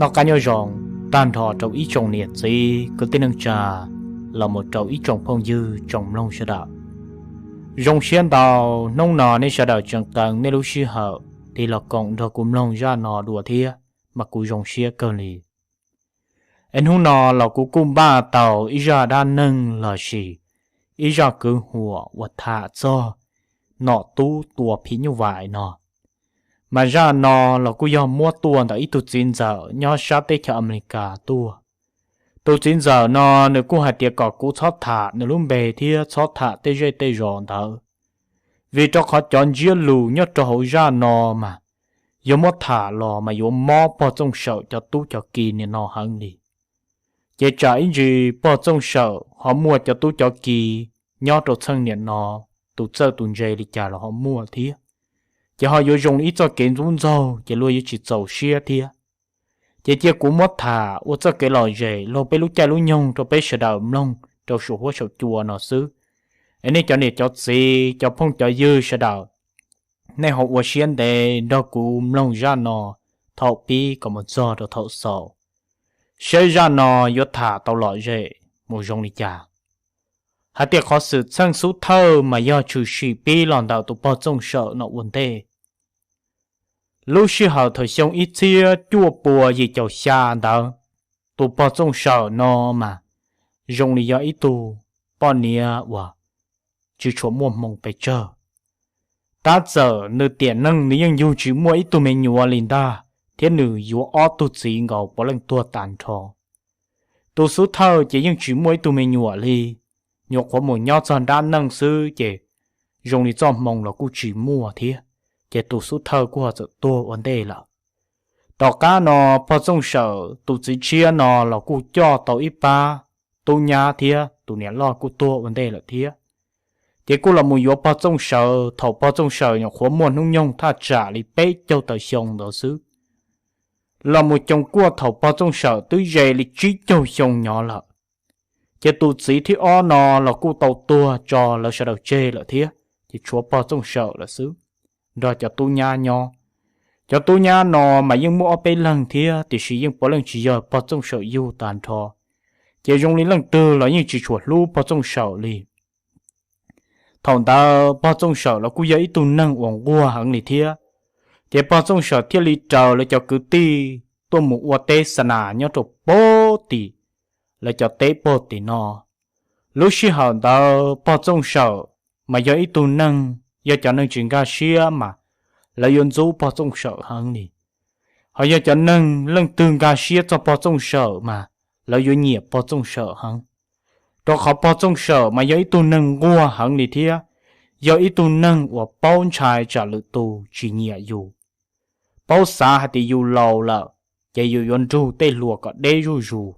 Noj qab nyob zoo tag nrho rau ib tsoom niam txiv kwv tij neej tsa los mus rau ib tsoom phooj ywg tsoom mloog sawv daws. Zoo siab ntau hnub no nej sawv daws tseem qee nej lub sij hawm tig los koom nrog kuv mloog zaj no dua thiab, mas kuv zoo siab kawg li. Es hnub no los kuv kuj npaj tau ib zaj dab neeg los sis ib zaj kwv huam uas tham txog nom tub tua phim nyuj vais no. Mas zaj no los kuj yog muab tuaj ntawm ib tug txiv ntxawm nyob sab teb chaws Amelikas tuaj. Tus txiv ntxawm no nws kuj hais tias kom kuv txhob tham nws lub npe thiab txhob tham tej zej tej zos ntawd, vim rau qhov cov ntsiab lus nyob rau hauv zaj no mas yog muab tham los mas yuav mob pog Txooj Sawm cov tub cov ki nim no heev li. Ces tsam ib ntsis pog Txooj Sawm ho muaj cov tub cov ki nyob rau txheej niam no, tus txawj tus ntse li cas los ho muaj thiab. Ces ho yuav zoo li ib txoj kev ntxub ntxaug ces luag yuav tsis txaus siab thiab. Ces cia kuv muab tham ua txoj kev lom zem laug peb lub caij lub nyoog rau peb sawv daws mloog rau saum huab saum cua no xwb. Es nej cov niam cov txiv cov phooj cov ywg sawv daws, nej ho ua siab ntev nrog kuv mloog zaj no thaum pib kom mus txog rau thaum xaus, saib zaj no yuav tham tau lom zem mus zoo li cas. Hais tias qhov xwm txheej xub thawj mas yog tshwm sim pib los ntawm tus pog Txooj Sawm no ua ntej. Lub sij hawm thaum xyoo ib txhiab cuaj pua yim caum xya ntawd, tus pog Txooj Sawm no mas zoo li yog ib tug poj niam uas tsis tshua muaj hmoo pes tsawg. Tab txawm nws tiam neej nws yeej yug tsis muaj ib tug me nyuam li ntag, thiab nws yuav ob tug txiv nkaus puav leej tuag tas nrho. Tus xub thawj ces yeej tsis muaj ib tug me nyuam li, nyuam qhuav mus nyob txog dab neej xwb ces zoo li txoj hmoo los kuj tsis muaj thiab, ces tus xub thawj kuj ho txawm tuag ua ntej lawm. Tom qab no pog Txooj Sawm tus txiv tshiab no los kuj coj tau ib pab tub nyab thiab tus niam loj kuj tuag ua ntej lawm thiab. Ces kuj los mus yuav pog Txooj Sawm thaum pog Txooj Sawm nyuam qhuav muaj hnub nyoog thaj tsam li peb caug tawm xyoo ntawd xwb. Los mus coos kuaj thaum pog Txooj Sawm twb ze li tsib caug xyoo nyob lawm. Ces tus txiv thib ob no los kuj tau tuag tso lawv sawv daws tseg lawm thiab, ces tshuav pog Txooj Sawm lawm xwb, nrog cov tub nyab nyob. Cov tub nyab no mas yeej muaj ob peb leeg thiab, tiam sis yeej puav leej tsis yog pog Txooj Sawm yug tag nrho, ces zoo li leej twg los yeej tsis tshua hlub pog Txooj Sawm li. Thaum ntawd pog Txooj Sawm los kuj yog ib tug neeg uas nquag heev li thiab, ces pog Txooj Sawm thiaj li raws lawv cov kwv tij tuaj mus ua teb xa nas nyob rau pag tim lawv cov teb pag tim no. Lub sij hawm ntawd pog Txooj Sawm mas yog ib tug neeg, yog cov neeg tsis nkag siab mas lawv yuav ntxub pog Txooj Sawm heev li. Ho yog cov neeg leej twg nkag siab txog pog Txooj Sawm mas lawv yuav nyiam pog Txooj Sawm heev, rau qhov pog Txooj Sawm mas yog ib tug neeg nquag heev li thiab, yog ib tug neeg uas paub ntshai tsam lwm tus tsis nyiam yus, paub xav hais tias yus laus lawm, ces yus yuav nrug tej hluas kom deb zuj zus.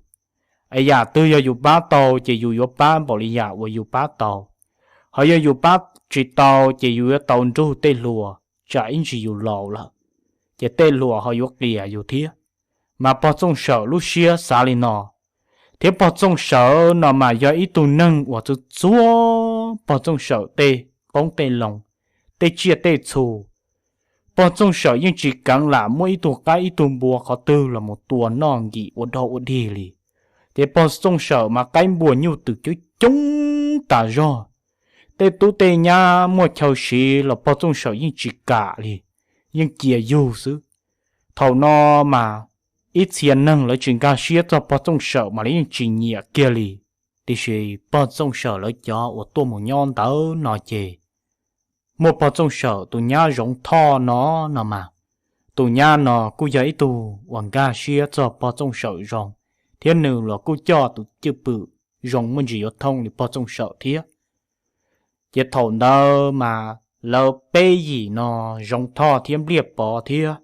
Es yam twg yog yus pab tau ces yus yuav pab npaum li yam uas yus pab tau. Ho yog yus pab tsis tau ces yus yuav tau nrug tej hluas, tsam ib ntsis yus laus lawm, ces tej hluas ho yuav qias yus thiab. Mas pog Txooj Sawm lub siab xav li no, thiab pog Txooj Sawm no mas yog ib tug neeg uas txuag txuag pog Txooj Sawm tej qoob tej loo, tej tsiaj tej txhu. Pog Txooj Sawm yeej tsis keev lam muab ib tug qaib ib tug npua qhov twg los mus tua noj nkim ua dog ua dig li. Ces pog Txooj Sawm mas qaib npua nyuj twm coob coob tas zog. Tej tub tej nyab muaj chaw siv los pog Txooj Sawm yeej tsis kam li, yeej cia yug xwb. Thaum no mas ib txhia neeg lawv tsis nkag siab txog pog Txooj Sawm mas lawv yeej tsis nyiam kiag li. Tiam sis pog Txooj Sawm lawv cov uas tuaj mus nyob ntawd no ces muaj pog Txooj Sawm tus nyab Zoov Thoj no no mas, tus nyab no kuj yog ib tug uas nkag siab txog pog Txooj Sawm zoo, thiab nws los kuj coj tus cwj pwm zoo muaj ntsis yuav thooj li pog Txooj Sawm thiab. Ces thaum ntawd mas lawv peb yim no, Zoov Thoj thiab Npliaj Pov thiab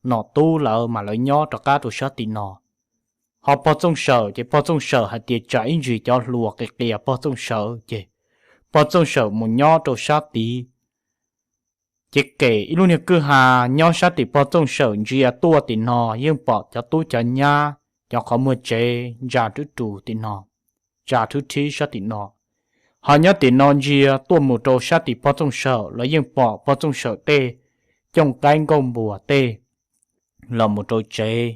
Nom Tub lawv mas lawv nyob rov qab rau sab tim no. Ho pog Txooj Sawm ces pog Txooj Sawm hais tias tsam ib ntsis cov hluas qias qias pog Txooj Sawm ces pog Txooj Sawm mus nyob rau sab tid. Ces kem ib lub niag kwj ha nyob sab tim pog Txooj Sawm ntsia tuaj tim no yeej pom cov tub cov nyab, cov qhov muag tsev ntsa rwb rus tim no, ntsa rhwb rhib sab tim no. Ho nyob tim no ntsia tuaj mus rau sab tim pog Txooj Sawm los yeej pom pog Txooj Sawm tej cooj qaib nkauj npua tej los mus rau tsev,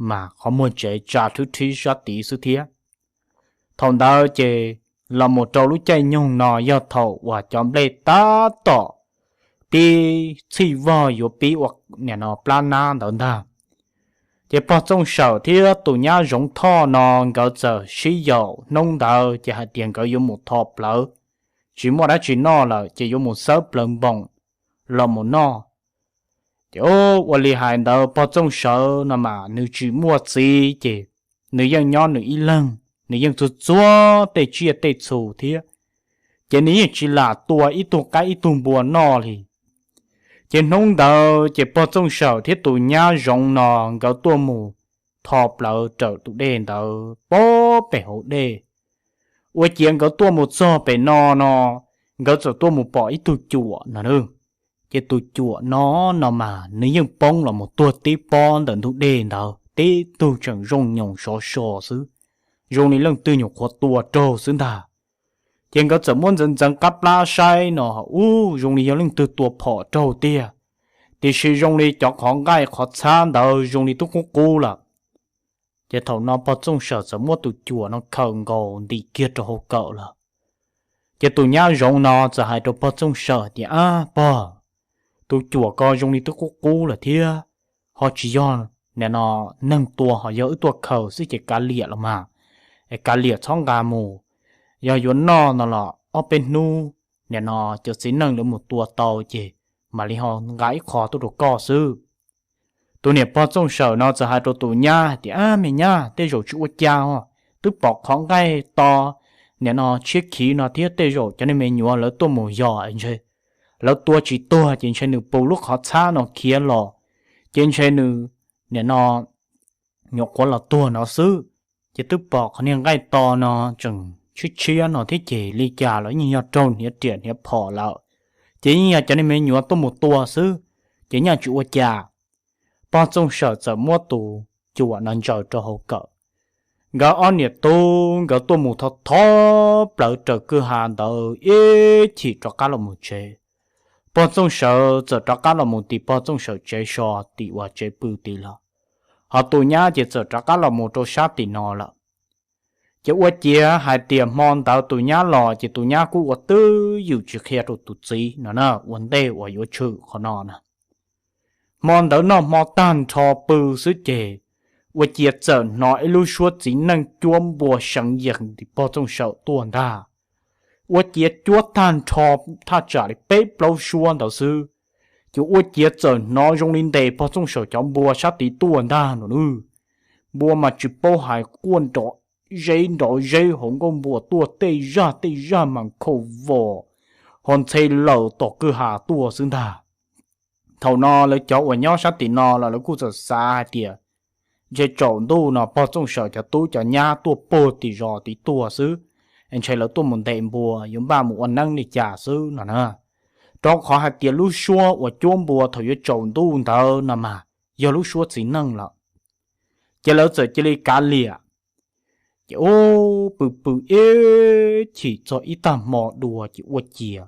mas qhov muag tsev tsa rhwb rhib sab tid xwb thiab. Thaum ntawd ces los mus rau lub caij nyoog no yog thaum uas cov nplej tab tom pib txhij vog yuav pib ua nim no plab nab ntawd ntag. Ces pog Txooj Sawm thiab tus nyab Zoov Thoj no nkawd txawm sib yaum hnub ntawd ces hais tias nkawd yuav mus tho plawv, tsis muaj dab tsi noj lawm ces yuav mus xawb plawv npoos los mus noj. Ces ua li hais ntawd pog Txooj Sawm no mas nws tsis muaj txiv ces nws yeej nyob nws ib leeg, nws yeej txuag txuag tej tsiaj tej txhu thiab, ces nws yeej tsis lam tua ib tug qaib ib tug npua noj li. Ces hnub ntawd ces pog Txooj Sawm thiab tus nyab Zoov no nkawd tuaj mus tho plawv raws tus dej ntawd pob pem hauv dej. Ua ciav nkawd tuaj mus txog pem no no, nkawd txawm tuaj mus pom ib tug cuam no. Ces tus cuam no no mas nws yeej poob los mus tuag tib pob ntawm ntug dej ntawd, tib tug tseem zoo nyoos sov so xwb, zoo li leej twg nyuam qhuav tua raug xwb ntag. Ces nkawd txawm muab ntxeev ntxeev qab plab saib no, ub, zoo li yog leej twg tua phom raug tiag, tiam sis zoo li cov qhov nqaij qhov txhab ntawd zoo li twb qub qub lawm. Ces thaum no pog Txooj Sawm txawm muab tus cuam no khaws nkaus ntim kiag rau hauv kawm lawm. Ces tus nyab Zoov no txawm hais rau pog Txooj Sawm tias, Ab pog, tus cuam ko zoo li twb qub qub lawm thiab, ho tsis yog nim no neeg tua, ho yog wb tuaj khaws xwb ces kav liam los mas, es kav liam txhob nqa mus. Yog yuav noj no los ob peb hnub nim no cov txiv neej lawv mus tua tau ces mam li ho nqa ib qho tuaj rau koj xwb. Tus niam pog Txooj Sawm no txawm hais rau tus nyab hais tias, Ab me nyab, tej zaum tsis ua cas os, twb pom qhov nqaij to nim no tshiab khiv no thiab, tej zaum cov neeg me nyuam lawv tuaj mus yos ntshe lawv tua tsis tuag ces ntshe nws puv lub qhov txhab no khiav los, ces ntshe nws nim no nyuam qhuav los tuag no xwb. Ces twb pom qhov niag nqaij to no tseem tshiab tshiab no thiab ces li cas los yeej yog raug hniav riam hniav phom lawm, ces yeej yog cov neeg me nyuam tuaj mus tua xwb, ces nyaj tsis ua cas. Pog Txooj Sawm txawm muab tus cuam no ntsaws rau hauv kawm. Nkawd ob niam tub nkawd tuaj mus tho tho plawv raws kwj ha ntawd ib chim rov qab los mus tsev. Pog Txooj Sawm txawm rov qab los mus tim pog Txooj Sawm tsev so, tim uas tsev pw tid lawm, ho tus nyab ces txawm rov qab los mus rau sab tim no lawm. Ces ua ciav hais tias hmo ntawd tus nyab los ces tus nyab kuj ua twj ywm tsis qhia rau tus txiv no na, ua ntej uas yuav tshwm qhov no na. Hmo ntawd noj hmo tag nrho pw xwb ces ua ciav txawm hnov ib lub suab txiv neej cuab npua seev yees tim pog Txooj Sawm tuaj ntag. Ua ciav cuab tag nrho thaj tsam li peb plaub suab ntawd xwb, ces ua ciav txawm hnov zoo li ntes pog Txooj Sawm cov npua sab tid tuaj ntag no nawb. Npua mas tsis paub hais quaj nrov zeb nrov zeb hauv nkuaj npua tuaj tej zaj tej zaj mas nkhaus vos ho ntxhe lawm tom kwj ha tuaj xwb ntag. Thaum no lawv cov uas nyob sab tim no los lawv kuj txawm xav hais tias ntshe tsaus ntuj no pog Txooj Sawm cov tub cov nyab tuaj puag tim zos tid tuaj xwb, ntshe lawv tuaj mus ntes npua yuav npaj mus ua neeb li cas xwb no na. Rau qhov hais tias lub suab uas cuab npua thaum yuav tsaus ntuj ntawd no mas yog lub suab txiv neej lawm. Ces lawv txawm cia li kav liam. Ces ub, pw pw ib chim txog ib tag hmo dua ces ua ciav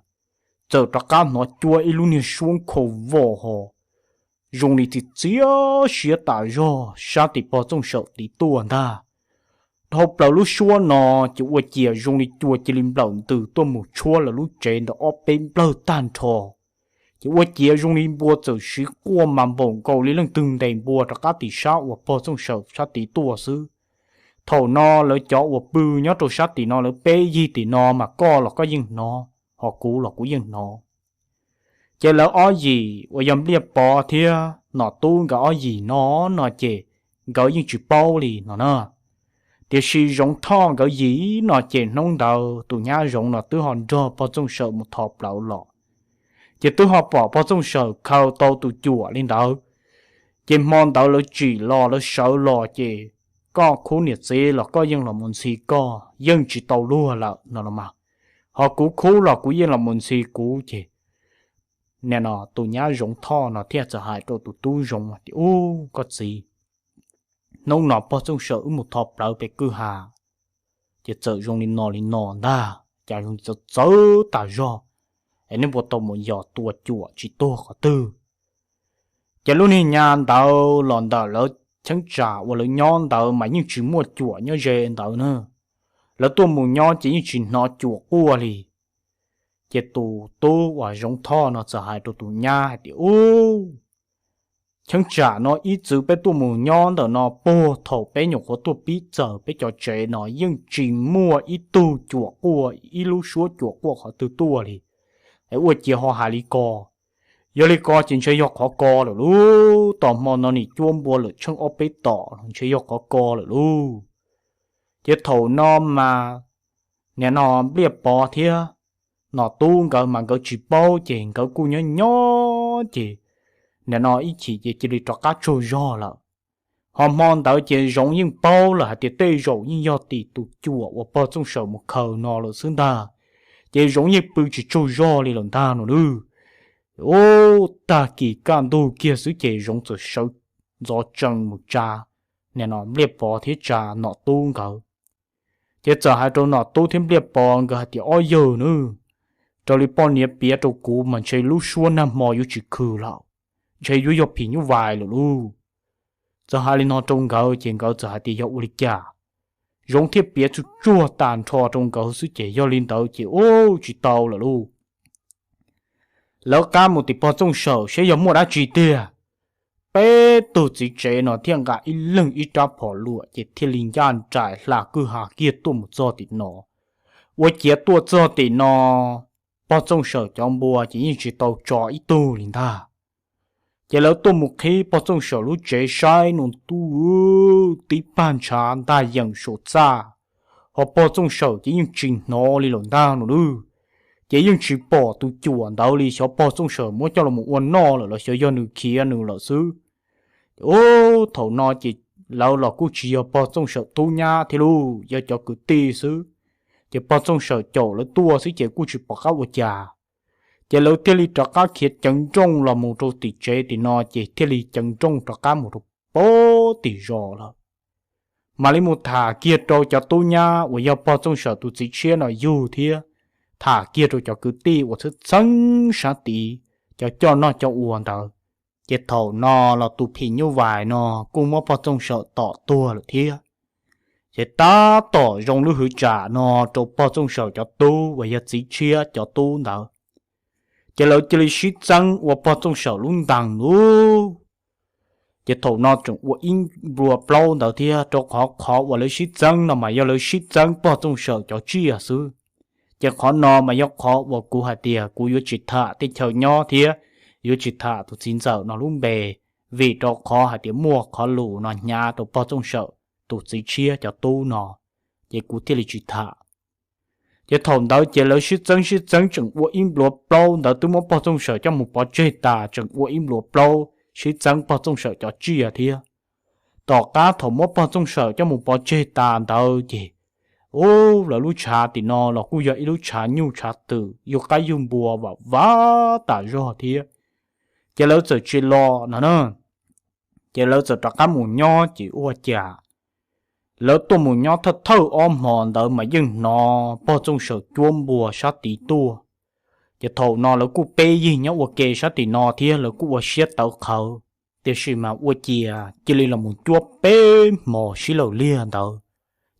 txawm rov qab hnov cuab ib lub niag suab nkhaus vos ho zoo li txiv txiab siab tas zog sab tim pog Txooj Sawm tid tuaj ntag. Dhau plaws lub suab no ces ua ciav zoo li cua cia li nplawm ntws tuaj mus tshuab lawv lub tsev ntawd ob peb nplawg tag nrho. Ces ua ciav zoo li npua txawm siv quaj mas npaum nkaus li leej twg ntes npua rov qab tim sab uas pog Txooj Sawm sab tid tuaj xwb. Thaum no lawv cov uas pw nyob rau sab tim no lawv peb yig tim no mas koj los koj yeej hnov, ho kuv los kuv yeej hnov. Ces lawv ob yim uas yog Npliaj Pov thiab Nom Tub nkawd ob yim no no ces nkawd yeej tsis paub li no na. Tiam sis Zoov Thoj nkawd yim no ces hnub ntawd tus nyab Zoov no twb ho nrog pog Txooj Sawm mus tho plaws los, ces twb ho pom pog Txooj Sawm khaws tau tus cuam li ntawd. Ces hmo ntawd lawv tsim los lawv sawv los ces koj khub niam txiv los koj yeej los mus ntxhi koj, yeej tsis tau luag lawm no los mas, ho kuv khub los kuv yeej los mus ntxhi kuv ces nim no tus nyab Zoov Thoj no thiaj txawm hais rau tus tub Zoov tias, Ub, koj txiv, hnub no pog Txooj Sawm wb mus tho plawv pem kwj ha, ces txawm zoo li no li no ntag, cas zoo li txawv txawv tas zog, es nej puas tau mus yos tua cuam tsis tuag qhov twg? Ces lub niag nyab ntawd los ntawm lawv cheeb tsam uas lawv nyob ntawd mas yeej tsis muaj cuam nyob ze ntawd na. Lawv tuaj mus nyob ces yeej tsis hnov cuam quaj li. Ces tus tub uas Zoov Thoj no txawm hais rau tus nyab hais tias, Ub, cheeb tsam no ib txwm peb tuaj mus nyob ntawm no puag thaum peb nyuam qhuav tuaj pib txawm peb cov tsev no yeej tsis muaj ib tug cuam quaj, ib lub suab cuam quaj qhov twg tuaj li. Es ua ciav ho hais li ko. Yog li ko ces ntshe yog qhov ko lawm lauj. Tom hmo no nim cuab npua lawm tsheej ob peb tom los ntshe yog qhov ko lawm lauj. Ces thaum no mas nim no Npliaj Pov thiab Nom Tub nkawd mas nkawd tsis paub ces nkawd kuj nyob nyob ces nim no ib chim ces cia li rov qab tsaug zog lawm. Ho hmo ntawd ces Zoov yeej paub lawm hais tias tej zaum yeej yog tim tus cuam uas pog Txooj Sawm mus khaws no lawm xwb ntag. Ces Zoov yeej pw tsis tsaug zog li lawm ntag no lauj. Ub, tag kis kaj ntug kiag xwb ces Zoov txawm sawv ntxov tsees mus tsa nim no Npliaj Pov thiab tsa Nom Tub nkawd. Ces txawm hais rau Nom Tub thiab Npliaj Pov nkawd hais tias, Ob yawg nawb, raws li poj niam piav rau kuv mas ntshe lub suab nag hmo yuav tsis khwm lawm, ntshe yuav yog phim nyuj vais lawm lauj. Txawm hais li no rau nkawd ces nkawd txawm hais tias, Yog ua li cas? Zoov thiaj piav tsuj tsuag tas nrho rau nkawd xwb ces yog li ntawd ces ub tsis tau lawm lauj. Lawv qab mus tim pog Txooj Sawm seb yog muaj dab tsi tiag. Peb tug txiv tsev no thiaj nqa ib leeg ib rab phom luam ces thiaj li ncaj nraim hla kwj ha kiag tuaj mus txog tim no. Ua ciav tuaj txog tim no, pog Txooj Sawm cov npua ces yeej tsis tau tso ib tug li ntag. Ces lawv tuaj mus qhib pog Txooj Sawm lub tsev saib no, tub, tib pag ntshav ntaj yeem saum txaj, ho pog Txooj Sawm ces yeej tsis hnov li lawm ntag no lauj. Ces yeej tsis pom tus cuam ntawd li, xyov pog Txooj Sawm muab coj los ua noj lawm los xyov yog nws khiav nws lawm xwb. Ub, thaum no ces lawv los kuj tsis yog pog Txooj Sawm tub nyab thiab lauj, yog cov kwv tij xwb. Ces pog Txooj Sawm caum lawv tuaj xwb ces kuj tsis pom qab ua cas. Ces lawv thiaj li rov qab khiav ceev nrooj los mus rau tim tsev tim no ces thiaj li ceev nrooj rov qab mus rau pem tim zos lawm. Mam li mus tham kiag rau cov tub nyab uas yog pog Txooj Sawm tus txiv tshiab no yug thiab tham kiag rau cov kwv tij uas txheeb txheeb sab tid, cov coj noj coj ua ntawd. Ces thaum no los tus phim nyuj vais no kuj muab pog Txooj Sawm tom tuag lawm thiab. Ces tab tom zoo lub hwv tsam no rau pog Txooj Sawm cov tub uas yog txiv tshiab cov tub ntawd, ces lawv cia li sib txeeb ua pog Txooj Sawm lub ntees lauj. Ces thaum no tseem ua ib nplua plaub ntawd thiab, rau qhov qhov uas lawv sib txeeb no mas yog lawv sib txeeb pog Txooj Sawm cov tsiaj xwb. Ces qhov no mas yog qhov uas kuv hais tias kuv yuav tsis tham tej chaw nyob thiab yuav tsis tham tus txiv ntxawm no lub npe, vim rau qhov hais tias muaj qhov lus no hnyav rau pog Txooj Sawm tus txiv tshiab cov tub no, ces kuv thiaj li tsis tham. Ces thaum ntawd ces lawv sib txeeb sib txeeb tseem ua ib nplua plaub ntawd twb muab pog Txooj Sawm coj mus pov tseg tas, tseem ua ib nplua plaub sib txeeb pog Txooj Sawm cov tsiaj thiab. Tom qab thaum muab pog Txooj Sawm coj mus pov tseg tas ntawd ces, ub, lawv lub tshav tim no los kuj yog ib lub tshav nyuj tshav twm yug qaib yug npua vam vam tas zog thiab. Ces lawv txawm tsis los no na, ces lawv txawm rov qab mus nyob ces ua cas lawv tuaj mus nyob thawj thawj ob hmo ntawd mas yeej hnov pog Txooj Sawm cuab npua sab tid tuaj. Ces thaum no lawv kuj peb yig nyob ua ke sab tim no thiab lawv kuj ua siab tawv qhawv, tiam sis mas ua ciav cia li los mus cuab peb hmo sib law liag ntawd.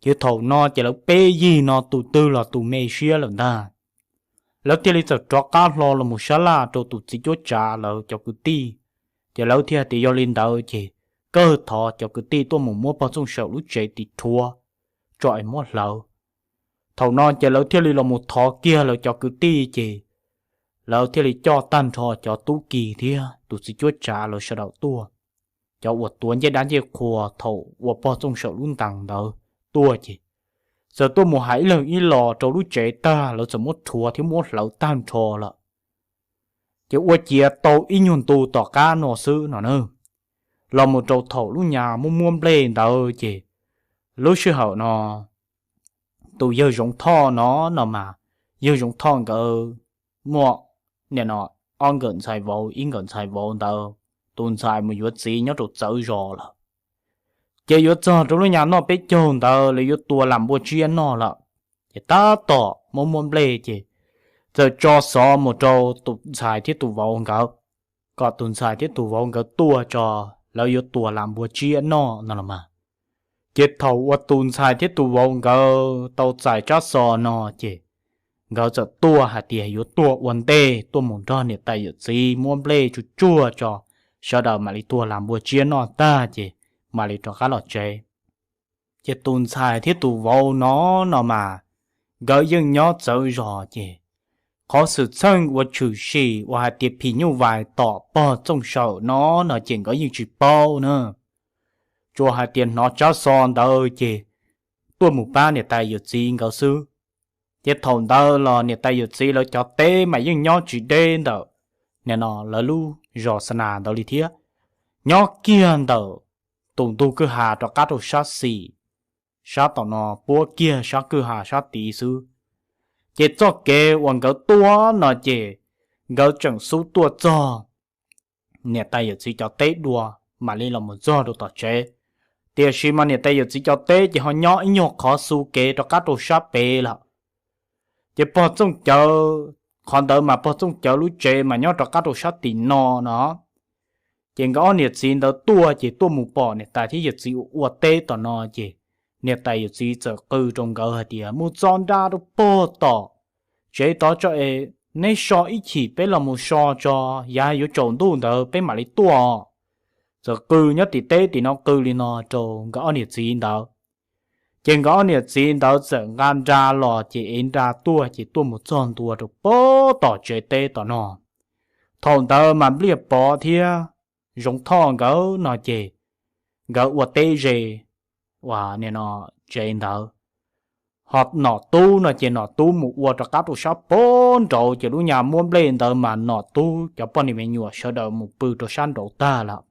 Ces thaum no ces lawv peb yig no tus twg los tus me siab lawm ntag. Lawv thiaj li txawm rov qab hlo los mus sab laj rau tus txiv cuab tsav lawv cov kwv tij. Ces lawv thiaj hais tias yog li ntawd ces kawg thov cov kwv tij tuaj mus muab pog Txooj Sawm lub tsev tiv rhuav tso es muab hlawv. Thaum no ces lawv thiaj li los mus thov kiag lawv cov kwv tij ces lawv thiaj li coj tag nrho cov tub ki thiab tus txiv cuab tsav lawv sawv daws tuaj. Cov uas tuav ncej dab ncej qhua thaum ua pog Txooj Sawm lub ntees ntawd tuaj ces txawm tuaj mus hais ib leeg ib los rau lub tsev tag, lawv txawm muab rhuav thiab muab hlawv tag nrho lawm. Ces ua ciav tau ib nyuag ntu tom qab no xwb no na, los mus rau thaum lub nyas muaj muaj nplej ntawd ces lub sij hawm no tus yawg Zoov Thoj no no mas, yawg Zoov Thoj nkawd muaj nim no ob nkawm ntxhais vauv ib nkawm ntxhais vauv ntawd, tus ntxhais mus yuav txiv nyob rau txawv zos lawm. Ces yuav txog rau lub nyas noj peb caug ntawd lawv yuav tua lam npua tsiab noj lawm. Ces tab tom muaj muaj nplej ces txawm tso xov mus rau tus ntxhais thiab tus vauv nkawd, kom tus ntxhais thiab tus vauv nkawd tuaj tso lawv yuav tua las npua tsiab noj no los mas. Ces thaum uas tus ntxhais thiab tus vauv nkawd tau txais tsab xov no ces nkawd txawm tuaj hais tias yuav tuaj ua ntej tuaj mus nrog niam tais yawm txiv muab nplej tsuj tsuag tso, sawv daws mam li tua las npua tsiab noj tag ces mam li rov qab los tsev. Ces tus ntxhais thiab tus vauv no no mas nkawd yeej nyob txawv zos ces qhov xwm txheej uas tshwm sim uas hais tias phim nyuj vais tom pog Txooj Sawm no no ces nkawd yeej tsis paub na. Tsuas hais tias hnov tsab xov ntawd ces tuaj mus pab niam tais yawm txiv nkawd xwb. Ces thaum ntawd los niam tais yawm txiv lawv cov teb mas yeej nyob tsis deb ntawm nim no lawv lub zos Xa Nas ntawd li thiab, nyob kiag ntawm tus ntug kwj ha rov qab rau sab xis, sab tom no puab kiag sab kwj ha sab tid xwb. Ces txoj kev uas nkawd tuaj no ces nkawd tseem xub tuaj txog niam tais yawm txiv cov teb dua mam li los mus txog rau tom tsev. Tiam sis mas niam tais yawm txiv cov teb ces ho nyob ib nyuag qhov xu kev rov qab rau sab pem lawm. Ces pog Txooj Cawv, qhov ntawd mas pog Txooj Cawv lub tsev mas nyob rov qab rau sab tim no no. Ces nkawd ob niam txiv ntawd tuaj ces tuaj mus pom niam tais thiab yawm txiv ua teb tom no ces niam tais yawm txiv txawm qw rau nkawd hais tias mus txo nra rau pog tom tsev tod tso es neb so ib chim peb los mus so tso, yav yuav tsaus ntuj ntawd peb mam li tuaj. Txawm qw nyob tim teb tim no qw li no rau nkawd ob niam txiv ntawd. Ces nkawd ob niam txiv ntawd txawm nqa nra los ces ev nra tuaj ces tuaj mus txog ntua rau pog tom tsev teb tom no. Thaum ntawd mas Npliaj Pov thiab Zoov Thoj nkawd no ces nkawd ua teb ze uas nim no tsev ntawd. Ho Nom Tub no ces Nom Tub mus ua rov qab rau sab pog nraud ces lub nyuag muab nplej ntawd mas Nom Tub cov poj niam me nyuam sawv daws mus pw rau sab nraud tag lawm.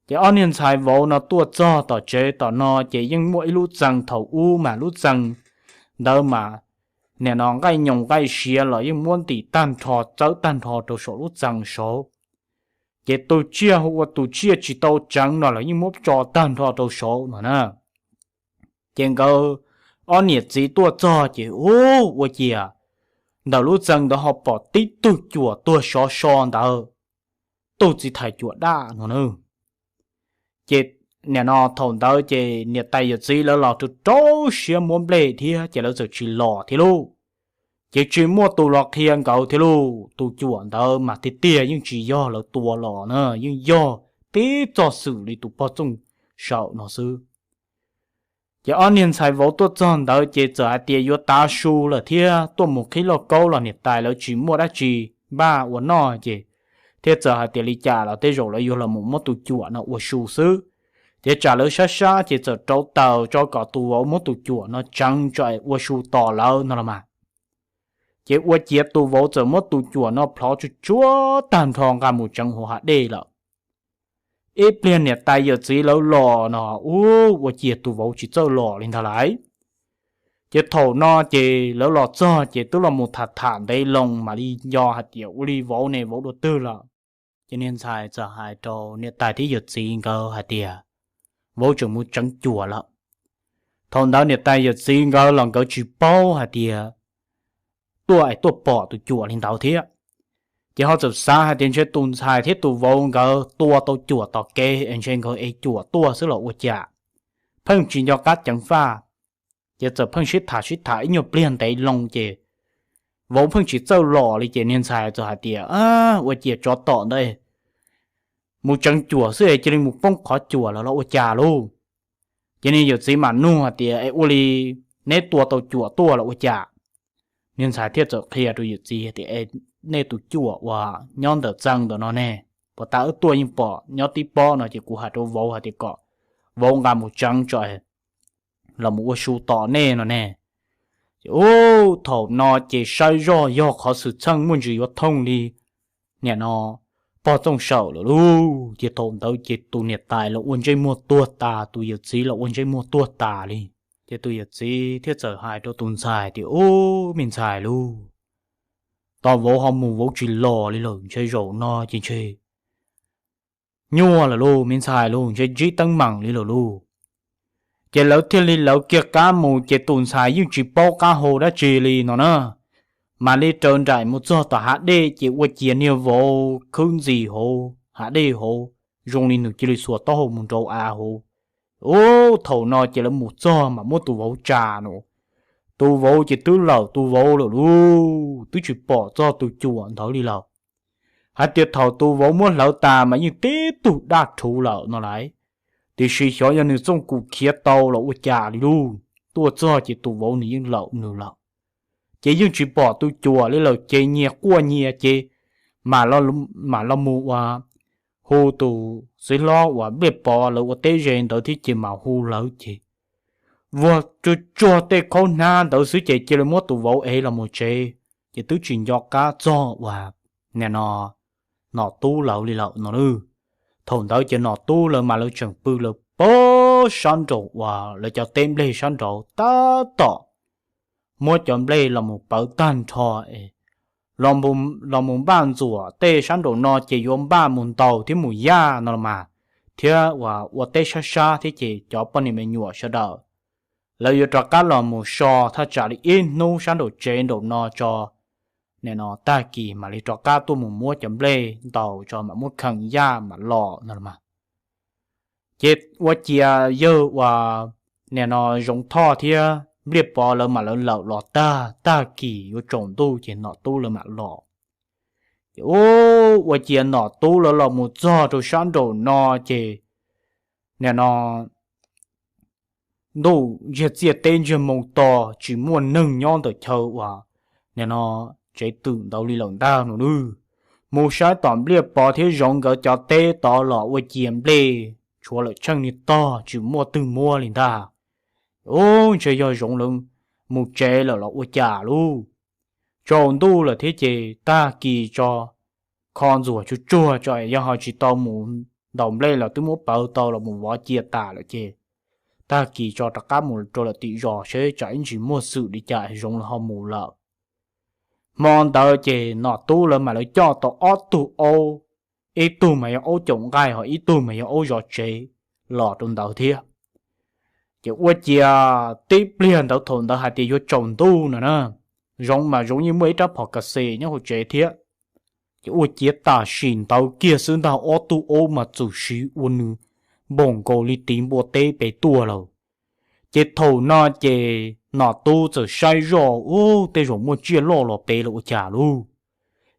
Ces ob niag ntxhais vauv no tuaj txog tom tsev tom no ces yeej muaj ib lub txee thaum ub mas lub txee ntawd mas nim no nqaij nyoos nqaij siav los yeej muab ntim tag nrho txawb tag nrho rau saum lub txee saud. Ces tus tsiaj hu ua tus tsiaj tsis tau tseev no los yeej muab tso tag nrho rau saud no na. Ces nkawd ob niam txiv tuaj txog ces ua ciav ntawm lub txee ntawd ho pom tib tug cuam tuag sov so ntawd, tug txiv thais cuam daj no na. Ces nim no thaum ntawd ces niam tais yawm txiv lawv los rau rau siab muab nplej thiab ces lawv txawm tsis los thiab lauj. Ces tsis muaj tus los qhia nkawd thiab lauj, tus cuam ntawd mas tiag tiag yeej tsis yog lawv tua los na, yeej yog tib txoj xwm li tus pog Txooj Sawm no xwb. Ces ob niag ntxhais vauv tuaj txog ntawd ces txawm hais tias yuav tav su lawm thiab tuaj mus qhib lauj kaub los niam tais lawv tsis muaj dab tsi npaj ua noj ces thiaj txawm hais tias li cas los tej zaum lawv yuav los mus muab tus cuam no ua su xwb. Ces tsam lawv sab sab ces txawm rauv taws tso kom tus vauv muab tus cuam no tseev tso es ua su tos lawv no los mas. Ces ua ciav tus vauv txawm muab tus cuam no plhov tsuj tsuag tag nrho nqa mus tseev hauv hav dej lawm. Ib pliag niam tais yawm txiv lawv los no, ua ciav tus vauv tsis txawj los li ntag lauj. Ces thaum no ces lawv los txog ces twb los mus tham tham ntev loo mam li nco hais tias ua li vauv ne vauv dua twg lawm. Ces niag ntxhais txawm hais rau niam tais thiab yawm txiv nkawd hais tias vauv tseem mus tseev cuam lawm. Thaum ntawd niam tais yawm txiv nkawd los nkawd tsis paub hais tias tuaj es tuaj pom tus cuam li ntawd thiab. Ces ho txawm xav hais tias ntshe tus ntxhais thiab tus vauv nkawd tua tau cuam tom kev es ntshe nkawd ev cuam tuaj xwb los ua cas, pheej tsis nco qab ceev faj. Ces txawm pheej sib tham sib tham ib nyuag pliag ntev loo ces vauv pheej tsis txawj los li ces niag ntxhais txawm hais tias, ua ciav tsov tom ntawd mus tseev cuam xwb es cia li mus poob qhov cuam lawm los ua cas lauj. Ces niag yawm txiv mam nug hais tias es ua li neb tua tau cuam tuaj los ua cas. Niag ntxhais thiaj txawm qhia rau yawm txiv tias es nej tus cuam uas nyob ntawm txee ntawm no ne, puas tas wb tuaj yeej pom nyob tib pob no ces kuv hais rau vauv hais tias kom vauv nqa mus tseev tso los mus ua su tos nej no ne. Ces ub thaum no ces saib zoj yog qhov xwm txheej muaj ntsis yuav thooj li nim no pog Txooj Sawm lawm lauj. Ces thaum ntawd ces tus niam tais los ua ntsej muag tuag tas, tus yawm txiv los ua ntsej muag tuag tas li. Ces tus yawm txiv thiaj txawm hais rau tus ntxhais tias, ub me ntxhais lauj, tos vauv ho mus vauv tsis los li lawm, ntshe zaum no ces ntshe nyuaj lawm lauj me ntxhais lauj, ntshe ntsib teeb meem li lawm lauj. Ces lawv thiaj li lawv kiag qab mus ces tus ntxhais yeej tsis paub qab hau dab tsi li no na. Mam li raws nraim mus txog tom hav dej ces ua ciav niag vauv khwb ntxis hauv hav dej hauv, zoo li nws cia li xuas taub hau mus nrau av hauv. Ub, thaum no ces lawv mus txog mas muab tus vauv tsa no, tus vauv ces twb lawm tus vauv lawm lauj, twb tsis pom txog tus cuam ntawd li lawm. Hais tias thaum tus vauv muab hlawv tas mas yeej tib tug daj rhuv lawm no lauj. Tiam sis xyov yog nws txooj kum khiav tau los ua cas li lauj, tuaj txog ces tus vauv nws yeej lawm nws lawm. Ces yeej tsis pom tus cuam li lawm ces nyias quaj nyias ces mam los mus ua hu tus txiv hlob uas Npliaj Pov lawv ua teb ze ntawd thiab ces mam hu lawv ces vuag tsuag tsuag tej khaub hnab ntawd xwb ces cia li muab tus vauv ev los mus tsev, ces twb tsis nco qab txog uas nim no Nom Tub lawv li lawm no lauj. Thaum ntawd ces Nom Tub lawv mas lawv tseem pw lawv pab sab nraum uas lawv cov teb nplej sab nraud tab tom muab cov nplej los mus pawv tag nrho es los mus npaj ntxuam tej sab nraum no ces yuav npaj mus ntaus thiab mus yaj no los mas, thiab uas ua teb sab sab thiab ces cov poj niam me nyuam sawv daws lawv yuav rov qab los mus so thaj tsam li ib hnub sab nraum tsev nraum no tso, nim no tag kis mam li rov qab tuaj mus muab cov nplej ntaus tso mam muab kheem yaj mam los no los mas. Ces ua ciav yawg uas nim no Zoov Thoj thiab Npliaj Pov lawv mam lawv lawm los tag, tag kis yuav tsaus ntuj ces Nom Tub lawv mam los. Ces ub, ua ciav Nom Tub lawv los mus txog rau sab nraum no ces nim no ntuj ntsiag txiaj teb ntsiag moo to, tsis muaj neeg nyob ntawm chaw uas nim no tsev twm ntawd li lawm ntag no lauj. Mus saib tom Npliaj Pov thiab Zoov nkawd cov teb tod los ua ciav nplej tshuav lawm tsheej niag tog tsis muaj twg muab li ntag. Ub, ntshe yog Zoov lawv mus tsev lawm los ua cas lauj. Tsaus ntuj lawm thiab ces tag kis tso, kho ntxuam tsuag tsuag tso es yog ho tsis tau mus ntaus nplej los twb muab pawv tau los mus vov cia tas lawm ces tag kis tso rov qab mus rau lawm tim zos seb tsam ib ntsis muaj xwm li cas Zoov lawv ho mus lawm. Hmo ntawd ces Nom Tub lawv mam lawv coj tau ob tug aub, ib tug mas yog aub caum nqaij ho ib tug mas yog aub zov tsev los rau ntawd thiab. Ces ua ciav tib pliag ntawd thaum ntawd hais tias yuav tsaus ntuj no na, Zoov mas Zoov yeej muaj ib rab phom kas xes nyob hauv tsev thiab. Ces ua ciav tam sim ntawd kiag xwb ntag ob tug aub mas txawm siv ua nws npaum nkaus li tiv npua teb pem tuaj lawm. Ces thaum no ces Nom Tub txawm saib zoj, ub, tej zaum muaj tsiaj loj los pem lawm ua cas lauj.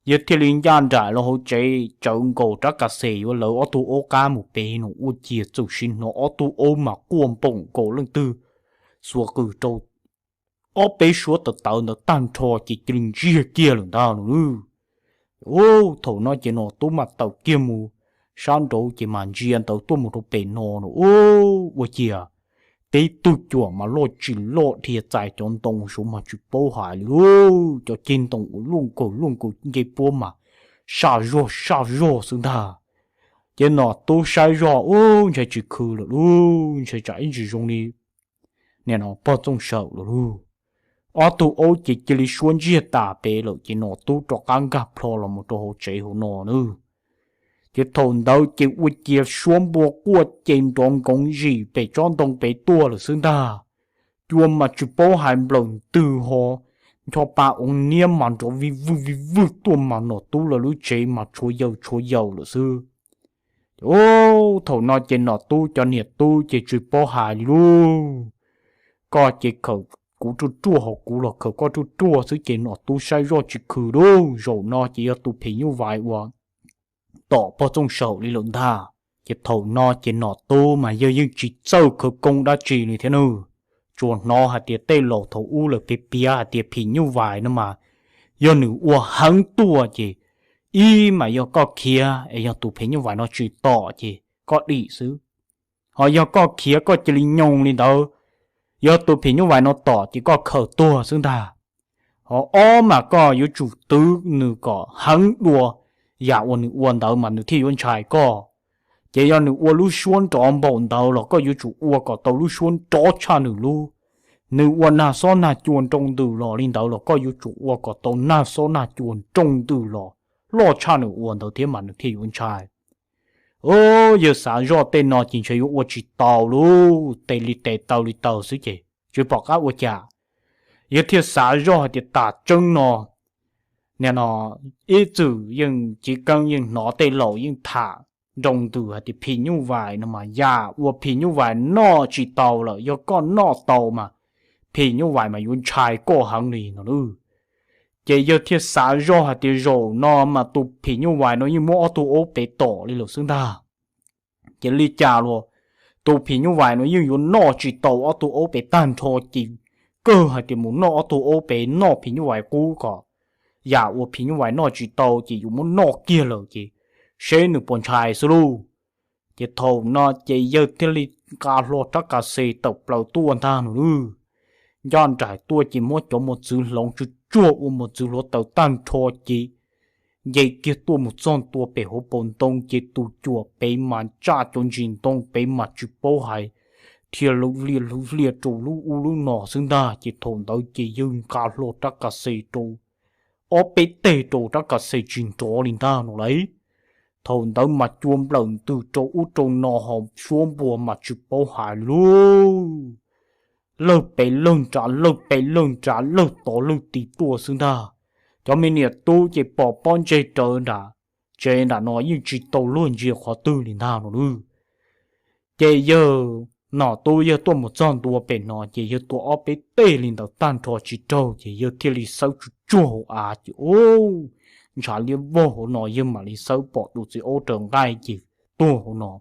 Yawg thiaj li ncaj nraim los hauv tsev tsawv nkaus rab kas xes yuav lawv ob tug aub qab mus pem no ua ciav txawm siv hnov ob tug aub mas quaj npaum nkaus leej twg xuas qws rau ob peb suab tawv tawv ntawd tag nrho ces cia li ntsiag kiag lawm ntag no lauj. Ub, thaum no ces Nom Tub mas tawm kiag mus sab nraud ces mas ntsia ntawd tuaj mus rau pem no no ub, ua ciav tib tug cuam mas loj tsis loj dhia txais cov ntoo saud mas tsis paub hais li lauj, cov ceg ntoo uas luaj nkaus luaj nkaus ncej puab mas saj zog saj zog xwb ntag. Ces Nom Tub saib zoj ub, ntshe tsis khwv lawm lauj, ntshe tsam ib ntsis zoo li nim no pog Txooj Saum lawm lauj. Ob tug aub ces cia li suab ntsiag tas pem lawm ces Nom Tub rov qab nkag plho los mus rau hauv tsev hauv no na. Ces thaum ntawd ces ua ciav suab npua quaj ces nrov nkoov zim pem tsob ntoo pem tuaj lawm xwb ntag. Cua mas tsis paub hais nplawm ntws ho ncho pa oov niab mas nrov vij vwj vij vwj tuaj mas Nom Tub lawv lub tsev mas tshuav yaws tshuav yaws lawm xwb. Ces thaum no ces Nom Tub cov niam tub ces tsis paub hais li lauj. Koj ces khawm kuv ruaj ruaj ho kuv los khawm koj ruaj ruaj xwb ces Nom Tub saib zoj tsis khwv lauj, zaum no ces yog tus phim nyuj vais uas tom pog Txooj Saum li lawm ntag. Ces thaum no ces Nom Tub mas yawg yeej tsis txawj khawv koob dab tsi li thiab nawb. Tsuas hnov hais tias tej laus thaum ub lawv piav piav hais tias phim nyuj vais no mas yog nws ua heev tuaj ces ib mas yog koj khiav es yog tus phim nyuj vais no tsis tom ces koj dim xwb. Ho yog koj khiav koj cia li nyoog li ntawd, yog tus phim nyuj vais no tom ces koj khaws tuag xwb ntag. Ho ob mas koj yuav tsum twv nws kom heev dua yam uas nws ua ntawd mas nws thiaj yuav ntshai koj. Ces yog nws ua lub suab nrov npaum ntawd los koj yuav tsum ua kom tau lub suab nrov tshaj nws lub. Nws ua nag xob nag cua nroo ntws los li ntawd los koj yuav tsum ua kom tau nag xob nag cua nroo ntws los loj tshaj nws ua ntawd thiab mas nws thiaj yuav ntshai. Yawg xav zoj tej no ces ntshe yuav ua tsis tau lauj, tes li tes taw li taw xwb ces tsis pom qab ua cas. Yawg thiaj xav zoj hais tias tam tseeb no, nim no ib txwm yeej Chiv Keeb yeej hnov tej laus yeej tham nroo ntws hais tias phim nyuj vais no mas yam uas phim nyuj vais noj tsis tau lawm, yog koj noj tau mas phim nyuj vais mas yuav ntshai koj heev li no lauj. Ces yawg thiaj xav zoj hais tias zaum no mas tus phim nyuj vais no yeej muab ob tug aub pem tom li lawm xwb ntag. Ces li cas los tus phim nyuj vais no yeej yuav noj tsis tau ob tug aub pem tag nrho, ces kawg hais tias mus noj ob tug aub pem noj phim nyuj vais qub kom yam uas phim nyuj vais noj tsis tau ces yuav muab noj kiag lawm ces seb nws puas ntshai xwb lauj. Ces thaum no ces yawg thiaj li nqa hlo rab kas xes tawm plaws tuaj ntag no lauj. Ncaj nraim tuaj ces muab cov mos txwv hloov tsuj tsuag ua mos txwv hluav taws tag nrho ces nce kiag tuaj mus txog ntua pem hauv paus ntoo ces tus cuam pem mas tsaj cov ntsis ntoo pem mas tsis paub hais, thiaj hlub liaj hlub liaj rau lub ub lub no xwb ntag. Ces thaum ntawd ces yawg nqa hlo rab kas xes rau ob peb teg rau rab kas xes tsis nrov li ntag no lauj. Thaum ntawd mas cua nplawm ntws rau ub rau no ho suab npua mas tsis paub hais li lauj. Lawg pem lawg nrad, lawg pem lawg nrad, lawg tod lawg tid tuaj xwb ntag. Cov me niam tub ces pom pob ntseg rawv nram tsev nram no yeej tsis tau luag ntsia qhov twg li ntag no lauj. Ces yawg Nom Tub yawg tuaj mus txog ntua pem no ces yawg tua ob peb teg li ntawd tag nrho tsis raug ces yawg thiaj li xawb tsuj tsuag hauv av ces ub, ntshav liab vog hauv no yawg mam li xawb pom tus txiv aub raws nqaij ces tuag hauv no.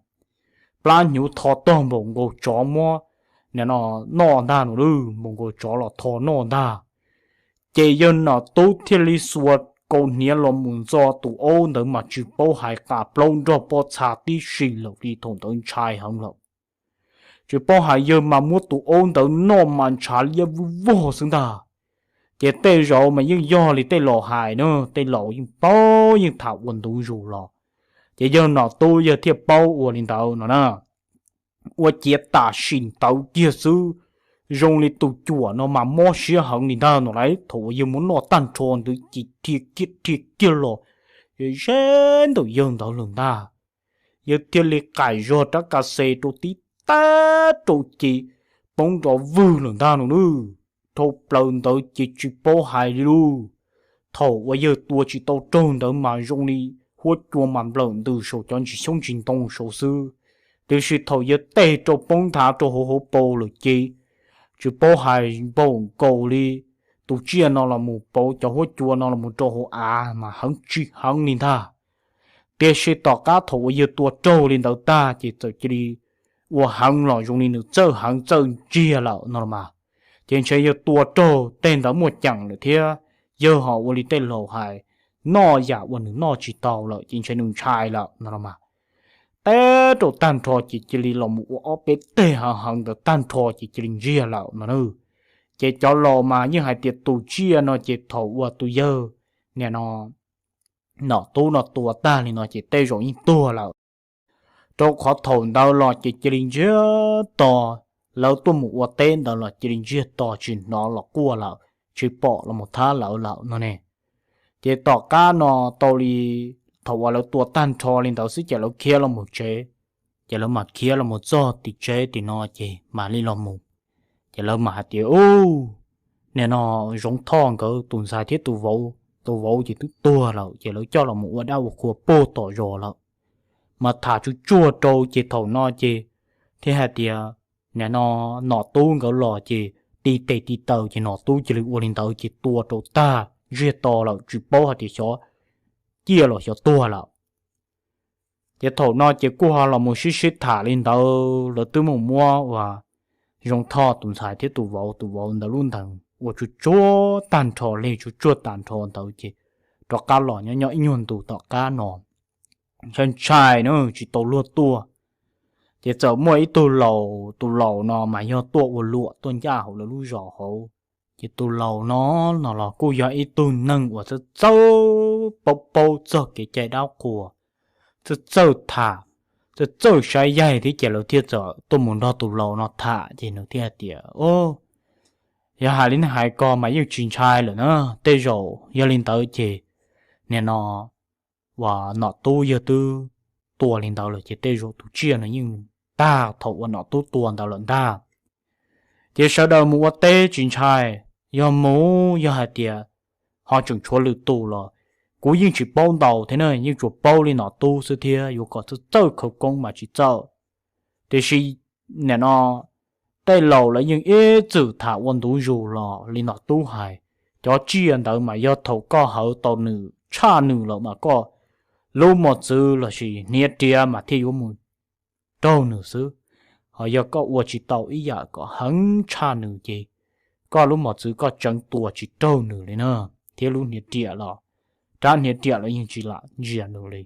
Plab hnyuv tho tog npaum nkaus tsov muab nim no noj ntag no lauj, npaum nkaus tsov los tho noj ntag. Ces yawg Nom Tub thiaj li xuas kaus hniav los mus ntxo tus aub ntawd mas tsis paub hais qas plaub nrog pob txha tib si lawm li, thaum ntawd ntshai heev lawm. Tsis paub hais yawg mas muab tus aub ntawd noj mas ntshav liab vog xwb ntag. Ces tej zaum mas yeej yog li tej laus hais na, tej laus yeej paub yeej tham ua ntu zus los. Ces yawg Nom Tub yawg thiaj paub ua li ntawd no na. Ua ciav tam sim ntawd kiag xwb, zoo li tus cuam no mas mob siab heev li ntag no lauj. Thaum uas yawg muab noj tag nrho ntawd ces dhia kiag dhia kiag los ze ntawm yawg ntawd lawm ntag. Yawg thiaj li qaim zog rab kas xes rau tib tag rau ces poob nrov vwg lawm ntag no lauj. Dhau plaws ntawd ces tsis paub hais li lauj. Thaum uas yawg tua tsis tau raug ntawd mas zoo li huab cua mas nplawm ntws saum cov ntsis xyoob ntsis ntoo saud xwb, tiam sis thaum yawg tej rau poob nthav rau hauv hauv paus lawm ces tsis paub hais npaum nkaus li tus tsiaj no los mus pauv cov huab cua no los mus rau hauv av mas heev tsis heev li ntag. Tiam sis tom qab thaum uas yawg tua raug li ntawd tag ces txawm cia li ua heev los zoo li nws txawj heev txawj ntsiag lawm no los mas. Ces ntshe yawg tua raug tej ntawd muaj ceem lawm thiab, yawg ho ua li tej laus hais, noj yam uas nws noj tsis tau lawm ces ntshe nws ntshai lawm no los mas. Teb rau tag nrho ces cia li los mus ua ob peb teg heev heev ntawd tag nrho ces cia li ntsiag lawm no na. Ces cov laus mas yeej hais tias tus tsiaj no ces thaum uas tus yawg nim no Nom Tub no tua tag li no ces tej zaum yeej tuag lawm. Rau qhov thaum ntawd los ces cia li ntsiag to, lawv tuaj mus ua teb ntawd los cia li ntsiag to tsis hnov los quaj lawm, tsis pom los mus thab lawv lawm no ne. Ces tom qab no tau li thaum uas lawv tua tag nrho li ntawd xwb ces lawv khiav los mus tsev. Ces lawv mam khiav los mus txog tim tsev tim no ces mam li los mus. Ces lawv mam hais tias, ub, nim no Zoov Thoj nkawd tus ntxhais thiab tus vauv, tus vauv ces twb tuag lawm ces lawv coj los mus ua dab ua qhua puag tom zos lawm. Mas tham tsuj tsuag rau ces thaum no ces thiaj hais tias, nim no Nom Tub nkawd los ces ti tes ti taw ces Nom Tub cia li ua li ntawd ces tua rau tag ntsiag to lawm tsis paub hais tias xyov ciaj los xyov tuag lawm. Ces thaum no ces kuj ho los mus sib sib tham li ntawd, lawv twb mus muab uas Zoov Thoj tus ntxhais thiab tus vauv, tus vauv ntawd lub ntees ua tsuj tsuag tag nrho li, tsuj tsuag tag nrho ntawd ces rov qab los nyob nyob ib nyuag ntus tom qab no ntshai ntshai na tsis tau luag tuaj. Ces txawm muaj ib tug laus, tus laus no mas yog tuaj ua luam tuaj ncaj hauv lawv lub zos hauv. Ces tus laus no, no los kuj yog ib tug neeg uas txawj txawj paub paub txog kev cai dab qhuas, txawj txawj tham, txawj txawj saib yaig thiab ces lawv thiaj txawm tuaj mus nrog tus laus no tham ces nws thiaj hais tias, o, yog hais li nej hais ko mas yeej tsis ntshai lawm na, tej zaum yog li ntawd ces nim no uas Nom Tub yawg twb tua li ntawd lawm ces tej zaum tus tsiaj no yeej tag thaum uas Nom Tub tua ntawd lawm ntag. Ces sawv daws mus ua teb tsis ntshai, yog mus yog hais tias ho tseem tshuav lwm tus los kuv yeej tsis paub ntau thiab na, yeej tsuas paub li Nom Tub xwb thiab, yuav kom txawj txawj khawv koob mas tsis txawj. Tiam sis nim no tej laus lawv yeej ib txwm tham ua ntu zus los li Nom Tub hais, cov tsiaj ntawd mas yog thaum koj hawv tau nws tshaj nws lawm mas koj lub mos txwv lossis hniav riam mas thiaj yuav mus raug nws xwb. Ho yog koj ua tsis tau ib yam kom heev tshaj nws ces koj lub mos txwv koj tseev tua tsis raug nws li na, thiab lub hniav riam los, rab hniav riam los yeej tsis lam ntsia nws li.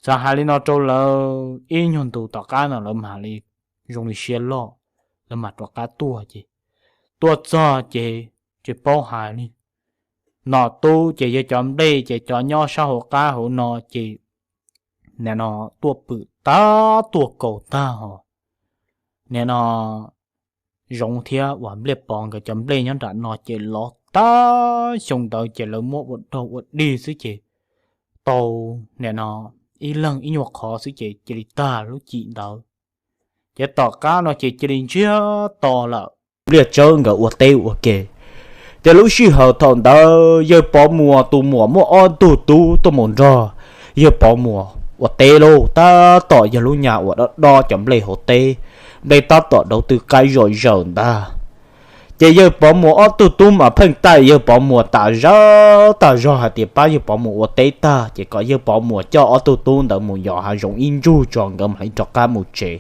Txawm hais li no rau lawv ib nyuag ntu tom qab no lawv mam li zoo li siab loj, lawv mam rov qab tuaj ces tuaj txog ces tsis paub hais li. Nom Tub ces yog cov nplej ces cov nyob sab hauv qab hauv no ces nim no tuaj pwm tag tuaj kaus tag ho. Nim no Zoov thiab uas Npliaj Pov nkawd cov nplej nyob nram no ces lov tag xyoo ntawd ces lawv muab ua daug ua dig xwb ces tau nim no ib leeg ib nyuag qhov xwb ces cia li tag lub cim ntawd. Ces tom qab no ces cia li ntsiag to lawm. Npliaj Tsawb nkawd ua teb ua ke. Ces lub sij hawm thaum ntawd yawg Pov Muas tus muam muaj ob tug tub tuaj mus nrog yawg Pov Muas ua teb lauj, tab tom yog lub nyas uas dob dob cov nplej hauv teb, nplej tab tom dauv tw qaib zom zaws ntag. Ces yawg Pov Muas ob tug tub mas pheej taij yawg Pov Muas tas zog tas zog hais tias pab yawg Pov Muas ua teb tag ces kom yawg Pov Muas coj ob tug tub ntawd mus yos hav zoov ib ntsug tso nkawd mam li rov qab mus tsev.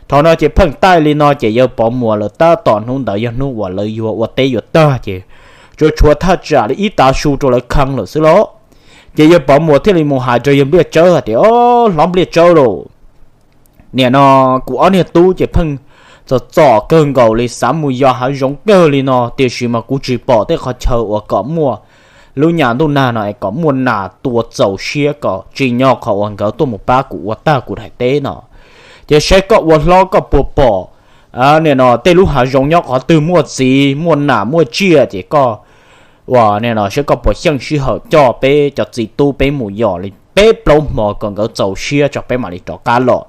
Thaum no ces pheej taij li no ces yawg Pov Muas lawv tab tom hnub ntawd yog hnub uas lawv yuav ua teb yuav tag ces tsuas tshuav thaj tsam li ib tav su rau lawv khee lawm xwb lauj. Ces yawg Pov Muas thiaj li mus hais rau yawg Npliaj Tsawb hais tias, Au, hlob Npliaj Tsawb lauj, nim no kuv ob niag tub ces pheej txom txom kawg nkaus li, xav mus yos hav zoov kawg li no, tiam sis mas kuv tsis pom tej qhov chaw uas kom muaj lub nyas ntuj nag no es kom muaj nas tua txaus siab kom tsim nyog qhov uas nkawd tuaj mus pab kuv ua tag kuv daim teb no. Ces saib koj ua hlob koj puas pom nim no tej lub hav zoov nyob qhov twg muaj txiv muaj nas muaj tsiaj ces koj ua nim no saib koj puas xyeej sij hawm coj peb cov txiv tub peb mus yos li peb plaub hmo kom nkawd txaus siab tso peb mam li rov qab los.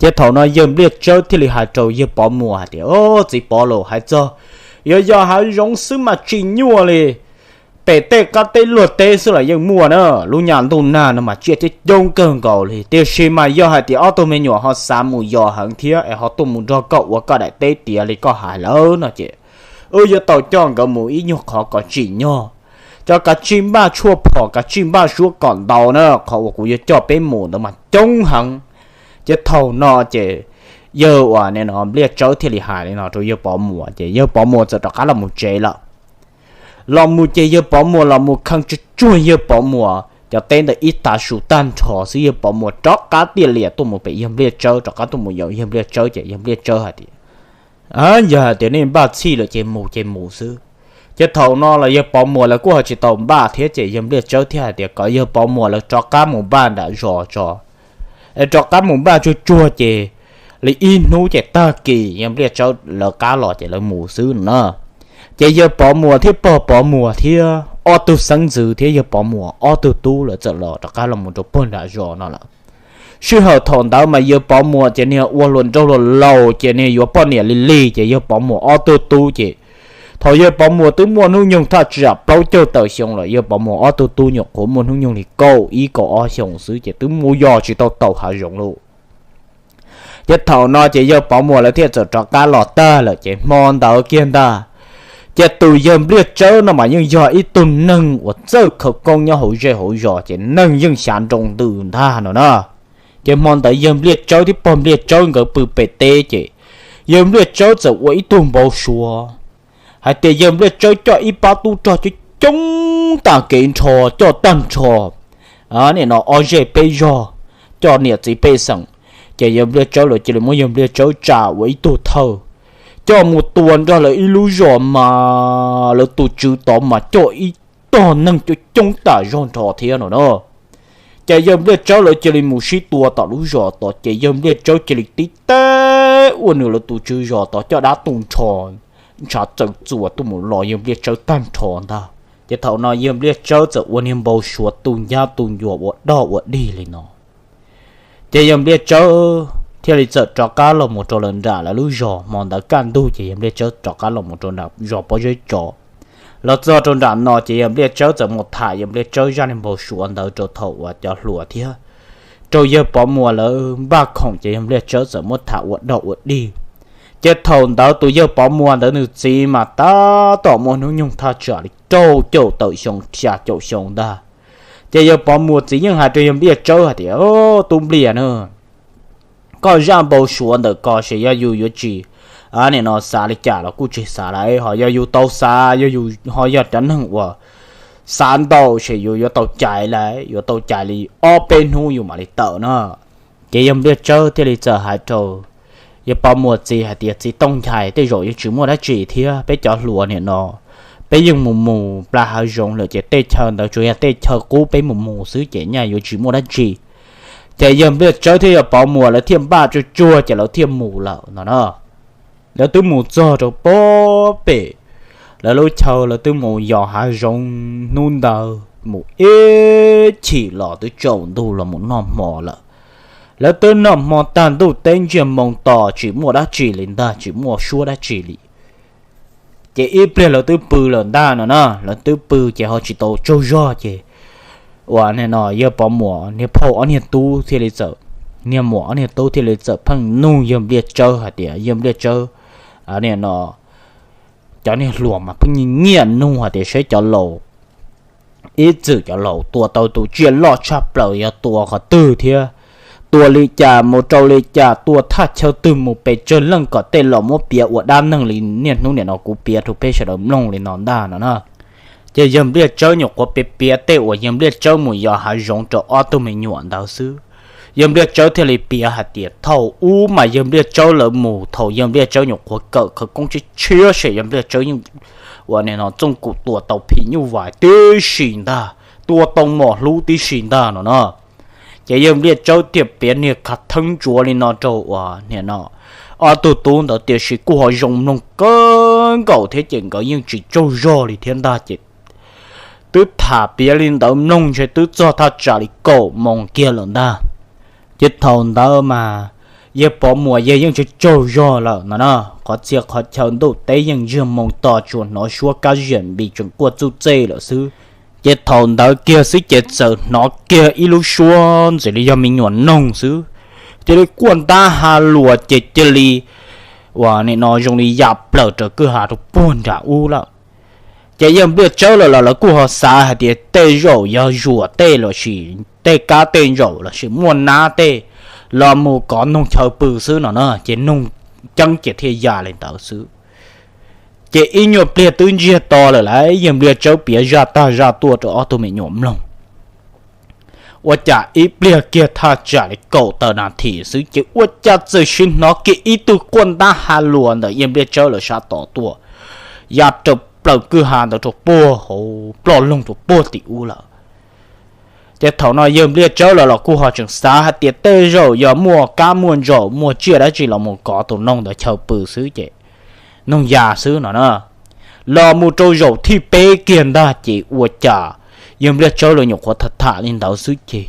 Ces thaum no yawg Npliaj Tsawb thiaj li hais rau yawg Pov Muas hais tias, Au, txiv Pov lauj, hais txog yuav yos hav zoov xwb mas tsis nyuaj li. Pem tej qab teb luag teb xwb los yeej muaj na, lub nyas ntuj nag no mas tsiaj coob coob kawg nkaus li, tiam sis mas yog hais tias ob tug me nyuam ho xav mus yos heev thiab es ho tuaj mus nrog koj ua koj daim teb tiav li koj hais lawm no ces wb yuav tau coj nkawd mus ib nyuag qhov kom tsim nyog, cov kav tsij npaj tshuaj phom kav tsij npaj suab kom ntau na, qhov uas kuv yuav coj peb mus ntawd mas coob heev. Ces thaum no ces yawg uas nim no Npliaj Tsawb thiaj li hais li no rau yawg Pov Muas ces yawg Pov Muas txawm rov qab los mus tsev lawm. Los mus ces yawg Pov Muas los mus khee tsuag tsuag yawg Pov Muas cov teb ntawd ib tav su tag nrho xwb yawg Pov Muas rov qab tiaj lias tuaj mus pem yawg Npliaj Tsawb, rov qab tuaj mus yaum yawg Npliaj Tsawb ces yawg Npliaj Tsawb hais tias, Yog hais tias nej npaj txhij lawm ces mus ces mus xwb. Ces thaum no los yawg Pov Muas lawv kuj ho tsis tau npaj thiab ces yawg Npliaj Tsawb thiaj hais tias kom yawg Pov Muas lawv rov qab mus npaj nram zos tso, es rov qab mus npaj tsuag tsuag ces li ib hnub ces tag kis yawg Npliaj Tsawb lawv qab los ces lawv mus xwb no na. Ces yawg Pov Muas thiab pog Pov Muas thiab ob tug xeeb ntxwv thiab yawg Pov Muas ob tug tub lawv txawm los rov qab los mus rau puag nram zos no lawm. Sij hawm thaum ntawd mas yawg Pov Muas ces niag ua hluas nraug hluas laus ces niag yuav poj niam lig lig ces yawg Pov Muas ob tug tub ces thaum yawg Pov Muas twb muaj hnub nyoog thaj tsam plaub caug tawm xyoo lawm, yawg Pov Muas ob tug tub nyuam qhuav muaj hnub nyoog li kaum ib kaum ob xyoo xwb ces twb mus yos tsis tau taus hav zoov lauj. Ces thaum no ces yawg Pov Muas lawv thiaj txawm rov qab los tag lawm ces hmo ntawd kiag ntag, ces tus yawg Npliaj Tsawb no mas yeej yog ib tug neeg uas txawj khawv koob nyob hauv zej hauv zos ces neeg yeej xyav nroo ntws ntag no na. Ces hmo ntawd yawg Npliaj Tsawb thiab pog Npliaj Tsawb nkawd pw pem teb ces yawg Npliaj Tsawb txawm ua ib tug npau suav hais tias yawg Npliaj Tsawb coj ib pab tub rog coob coob tag kev nrho, coj tag nrho nim no ob zej peb zog, coj niam txiv pej xeem. Ces yawg Npliaj Tsawb lawv cia li muab yawg Npliaj Tsawb tsa ua ib tug thawj coj mus tua nrog lawv ib lub zos mas lawv tus tswv tod mas coj ib tog neeg coob coob tas zog nrho thiab no na. Ces yawg Npliaj Tsawb lawv cia li mus sib tua tom lub zos tod ces yawg Npliaj Tsawb cia li tib teb ua nws lawv tus tswv zos tod coj dab tu nrho, ntshav txawm txuas tuaj mus los yawg Npliaj Tsawb tag nrho ntag. Ces thaum no yawg Npliaj Tsawb txawm ua niag npau suav tu ncab tu ncua ua dog ua dig li no. Ces yawg Npliaj Tsawb thiaj li txawm rov qab los mus rau lawv nram lawv lub zos, hmo ntawd kaj ntug ces yawg Npliaj Tsawb rov qab los mus rau nram zos Pob Zeb Tso. Los txog rau nram no ces yawg Npliaj Tsawb txawm mus tham yawg Npliaj Tsawb zaj niag npau suav ntawd rau thaum uas cov hluas thiab rau yawg Pov Muas lawv npaj khoom ces yawg Npliaj Tsawb txawm muab tham ua dog ua dig. Ces thaum ntawd tus yawg Pov Muas ntawd nws txiv mas tab tom muaj hnub nyoog thaj tsam li rau caum tawm xyoo xya caum xyoo ntag. Ces yawg Pov Muas txiv yeej hais rau yawg Npliaj Tsawb hais tias, Tub Npliaj na, koj zaj npau suav ntawm ko ces yog yus yuav tsis, nim no xav li cas los kuj tsis xav lawm, ho yog yus tau xav, yog yus ho yog cov neeg uas xav ntau ces yus yuav tau caiv lawm, yuav tau caiv li ob peb hnub yus mam li tawm no. Ces yawg Npliaj Tsawb thiaj li txawm hais rau yawg Pov Muas txiv hais tias, Txiv Tooj Nchais, tej zaum yeej tsis muaj dab tsi thiab, peb cov hluas nim no peb yeej mus mus plas hav zoov lawm ces tej chaw ntawd tsuas yog tej chaw qub peb mus mus xwb ces nyaj yuav tsis muaj dab tsi. Ces yawg Npliaj Tsawb thiab yawg Pov Muas lawv thiaj npaj tsuag tsuag ces lawv thiaj mus lawm no na. Lawv twb mus txog rau pob pem lawv lub chaw, lawv twb mus yos hav zoov hnub ntawd mus ib chim los twb tsaus ntuj los mus noj hmo lawm. Lawv twb noj hmo tag ntuj teb ntsiag moo to tsis muaj dab tsi li ntag, tsis muaj suab dab tsi li. Ces ib pliag lawv twb pw lawm ntag no na, lawv twb pw ces ho tsis tau tsaug zog ces uas nim no yawg Pov Muas niag phauj ob niag tub thiaj li txawm, niag muam ob niag tub thiaj li txawm pheej nug yawg Npliaj Tsawb hais tias, Yawg Npliaj Tsawb, nim no cov niag hluas mas pheej nyiam nyiam nug hais tias saib cov laus, ib txwm cov laus tua tau tus tsiaj loj tshaj plaws yog tua qhov twg thiab tua li cas mus rau li cas, tua thaj chaw twg mus pes tsawg leej kom tej los muab piav ua dab neeg li niaj hnub nim no kuv piav rau peb sawv daws mloog li no ntag no na. Ces yawg Npliaj Tsawb nyuam qhuav piav piav tej uas yawg Npliaj Tsawb mus yos hav zoov rau ob tug me nyuam ntawd xwb. Yawg Npliaj Tsawb thiaj li piav hais tias thaum ub mas yawg Npliaj Tsawb lawv mus thaum yawg Npliaj Tsawb nyuam qhuav kawm khawv koob tshiab tshiab ces yawg Npliaj Tsawb yeej ua nim no txooj kum tua tau phim nyuj vais tib si ntag, tua tau mom hlub tib si ntag no na. Ces yawg Npliaj Tsawb thiaj piav niag khav theeb ntsuav li no rau uas nim no ob tug tub ntawd tiam sis kuj ho zoo mloog kawg nkaus thiab ces nkawd yeej tsis tsaug zog li thiab ntag ces twb tham piav li ntawd mloog ntshe twb txog thaj tsam li kaum moos kiag lawm ntag. Ces thaum ntawd mas yawg Pov Muas yawg yeej tsis tsaug zog lawm no na, qhov txhia qhov chaw ntuj teb yeej ntsiag moo to tsuas hnov suab kab ziam npis tseem quaj txuj txej lawm xwb. Ces thaum ntawd kiag xwb ces txawm hnov kiag ib lub suab ntxim li yog me nyuam noog xwb, cia li quaj ntab ha luas ces cia li uas nim no zoo li ya plaws raws kwj ha rau puag nram ub lawm. Ces yawg Npliaj Tsawb lawv los lawv kuj ho xav hais tias tej zaum yog zuam tej los sis tej kab tej ntsaum los sis muaj nab tej los mus kov noog chaw pw xwb no na, ces noog ceeb ces thiaj ya li ntawd xwb. Ces ib nyuag pliag twb ntsiag to lawm lauj, yawg Npliaj Tsawb piav zaj tag zaj tuaj rau ob tug me nyuam mloog. Ua cas ib pliag kiag thaj tsam li kaum tawm nas this xwb ces ua cas txawm sim hnov kiag ib tug quaj ntab ha luas ntawm yawg Npliaj Tsawb lawv sab tod tuaj, ya raws plaws kwj ha ntawd rau puag hauv ploj loog rau puag tim ub lawm. Ces thaum no yawg Npliaj Tsawb lawv los kuj ho tseem xav hais tias tej zaum yog muaj kab muaj ntsaum muaj tsiaj dab tsi los mus kov tus noog ntawd chaw pw xwb ces noog ya xwb no na. Los mus rau zaum thib peb kiag ntag ces ua cas yawg Npliaj Tsawb lawv nyuam qhuav tham tham li ntawd xwb ces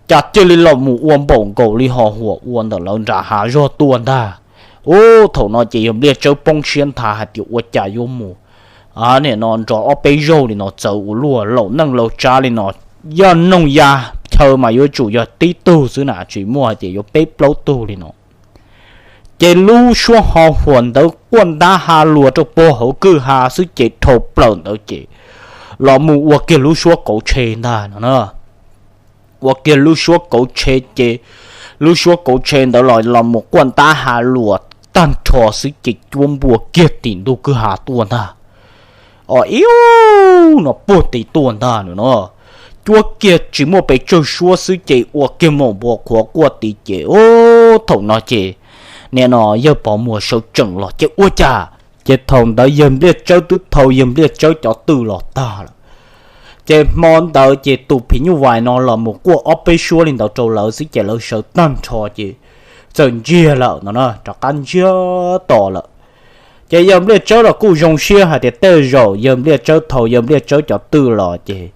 cas cia li los mus ua npaum nkaus li ho huam ua ntawm lawv nram hav zog tuaj ntag. Ub, thaum no ces yawg Npliaj Tsawb poob siab nthav hais tias ua cas yuav mus nim no nrov ob peb zaug li no txawv ua luaj, laus neej laus tsav li no, yog noog ya chaw mas yuav tsum yog tib tug xwb na, tsis muaj hais tias yuav peb plaub tug li no. Ces lub suab ho huam ntawd quaj ntab ha luas rau puag hauv kwj ha xwb ces dhau plaws ntawd ces los mus ua kiag lub suab kauv tshe ntag no na. Ua kiag lub suab kauv tshe ces lub suab kauv tshe ntawd los los mus quaj ntab ha luas tag nrho xwb ces cuab npua kiag tim ntuj kwj ha tuaj ntag. Os, ib no puag tim tuaj ntag no, cuab kiag tsis muaj pes tsawg suab xwb ces ua kiag mus npua qhuav quaj tim ces ub, thaum no ces nim no yawg Pov Muas sawv tsees los ces ua cas, ces thaum ntawd yawg Npliaj Tsawb twb thau yawg Npliaj Tsawb cov twj los tag lawm. Ces hmo ntawd ces tus phim nyuj vais no los mus quaj ob peb suab li ntawd rau lawv xwb ces lawv sawv tag nrho ces txawm ntsiag lawm no na, rov qab ntsiag to lawm. Ces yawg Npliaj Tsawb los kuj zoo siab hais tias tej zaum yawg Npliaj Tsawb thau yawg Npliaj Tsawb cov twj los ces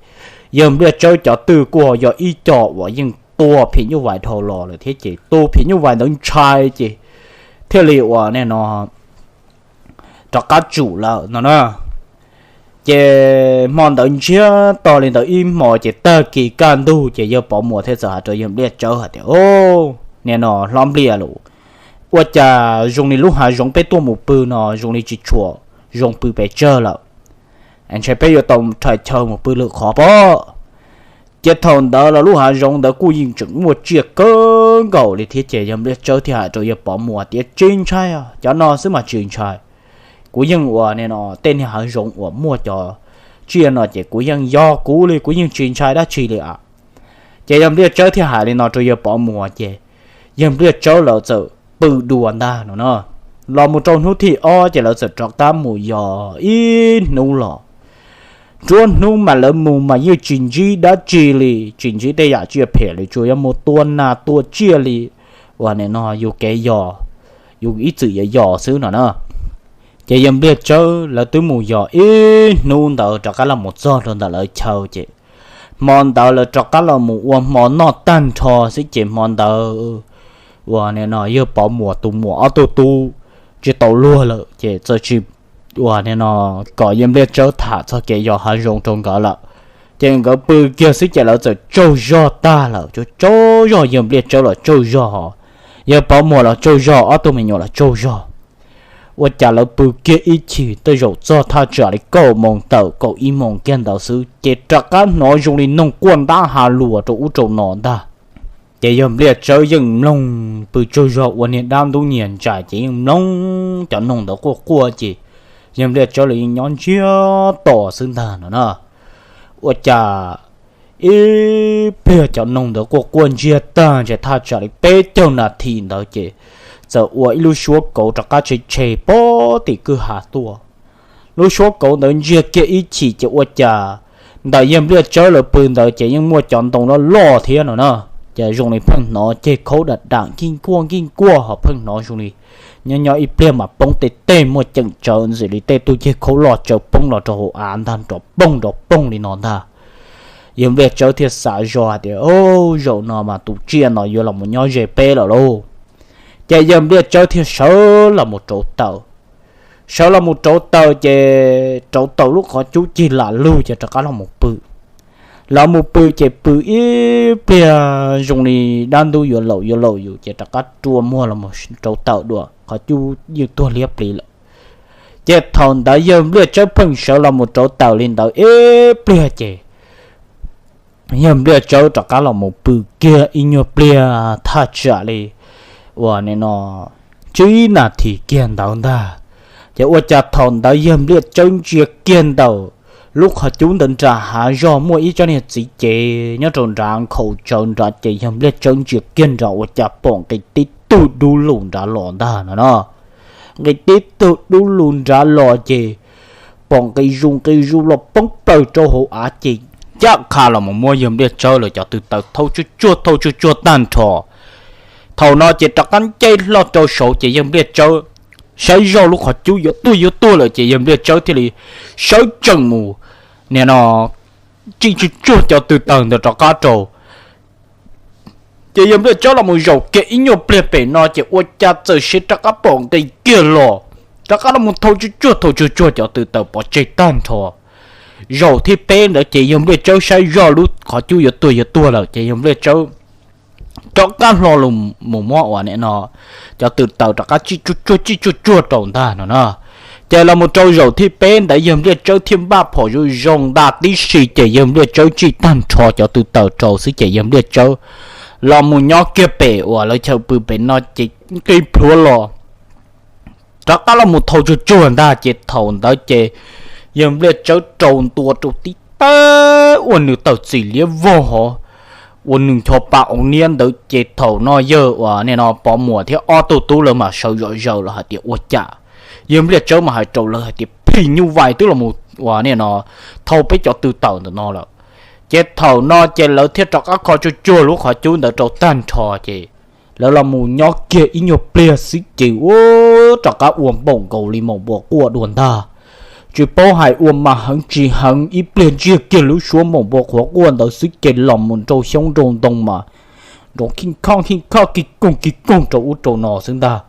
yawg Npliaj Tsawb cov twj kuj ho yog ib co uas yeej tua phim nyuj vais dhau los lawm thiab ces tus phim nyuj vais ntawd ntshai ces thiaj li uas nim no rov qab tsum lawm no na. Ces hmo ntawd ntsiag to li ntawd ib hmos ces tag kis kaj ntug ces yawg Pov Muas thiaj txawm hais rau yawg Npliaj Tsawb hais tias, Au, nim no hlob Npliaj lauj, ua cas zoo li lub hav zoov peb tuaj mus pw no zoo li tsis tshua zoo pw pes tsawg lawm, ntshai peb yuav tau rhais chaw mus pw lwm qhov pob. Ces thaum ntawd los lub hav zoov ntawd kuj yeej tseem muaj tsiaj kawg nkaus li thiab ces yawg Npliaj Tsawb thiaj hais rau yawg Pov Muas tias, Tsis ntshai, cov no xwb mas tsis ntshai. Kuv yeej ua nim no tej niag hav zoov uas muaj cov tsiaj no ces kuv yeej yog kuv li, kuv yeej tsis ntshai dab tsi li a. Ces yawg Npliaj Tsawb thiaj hais li no rau yawg Pov Muas ces yawg Npliaj Tsawb lawv txawm pw dua ntag no na. Los mus rau hnub thib ob ces lawv txawm rov qab mus yos ib hnub los. Nruab hnub mas lawv mus mas yeej tsis ntsib dab tsi li, tsis ntsib tej yam tsiaj phem li, tsuas yog mus tua nas tua tsiaj li uas nim no yus kev yos, yus ib txwm yos yos xwb no na. Ces yawg Npliaj Tsawb lawv twb mus yos ib hnub ntawd rov qab los mus txog rau ntawm lawv chaw ces hmo ntawd lawv rov qab los mus ua hmo noj tag nrho xwb ces hmo ntawd uas nim no yawg Pov Muas tus muam ob tug tub tsis tau luag lawm ces txawm tsis uas nim no kom yawg Npliaj Tsawb tham txog kev yos hav zoov rau nkawd lawm. Ces nkawd pw kiag xwb ces lawv txawm tsaug zog tag lawm, tsaug zog, yawg Npliaj Tsawb los tsaug zog, yawg Pov Muas los tsaug zog, ob tug me nyuam los tsaug zog. Ua cas lawv pw kiag ib chim tej zaum txog thaj tsam li kaum moos tawm kaum ib moos kiag ntawd xwb ces rov qab hnov zoo li noog quaj ntab ha luas rau ub rau no ntag. Ces yawg Npliaj Tsawb yeej mloog pw tsaug zog ua niag dab ntub nyiag ntsais ces yeej mloog cov noog ntawd quaj quaj ces yawg Npliaj Tsawb los yeej nyob ntsiag to xwb ntag no na. Ua cas ib pliag cov noog ntawd quaj quaj ntsiag tag ntshe thaj tsam li peb caug nas this ntawd ces txawm ua ib lub suab kauv rov qab tshe tshe pog tim kwj ha tuaj. Lub suab kauv ntawd ntsiag kiag ib chim ces ua cas ntawm yawg Npliaj Tsawb lawv pw ntawd ces yeej muaj cov ntoo loj loj thiab no na. Ces zoo li pheej hnov ceg khaub dam dam nkij nkuaj nkij nkuaj ho pheej hnov zoo li nyob nyob ib pliag mas poob tej teg muaj ceem tsawv ntxim li tej tug ceg khaub loj tsawv poob los rau hauv av ntag, nrov poog nrov poog li no ntag. Yawg Npliaj Tsawb thiaj xav zoj hais tias, Au, zaum no mas tus tsiaj no yuav los mus nyob ze peb lawm lauj. Ces yawg Npliaj Tsawb thiaj sawv los mus rauv taws. Sawv los mus rauv taws ces rauv taws lub qhov cub cig lam lug ces rov qab los mus pw. Los mus pw ces pw ib pliag zoo li dab ntub yuav laum yuav laum yus ces rov qab rua muag los rauv taws dua, qhov cub yeej tuag liab plis lawm. Ces thaum ntawd yawg Npliaj Tsawb pheej sawv los mus rauv taws li ntawd ib pliag ces yawg Npliaj Tsawb rov qab los mus pw kiag ib nyuag pliag thaj tsam li uas nim no tsib nas this kiag ntawd ntag. Ces ua cas thaum ntawd yawg Npliaj Tsawb ntsia kiag ntawm lub qhov cub ntawd nram hav zog muaj ib tsob niag txiv cev nyob rau nrad nkhaus tsawv nrad ces yawg Npliaj Tsawb ntsia kiag nrad ua cas pom nqis tib tug dub lug nrad los ntag no na. Nqis tib tug dub lug nrad los ces pom nqis zus nqis zus los poob plaws rau hauv av ces ncaj qha los mus muab yawg Npliaj Tsawb lawv cov tw taws thauj tsuj tsuag thauj tsuj tsuag tag nrho. Thaum no ces rov qab ncej hlo rau saud ces yawg Npliaj Tsawb saib zoj lub qhov cub yuav tuag yuav tuag lawm ces yawg Npliaj Tsawb thiaj li sawv tsees mus nim no tsij tsuj tsuag cov tw taws ntawd rov qab rau. Ces yawg Npliaj Tsawb los mus zaum kiag ib nyuag pliag pem no ces ua cas txawm siv rov qab pom nqis kiag los, rov qab los mus thauj tsuj tsuag thauj tsuj tsuag cov tw taws pov tseg tag nrho. Zaum thib peb ntawd ces yawg Npliaj Tsawb saib zoj lub qhov cub yuav tuag yuav tuag lawm ces yawg Npliaj Tsawb rov qab hlo los mus muab uas nim no cov tw taws rov qab tsij tsuj tsuag tsij tsuj tsuag rau ntag no na. Ces los mus rau zaum thib peb ntawd yawg Npliaj Tsawb thiaj npaj phom zoo zoo ntag tib si ces yawg Npliaj Tsawb tsij tag nrho cov tw taws rau xwb ces yawg Npliaj Tsawb los mus nyob kiag pem uas lawv chaw pw pem no ces nqis plhuav los rov qab los mus thauj tsuj tsuag ntag ces thaum ntawd ces yawg Npliaj Tsawb rau ntua rau tib teb ua nws tawm txim liab vog hov, ua nws ncho pa ua niab ntawd ces thaum no yawg uas nim no Pov Muas thiab ob tug tub lawv mas sawv zom zaws los hais tias ua cas yawg Npliaj Tsawb mas hais rau lawv hais tias phim nyuj vais twb los mus uas nim no thauj peb cov tw taws ntawm no lawm. Ces thaum no ces lawv thiaj rov qab kho tsuj tsuag lub qhov cub ntawd rau tag nrho ces lawv los mus nyob kiag ib nyuag pliag xwb ces ua rov qab ua npaum nkaus li maum npua quaj dua ntag. Tsis paub hais ua mas heev tsis heev ib pliag ntsiag kiag lub suab maum npua qhuav quaj ntawd xwb ces los mus nrau xyoob nrau ntoo mas nrov khij khoj khij khoj kig koog kig koog rau ub rau no xwb ntag.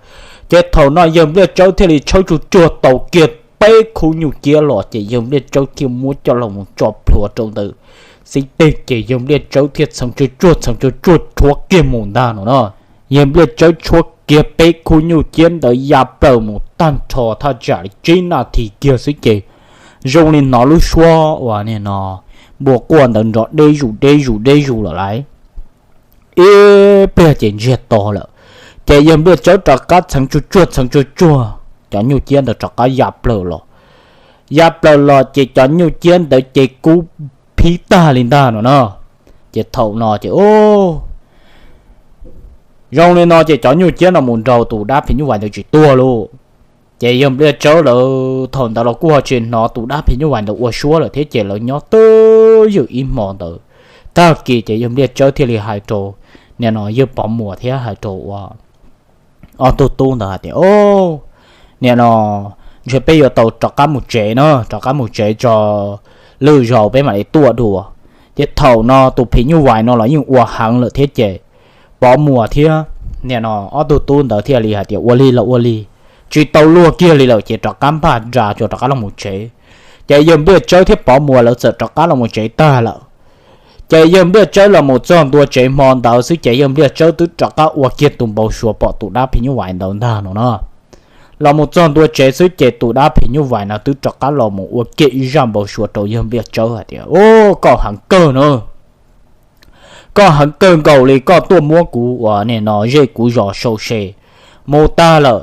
Ces thaum no yawg Npliaj Tsawb thiaj li tshawb tsuj tsuag tau kiag peb khub nyuj ciab los ces yawg Npliaj Tsawb thiaj muab coj los mus tso plhuav rau ntawm xib teg ces yawg Npliaj Tsawb thiaj txheev tsuag tsuag txheev tsuag tsuag rhuav kiag mus ntag no na. Yawg Npliaj Tsawb tshuab kiag peb khub nyuj ciab ntawd ya plaws mus tag nrho thaj tsam li tsib nas this kiag xwb ces zoo li hnov lub suab uas nim no npua quaj ntawd nrov deb zus deb zus deb zus lawm lauj. Ib pliag ces ntsiag to lawm, ces yawg Npliaj Tsawb rov qab txheev tsuag tsuag txheev tsuag tsuag cov nyuj ciab ntawd rov qab ya plaws los. Ya plaws los ces cov nyuj ciab ntawd ces kub phib tag li ntag no na. Ces thaum no ces zoo li no ces cov nyuj ciab no mus nraus tus dab phim nyuj vais ntawd tsis tuag lauj. Ces yawg Npliaj Tsawb lawv thaum ntawd los kuj ho tsis hnov tus dab phim nyuj vais ntawd ua suab lawm thiab ces lawv nyob twj ywm ib hmo ntawd. Tag kis ces yawg Npliaj Tsawb thiaj li hais rau nim no yawg Pov Muas thiab hais rau ua ob tug tub ntawd hais tias, Nim no ntshe peb yuav tau rov qab mus tsev na, rov qab mus tsev tso lwm zaus peb mam li tuaj dua. Ces thaum no tus phim nyuj vais no los yeej ua heev lawm thiab ces Pov Muas thiab nim no ob tug tub ntawd thiaj li hais tias, Ua li los ua li, tsis tau luag kiag li lawm ces rov qab npaj nra tso rov qab los mus tsev. Ces yawg Npliaj Tsawb thiab Pov Muas lawv txawm rov qab los mus tsev tag lawm. Ces yawg Npliaj Tsawb los mus txog ntua tsev hmo ntawd xwb ces yawg Npliaj Tsawb twb rov qab ua kiag tus npau suav pom tus dab phim nyuj vais ntawd ntag no na. Los mus txog ntua tsev xwb ces tus dab phim nyuj vais no twb rov qab los mus ua kiag ib zaj npau suav rau yawg Npliaj Tsawb hais tias, Koj heev kawg na, koj heev kawg nkaus li, koj tuaj muab kuv uas nim no zej kuv zos sau se mus tag lawm,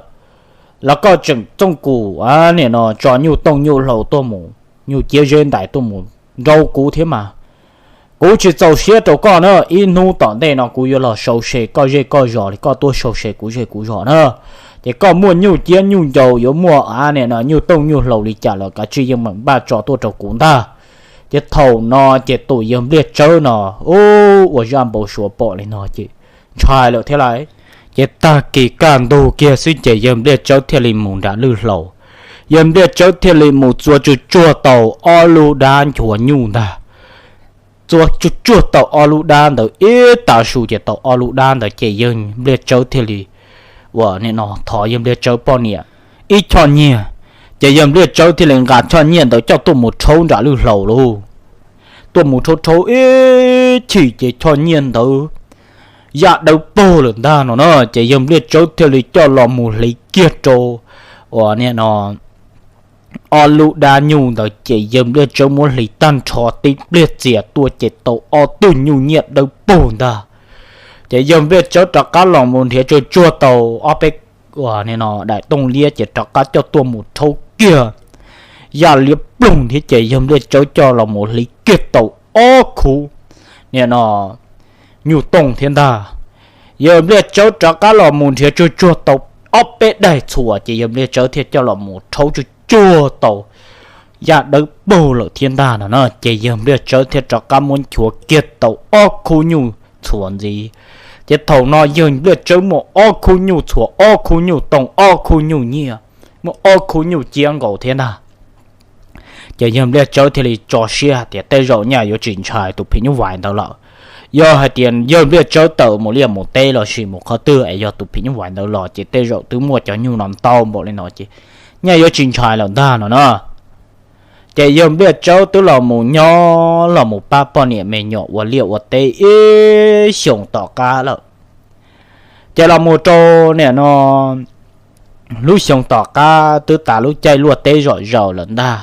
los koj tseem txooj kum nim no tso nyuj tooj nyuj hlau tuaj mus, nyuj ciab zeb ntais tuaj mus nraus kuv thiab mas. Kuv tsis txaus siab rau koj na, ib hnub tom ntej no kuv yuav los sau se koj zej koj zos li koj tuaj sau se kuv zej kuv zos na. Ces koj muaj nyuj ciab nyuj ncaus, yuav muaj nim no nyuj tooj nyuj hlau li cas los kav tsij yeej meem npaj tso tuaj rau kuv ntag. Ces thaum no ces tus yawg Npliaj Tsawb no ua zaj npau suav pom li no ces ntshai lawm thiab lauj. Ces tag kis kaj ntug kiag xwb ces yawg Npliaj Tsawb thiaj li mus nram lwj hlau. Yawg Npliaj Tsawb thiaj li mus txua tsuag tsuag tau ob lub dab nchuav nyuj ntag. Txua tsuag tsuag tau ob lub dab ntawd ib tav su ces tau ob lub dab ntawd ces yawg Npliaj Tsawb thiaj li uas nim no thov yawg Npliaj Tsawb poj niam ib choj nyiaj. Ces yawg Npliaj Tsawb thiaj li nqa choj nyiaj ntawd coj tuaj mus rhaub nram lwj hlau lauj. Tuaj mus rhaub rhaub ib chim ces choj nyiaj ntawd ya dawb paug lawm ntag no na. Ces yawg Npliaj Tsawb thiaj li coj los mus hliv kiag rau uas nim no ob lub dab nyuj ntawd ces yawg Npliaj Tsawb muab hliv tag nrho tib pliag txias tuaj ces tau ob tug nyuj nyiaj dawb paug ntag. Ces yawg Npliaj Tsawb rov qab los mus nrhiav tsuag tsuag tau ob peb uas nim no daim tooj liab ces rov qab coj tuaj mus rhaub kiag ya liab ploog thiab ces yawg Npliaj Tsawb coj los mus hliv kiag tau ob khub nim no nyuj tooj thiab ntag. Yawg Npliaj Tsawb rov qab los mus nrhiav tsuag tsuag tau ob peb daim txhuas ces yawg Npliaj Tsawb thiaj coj los mus rhaub tsuag tsuag tau ya dawb paug lawm thiab ntag no na. Ces yawg Npliaj Tsawb thiaj rov qab muab nchuav kiag tau ob khub nyuj txhuas ntxiv. Ces thaum no yawg Npliaj Tsawb muaj ob khub nyuj txhuas, ob khub nyuj tooj, ob khub nyuj nyiaj, muaj ob khub nyuj ciab nkaus thiab ntag. Ces yawg Npliaj Tsawb thiaj li tso siab hais tias tej zaum nyaj yuav tsis ntshai tus phim nyuj vais ntawd lawm. Yog hais tias yawg Npliaj Tsawb tawm mus liaj mus teb los sis mus qhov twg es yog tus phim nyuj vais ntawd los ces tej zaum twb muaj cov nyuj no ntau npaum li no ces nyaj yuav tsis ntshai lawm ntag no na. Ces yawg Npliaj Tsawb twb los mus nyob los mus pab poj niam me nyuam ua liaj ua teb ib xyoos tom qab lawm. Ces los mus rau nim no lub xyoo tom qab twb tas lub caij luaj teb zom zaws lawm ntag.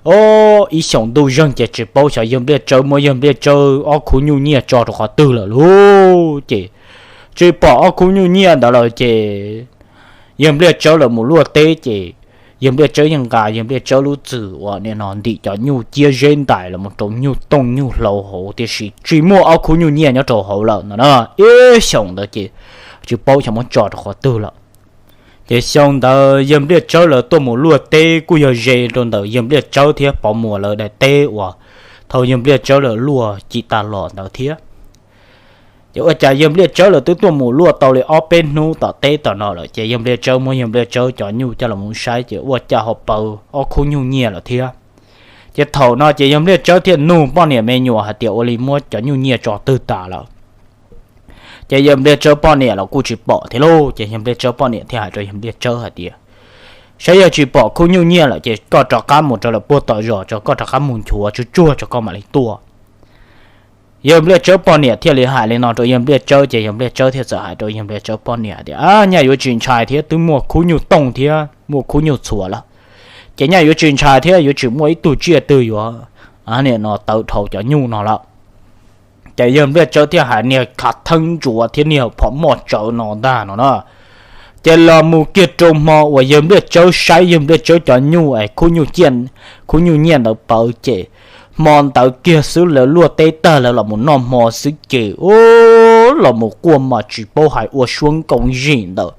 Ib xyoos ntuj zeeg ces tsis paub xyov yawg Npliaj Tsawb muab yawg Npliaj Tsawb ob khub nyuj nyiaj tso rau qhov twg lawm lauj. Ces tsis pom ob khub nyuj nyiaj ntawd lawm ces yawg Npliaj Tsawb lawv mus luaj teb ces yawg Npliaj Tsawb yeej nqa yawg Npliaj Tsawb lub txwm uas nim no ntim cov nyuj ciab zeb ntais los mus rau nyuj tooj nyuj hlau hauv tiam sis tsis muaj ob khub nyuj nyiaj nyob rau hauv lawm no na. Ib xyoos ntawd ces tsis paub xyov muab tso rau qhov twg lawm. Ces xyoo ntawd yawg Npliaj Tsawb lawv tuaj mus luaj teb kuj yog ze rau ntawm yawg Npliaj Tsawb thiab Pov Muas lawv daim teb uas thaum yawg Npliaj Tsawb lawv luaj cim tas los ntawd thiab. Ces ua cas yawg Npliaj Tsawb lawv twb tuaj mus luaj tau li ob peb hnub tom teb tom no lawm ces yawg Npliaj Tsawb muab yawg Npliaj Tsawb cov nyuj coj los mus saib ces ua cas ho paws ob khub nyuj nyiaj lawm thiab. Ces thaum no ces yawg Npliaj Tsawb thiaj nug poj niam me nyuam hais tias ua li muab cov nyuj nyiaj tso twg tas lawm. Ces yawg Npliaj Tsawb poj niam los kuj tsis pom thiab lauj. Ces yawg Npliaj Tsawb poj niam thiaj hais rau yawg Npliaj Tsawb hais tias Saib yog tsis pom khub nyuj nyiaj lawm ces koj rov qab mus rau lawm puag tom zos tso, koj rov qab mus nchuav tsuag tsuag tso koj mam li tuaj. Yawg Npliaj Tsawb poj niam thiaj li hais li no rau Yawg Npliaj Tsawb ces Yawg Npliaj Tsawb thiaj txawm hais rau Yawg Npliaj Tsawb poj niam tias, Nyaj yuav tsis ntshai thiab, twb muaj khub nyuj tooj thiab muaj khub nyuj txhuas lawm, ces nyaj yuav tsis ntshai thiab yuav tsis muaj ib tug tsiaj twg yuav nim no tawv dhau cov nyuj no lawm. Ces Yawg Npliaj Tsawb thiaj hais niag khav theeb ntsuav thiab niag phom moj tsawv no ntag no na. Ces los mus kiag rau hmo uas Yawg Npliaj Tsawb saib Yawg Npliaj Tsawb cov nyuj es khub nyuj nyiaj ntawd pawv ces hmo ntawd kiag xwb lawv luaj teb tag lawv los mus noj hmo xwb ces, u, los mus quaj mas tsis paub hais ua suab nkoos zim ntawm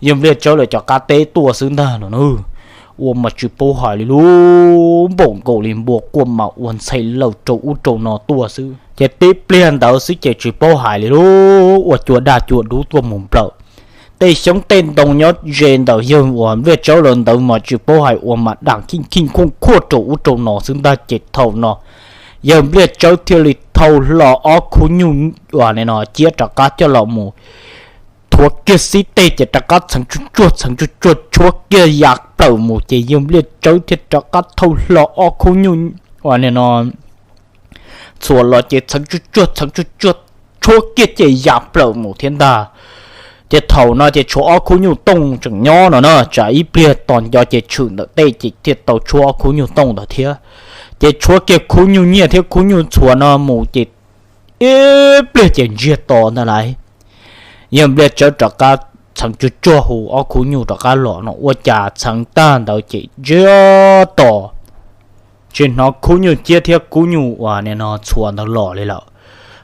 Yawg Npliaj Tsawb lawv cov qab teb tuaj xwb ntag no na. Ua mas tsis paub hais li lub npaum nkaus li npua quaj mas ua ntxhais lawm rau ub rau no tuaj xwb ces tib pliag ntawd xwb ces tsis paub hais li lub ua cua daj cua dub tuaj mus nplawm tej xyoob tej ntoo nyob ze ntawm Yawg uas Npliaj Tsawb lawv ntawd mas tsis paub hais ua mas dam khij khij khuaj khuaj rau ub rau no xwb ntag ces thaum no Yawg Npliaj Tsawb thiaj li thau hlo ob khub nyuj uas no ciab rov qab coj los mus thuav kiag xib teg ces rov qab txheev tsuj tsuag txheev tsuj tsuag tshuab kiag ya plaws mus ces Yawg Npliaj Tsawb thiaj rov qab thau hlo ob khub nyuj uas no txhuas los ces txheev tsuj tsuag txheev tsuj tsuag tshuab kiag ces ya plaws mus thiab ntag. Ces thaum no ces tshuav ob khub nyuj tooj tseem nyob no na, tsam ib pliag tos nco ces tshwm ntawm tej ces thiaj tau tshuab ob khub nyuj tooj ntawd thiab. Ces tshuab kiag khub nyuj nyiaj thiab khub nyuj txhuas no mus ces ib pliag ces ntsiag to ntag lauj. Yawg Npliaj Tsawb rov qab txheev tsuj tsuag hu ob khub nyuj rov qab los no ua cas txheev tag ntawd ces ntsiag to tsis hnov khub nyuj ciab thiab khub nyuj uas no txhuas ntawd los li lawm.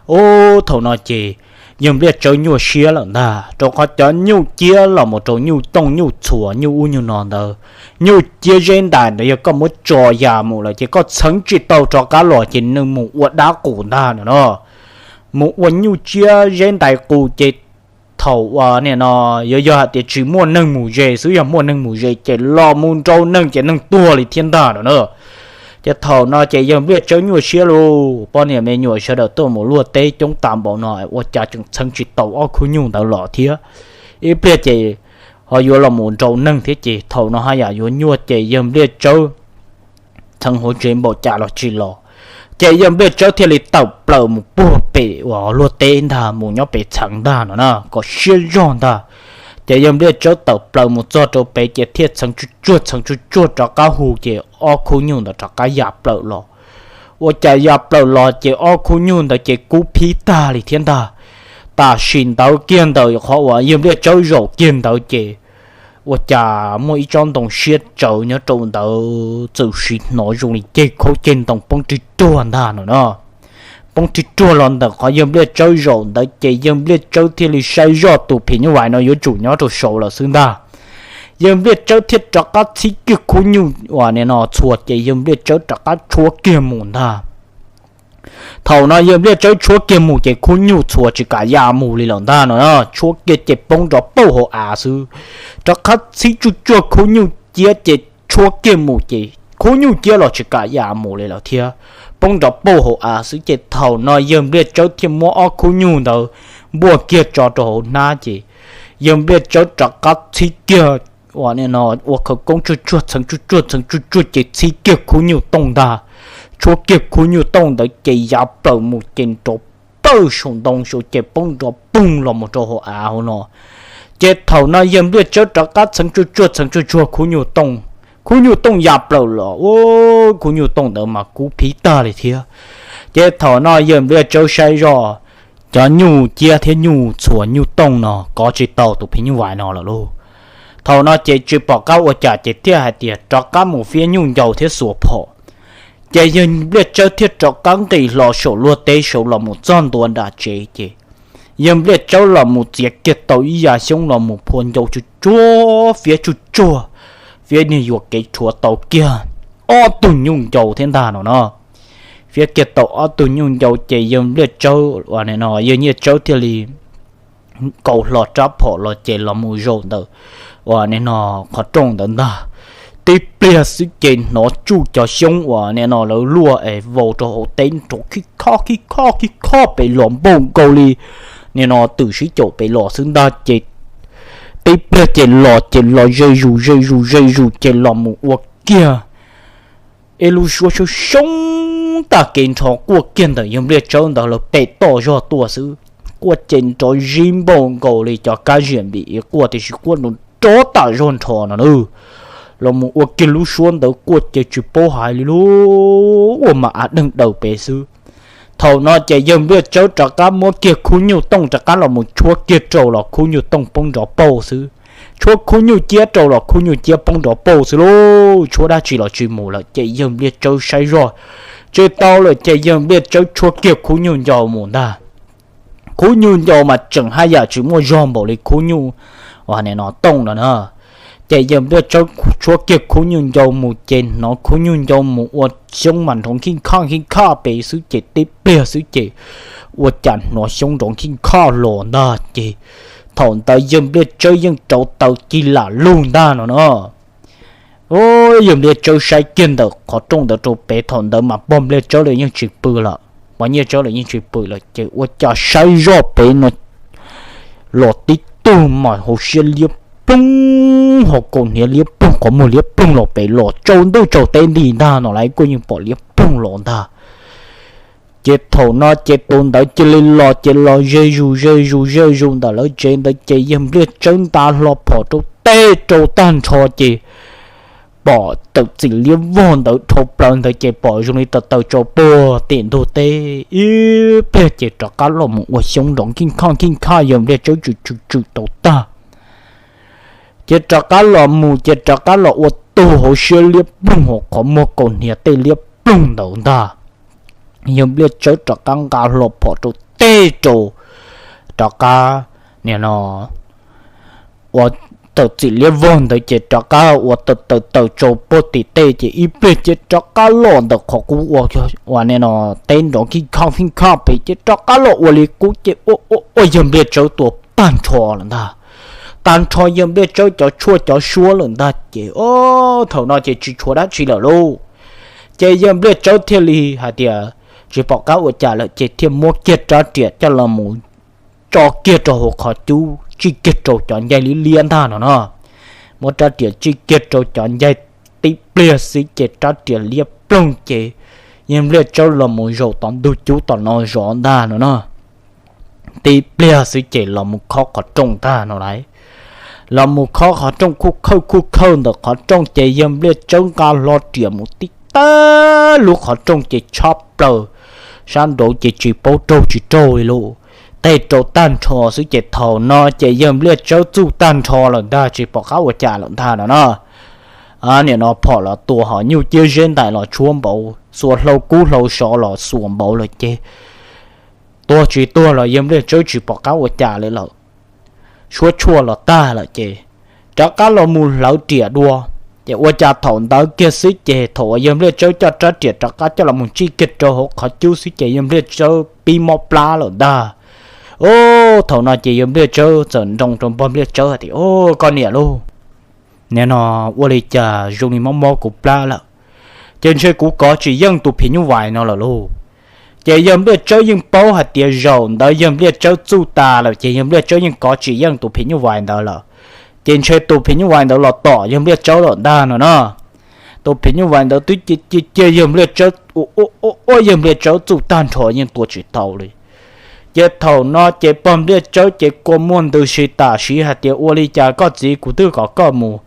Ub, thaum no ces Yawg Npliaj Tsawb nyuaj siab lawm ntag, rau qhov cov nyuj ciab los mus rau nyuj tooj nyuj txhuas nyuj ub nyuj no ntawd, nyuj ciab zeb ntais ntawd yog koj muab tso ya mus lawm ces koj txheev tsis tau rov qab los ces nws mus ua dab qus ntag no no. Mus ua nyuj ciab zeb ntais qus ces thaum uas nim no yuav yog hais tias tsis muaj neeg mus ze xwb, yog muaj neeg mus ze ces los mus nrau neeg ces neeg tuag li thiab ntag no na. Ces thaum no ces Yawg Npliaj Tsawb nyuaj siab lauj, poj niam me nyuam sawv daws tuaj mus luaj teb coob tas npaum no ua cas tseem txheev tsis tau ob khub nyuj ntawd los thiab. Ib pliag ces ho yuav los mus nrau neeg thiab ces thaum no haj yam yuav nyuaj ces Yawg Npliaj Tsawb txheev hauv tsev npaum cas los tsis los. Ces Yawg Npliaj Tsawb thiaj li tawm plaws mus puag pem uas luaj teb ntag mus nyob pem txheev ntag no na kom siab zog ntag. Ces Yawg Npliaj Tsawb tawm plaws mus txog rau pem ces thiaj txheev tsuj tsuag txheev tsuj tsuag rov qab hu ces ob khub nyuj ntawd rov qab ya plaws los. Ua cas ya plaws los ces ob khub nyuj ntawd ces kub phib tag li thiab ntag. Tam sim ntawd kiag ntawm qhov uas Yawg Npliaj Tsawb zaum kiag ntawd ces ua cas muaj ib tsob ntoo siab tsawv nyob rau ntawd txawm sim hnov zoo li ceg khaub ceg ntoo poob rig ruag ntag no na. Poob rig ruag los ntawm qhov Yawg Npliaj Tsawb zaum ntawd ces Yawg Npliaj Tsawb thiaj li saib zoj tus phim nyuj vais no yuav tsum nyob rau saud lawm xwb ntag. Yawg Npliaj Tsawb thiaj rov qab txhib kiag khub nyuj uas nim no txhuas ces Yawg Npliaj Tsawb rov qab tshuab kiag mus ntag. Thaum no Yawg Npliaj Tsawb tshuab kiag mus ces khub nyuj txhuas tsis kam ya mus li lawm ntag no, tshuab kiag ces poob nrov pauj hauv av xwb. Rov qab txhib tsuj tsuag khub nyuj ciab ces tshuab kiag mus ces khub nyuj ciab los tsis kam ya mus li lawm thiab, poob nrov pauj hauv av xwb. Ces thaum no Yawg Npliaj Tsawb thiaj muab ob khub nyuj ntawd npuaj kiag tso rau hauv hnab ces Yawg Npliaj Tsawb rov qab txhib kiag uas nim no ua khawv koob tsuj tsuag txheev tsuj tsuag txheev tsuj tsuag ces txhib kiag khub nyuj tooj ntag. Tshuab kiag khub nyuj tooj ntawd ces ya plaws mus ces nrov pawj saum ntoo saud ces poob nrov poog los mus rau hauv av hauv no. Ces thaum no Yawg Npliaj Tsawb rov qab txheev tsuj tsuag txheev tsuj tsuag khub nyuj tooj, khub nyuj tooj ya plaws los, khub nyuj tooj ntawd mas kub phib tag li thiab. Ces thaum no Yawg Npliaj Tsawb saib zoj cov nyuj ciab thiab nyuj txhuas nyuj tooj no kov tsis tau tus phim nyuj vais no lawm lauj. Thaum no ces tsis pom qab ua cas ces thiaj hais tias rov qab mus fiab nyuj ncau thiab xuas phom. Ces Yawg Npliaj Tsawb thiaj rov qab nqis hlo saum luag teb saud los mus txog ntua nram tsev ces Yawg Npliaj Tsawb los mus txiav kiag tau ib yav xyoob los mus phua ncau tsuj tsuag fiab tsuj tsuag, fiab niag yuam kev rhuav tau kiag ob tug nyuj ncau thiab ntag no no. Fiab kiag tau ob tug nyuj ncau ces Yawg Npliaj Tsawb uas nim no Yawg Npliaj Tsawb thiaj li nkaus hlo rab phom los ces los mus zaum ntawm uas nim no qhov rooj ntawd ntag. Tib pliag xwb ces hnov tsuj cov xyoob uas nim no lawv luaj es vau rau hauv teb nrov khib khob khib khob khib khob pem los npaum nkaus li nim no twm sib caum pem los xwb ntag ces tib pliag ces los ces los ze zus ze zus ze zus ces los mus ua kiag ib lub suab xyoob xyoob tag kev nrho quaj kiag ntawm yawg Npliaj Tsawb ntawd lawm pem toj zog tuaj xwb. Quaj ces nrov zib npaug nkaus li cov kab ziam vim quaj tiam sis quaj nrov nrov tam zog nrho no na. Los mus ua kiag lub suab ntawd quaj ces tsis paub hais li lub ua mas av deeg daws pem xwb. Thaum no ces yawg Npliaj Tsawb rov qab muab kiag khub nyuj tooj rov qab los mus tshuab kiag rau los khub nyuj tooj poob nrov pauj xwb. Tshuab khub nyuj ciab rau los khub nyuj ciab poob nrov pauj xwb lauj, tshuab dab tsi los tsis mus lawm ces yawg Npliaj Tsawb saib zoj tsis tau lawm ces yawg Npliaj Tsawb tshuab kiag khub nyuj ncau mus ntag. Khub nyuj ncau mas tseem haj yam tsis muaj zog npaum li khub nyuj nim no tooj no na. Ces yawg Npliaj Tsawb tshuab kiag khub nyuj ncau mus ces hnov khub nyuj ncau mus ua xyoob mas nrov khij khaj khij khaj pem xwb ces tib pliag xwb ces ua cas hnov xyoob nrov khij khaj los ntag ces thaum ntawd yawg Npliaj Tsawb yeej rauv taws ci lam lug ntag no no. Yawg Npliaj Tsawb saib kiag ntawm qhov rooj ntawd rau pem thaum ntawd mas pog Npliaj Tsawb lawm yeej tsis pw lawm, pog Nyiaj Tsawb lawm yeej tsis pw lawm ces ua cas saib zoj pem no los tib tug mas hauv siab liab ploog, hauv kaus hniav liab ploog, qhov muag liab ploog los pem los tsaus ntuj tsaus teb nti ntag no lawv kuj yeej pom liab ploog los ntag. Ces thaum no ces tus ntawd cia li los ces los ze zus ze zus ze zus ntawm lawv tsev ntawd ces yawg Npliaj Tsawb nqa hlo phom rau teb rau tag nrho ces pom tawm txim liab vog ntawd dhau plaws ntawd ces pom zoo li taws taws tsaus puag tim ntug teb ib pliag ces rov qab los mus ua xyoob nrov khij khaj khij khaj yawg Npliaj Tsawb tswm tswm tswm rau tag. Ces rov qab los mus ces rov qab los ua tug hauv siab liab ploog hauv qhov muag kaus hniav tej liab ploog ntawd ntag. Yawg Npliaj Tsawb rov qab nqa hlo phom rau teb rau, rov qab nim no ua tawm txim liab vog ntawd ces rov qab ua taws taws taws tsaus puag tim tej ces ib pliag ces rov qab los ntawm qhov qub ua nim no teb nrov khij khaj khij khaj pem ces rov qab los ua li qub ces ua ua yawg Npliaj Tsawb tuag tag nrho lawm ntag. Tag nrho yawg Npliaj Tsawb cov tshuaj cov suab lawm ntag ces o thaum no ces tsis tshuav dab tsi lawm lauj. Ces yawg Npliaj Tsawb thiaj li hais tias tsis pom qab ua cas lawm ces thiaj muab kiag rab riam coj los mus tso kiag rau hauv qhov cub tsij kiag rau cov ncaig liab liab ntag no no. Muab rab riam tsij kiag rau cov ncaig tib pliag xwb ces rab riam liab ploog ces yawg Npliaj Tsawb los mus zaum tom ntug cub tom no zov ntag no no. Tib pliag xwb ces los mus khob qhov rooj ntag no lauj. Los mus khob qhov rooj khuj khawj khuj khawj ntawm qhov rooj ces yawg Npliaj Tsawb nqa hlo riam mus tib tag lub qhov rooj ces tshab plaws sab nraud ces tsis paub raug tsis raug li lauj. Tej rau tag nrho xwb ces thaum no ces yawg Npliaj Tsawb txuj tag nrho lawm ntag tsis pom qab ua cas lawm ntag no no. Nim no phom los tua hos nyuj ciab zeb ntais los tshuab npaum, xuas hlau kub hlau sov los xuas npaum lawm ces tuag tsis tuag los yawg Npliaj Tsawb tsis pom qab ua cas li lawm. Suab tshuaj los tag lawm ces rov qab los mus hlawv riam dua. Ces ua cas thaum ntawd kiag xwb ces thaum uas yawg Npliaj Tsawb coj rab riam rov qab coj los mus tsij kiag rau hauv qhov cub xwb ces yawg Npliaj Tsawb pib mob plab lawm ntag. O, thaum no ces yawg Npliaj Tsawb txawm nroo rau pog Npliaj Tsawb hais tias, O, koj niam lauj, nim no ua li cas zoo li mob mob kuv plab lawm, ces ntshe kuv kov tsis yeej tus phim nyuj vais no lawm lauj. Ces yawg Npliaj Tsawb yeej paub hais tias zaum ntawd yawg Npliaj Tsawb txuj tas lawm ces yawg Npliaj Tsawb yeej kov tsis yeej tus phim nyuj vais ntawd lawm. Ces ntshe tus phim nyuj vais ntawd los tom yawg Npliaj Tsawb lawm ntag no no. Tus phim nyuj vais ntawd twb cia cia yawg Npliaj Tsawb ua ua yawg Npliaj Tsawb txuj tag nrho yeej tua tsis tau li. Ces thaum no ces pog Npliaj Tsawb ces kua muag ntws si tam sim hais tias, Ua li cas koj txiv, kuv twb kom koj mus,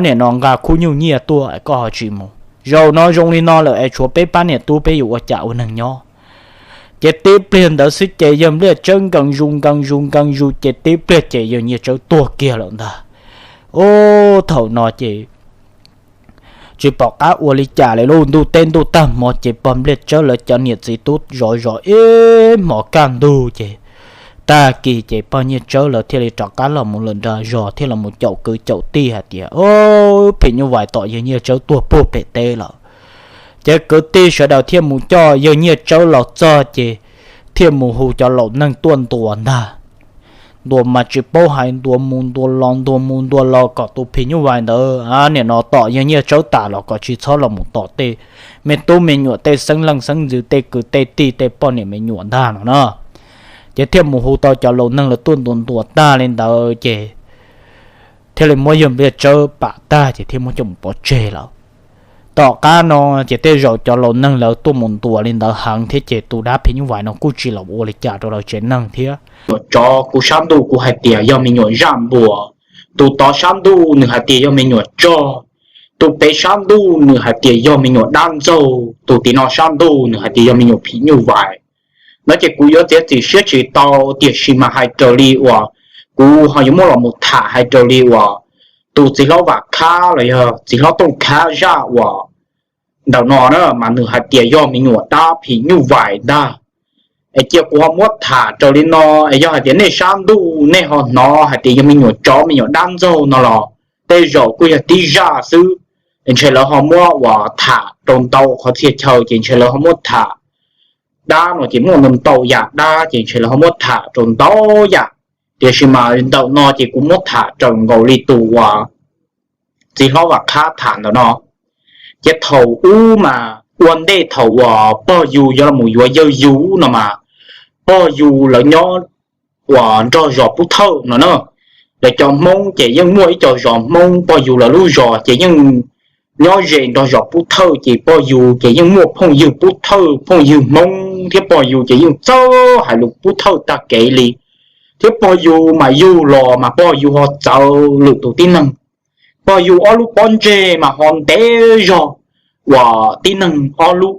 nim no nqa khub nyuj nyiaj tuaj koj ho tsis mus. Zaum no zoo li no lawm es tshuav peb pab niam tub peb yuav ua cas ua neeg nyob? Ces tib pliag ntawd xwb ces yawg Npliaj Tsawb nkees zus nkees zus nkees zus ces tib pliag ces yawg Nyiaj Tsawb tuag kiag lawm ntag. O, thaum no ces tsis pom qab ua li cas li lauj. Ntuj teb ntuj tag hmo ces pog Npliaj Tsawb lawv cov niam txiv tub zov zov ib hmos kaj ntug ces tag kis ces pog Nyiaj Tsawb lawv thiaj li rov qab los mus lawm nram zos thiaj los mus caum kwv caum tij hais tias, O, phim nyuj vais tom yawg Nyiaj Tsawb tuag puag pem teb lawm. Ces kwv tij sawv daws thiaj mus coj yawg Nyiaj Tsawb los txog ces thiaj mus hu cov laus neeg tuaj ntuas ntag. Ntuas mas tsis paub hais, ntuas mus ntuas los ntuas mus ntuas los kom tus phim nyuj vais ntawd nim no tom yawg Nyiaj Tsawb tas los kom tsis txhob los mus tom tej me tub me nyuam, tej xeeb leej xeeb ntxwv, tej kwv tej tij, tej poj niam me nyuam ntag no na. Ces thiaj mus hu tau cov laus neeg lawv tuaj ntuas ntuas tag li ntawd ces thiaj li muab yawg Npliaj Tsawb pam tag ces thiaj muab coj mus pov tseg lawm. Tom qab no ces tej zaum cov laus neeg lawv tuaj mus ntuas li ntawd heev thiab ces tus dab phim nyuj vais no kuj tsis los ua li cas rau lawv tsev neeg thiab. Tus tsov kuv sab ntuj kuv hais tias yog me nyuam zaj npuas, tus tod sab ntuj nws hais tias yog me nyuam tsog, tus pem sab ntuj nws hais tias yog me nyuam dab ntxaug, tus tim no sab ntuj nws hais tias yog me nyuam phim nyuj vais. No ces kuv yuav txiav txim siab tsis tau, tiam sis mas hais raws li uas kuv ho yuav muab los mus tham hais raws li uas tus txiv hlob Vam Khab los yog txiv hlob Tooj Khab zaj uas ntawm no na mas nws hais tias yog me nyuam dab phim nyuj vais ntag. Es cia kuv ho muab tham raws li no, es yog hais tias nej sab ntuj nej ho hnov hais tias yog me nyuam tsov me nyuam dab ntxaug no los tej zaum kuj yog tib zaj xwb. Ntshe lawv ho muab uas tham rau ntau qhov txhia chaw ces ntshe lawv ho muab tham, dab no ces muaj ntau ntau yam dab ces ntshe lawv ho muab tham rau ntau yam. Tiam sis mas ntawm no ces kuv muab tham raws nkaus li tus uas txiv hlob Vam Khab tham ntawm no. Ces thaum ub mas ua ntej thaum uas pog yus yuav los yuav yawg yus no mas pog yus lawv nyob uas nrog zos Pub Thawj no na. Lawv cov Hmoob ces yeej muaj ib co zos Hmoob, pog yus lawv lub zos ces yeej nyob ze nrog zos Pub Thawj, ces pog yus ces yeej muaj phooj ywg Pub Thawj, phooj ywg Hmoob, thiab pog yus ces yeej txawj hais lus Pub Thawj tag kev li. Thiab pog yus mas yug los mas pog yus ho txawv lwm tus tib neeg. Pog yus ob lub pob ntseg mas ho ntev zog uas tib neeg ob lub.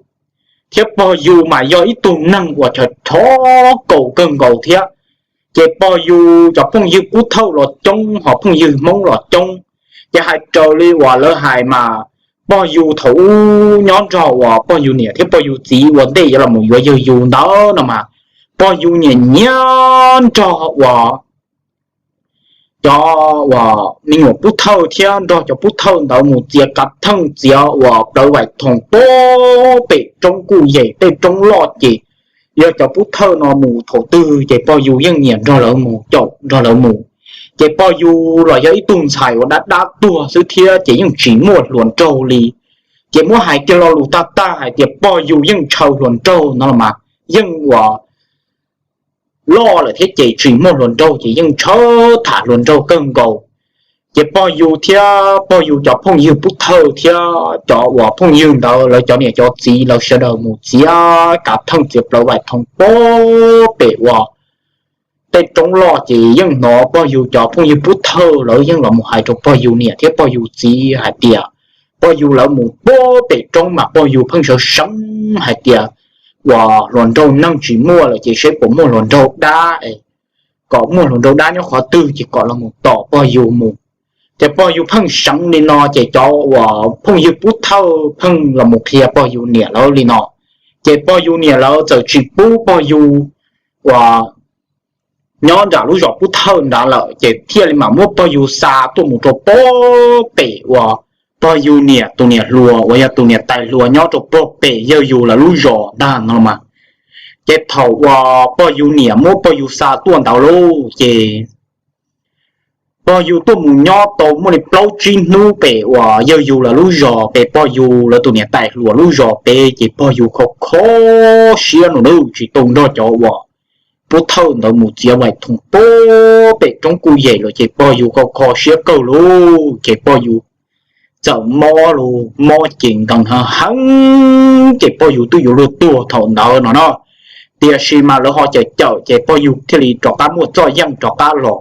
Thiab pog yus mas yog ib tug neeg uas chov chov kaus kawg nkaus thiab. Ces pog yus cov phooj ywg Pub Thawj los coob, ho phooj ywg Hmoob los coob. Ces hais raws li uas lawv hais mas pog yus thaum ub nyob nrog uas pog yus niam thiab pog yus txiv ua ntej yuav los yuav yawg yus ntawd no mas pog yus niam nyiam nrog uas cov uas me nyuam Pub Thawj thiab nrog cov Pub Thawj ntawd mus txiav kav theej, txiav uas plawv vaim thoom pem roob Kuj Yem tej roob loj ces yog cov Pub Thawj no mus thaum twg ces pog yus yeej nyiam nrog lawv mus, caum nrog lawv mus. Ces pog yus los yog ib tug ntxhais uas dab dab tuag xwb thiab ces yeej tsis muaj hluas nraug li. Ces muab hais kiag lo lus tag tag hais tias pog yus yeej ntshaw hluas nraug no los mas yeej uas loj lawm thiab ces tsis muaj hluas nraug ces yeej ntshaw tham hluas nraug kawg nkaus. Ces pog yus thiab pog yus cov phooj ywg Pub Thawj thiab cov uas phooj ywg ntawd lawv cov niam cov txiv lawv sawv daws mus txiav kav theej txiav plawv vaim thoom pem uas tej roob loj ces yeej hnov pog yus cov phooj ywg Pub Thawj lawv yeej los mus hais rau pog yus niam thiab pog yus txiv hais tias pog yus lawv mus pem roob mas pog yus pheej sawv seev hais tias uas hluas nraug neeg tsis muaj lawm ces seb puas muaj hluas nraug dab, kom muaj hluas nraug dab nyob qhov twg ces kom los mus tom pog yus mus. Ces pog yus pheej seev li no ces cov uas phooj ywg Pub Thawj pheej los mus qhia pog yus niam lawv li no. Ces pog yus niam lawv txawm tsis pub pog yus uas nyob nram lub zos Pub Thawj nrad lawm ces thiaj li mam muab pog yus xa tuaj mus rau pem uas pog yus niam tus niam hluas uas yog tus niam tais hluas nyob rau pem yawg yus lawv lub zos ntag no mas. Ces thaum uas pog yus niam muab pog yus xa tuaj ntawd lauj ces pog yus tuaj mus nyob tau muaj li plaub tsib hnub pem uas yawg yus lawv lub zos pem, pog yus lawv tus niam tais hluas lub zos pem ces pog yus kho kho siab no na, tsis tau nrog cov uas Pub Thawj ntawd mus txiav vaim thoom pem roob Kuj Yem los ces pog yus kho kho siab kawg lauj. Ces pog yus txawm mob lauj, mob ces nkees heev heev ces pog yus twb yuav luag tuag thaum ntawd no na. Tiam sis mas lawv ho cawm cawm ces pog yus thiaj li rov qab muaj txoj yeej rov qab los.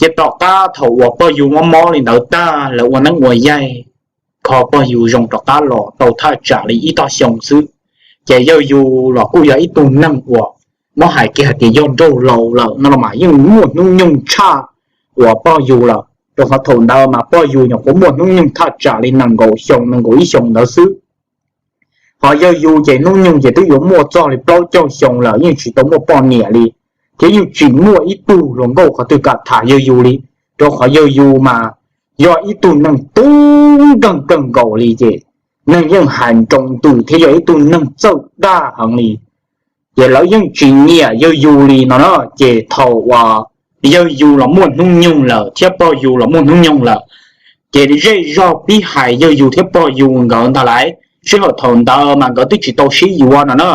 Ces tom qab thaum uas pog yus mob mob li ntawd tag lawv ua neeb ua yaig kho pog yus zoo rov qab los tau thaj tsam li ib tog xyoo xwb. Ces yawg yus los kuj yog ib tug neeg uas muab hais kiag hais tias yog nraug laus lawm no los mas yeej muaj hnub nyoog tshaj uas pog yus lawm, rau qhov thaum ntawd mas pog yus nyuam qhuav muaj hnub nyoog thaj tsam li nees nkaum xyoo nees nkaum ib xyoo ntawd xwb. Ho yawg yus ces hnub nyoog ces twb yuav muaj txog li plaub caug xyoo lawm yeej tsis tau muaj poj niam li, thiab yeej tsis muaj ib tug hluas nkauj qhov twg kam tham yawg yus li, rau qhov yawg yus mas yog ib tug neeg tub nkeeg kawg nkaus li ces neeg yeej hais nroo ntws thiab yog ib tug neeg txawj dag heev li. Ces lawv yeej tsis nyiam yawg yus li no na. Ces thaum uas yawg yus los muaj hnub nyoog lawm thiab pog yus los muaj hnub nyoog lawm, ces zej zog pib hais yawg yus thiab pog yus nkawd ntag lauj. Sij hawm thaum ntawd mas nkawd twb tsis tau sib yuav no na.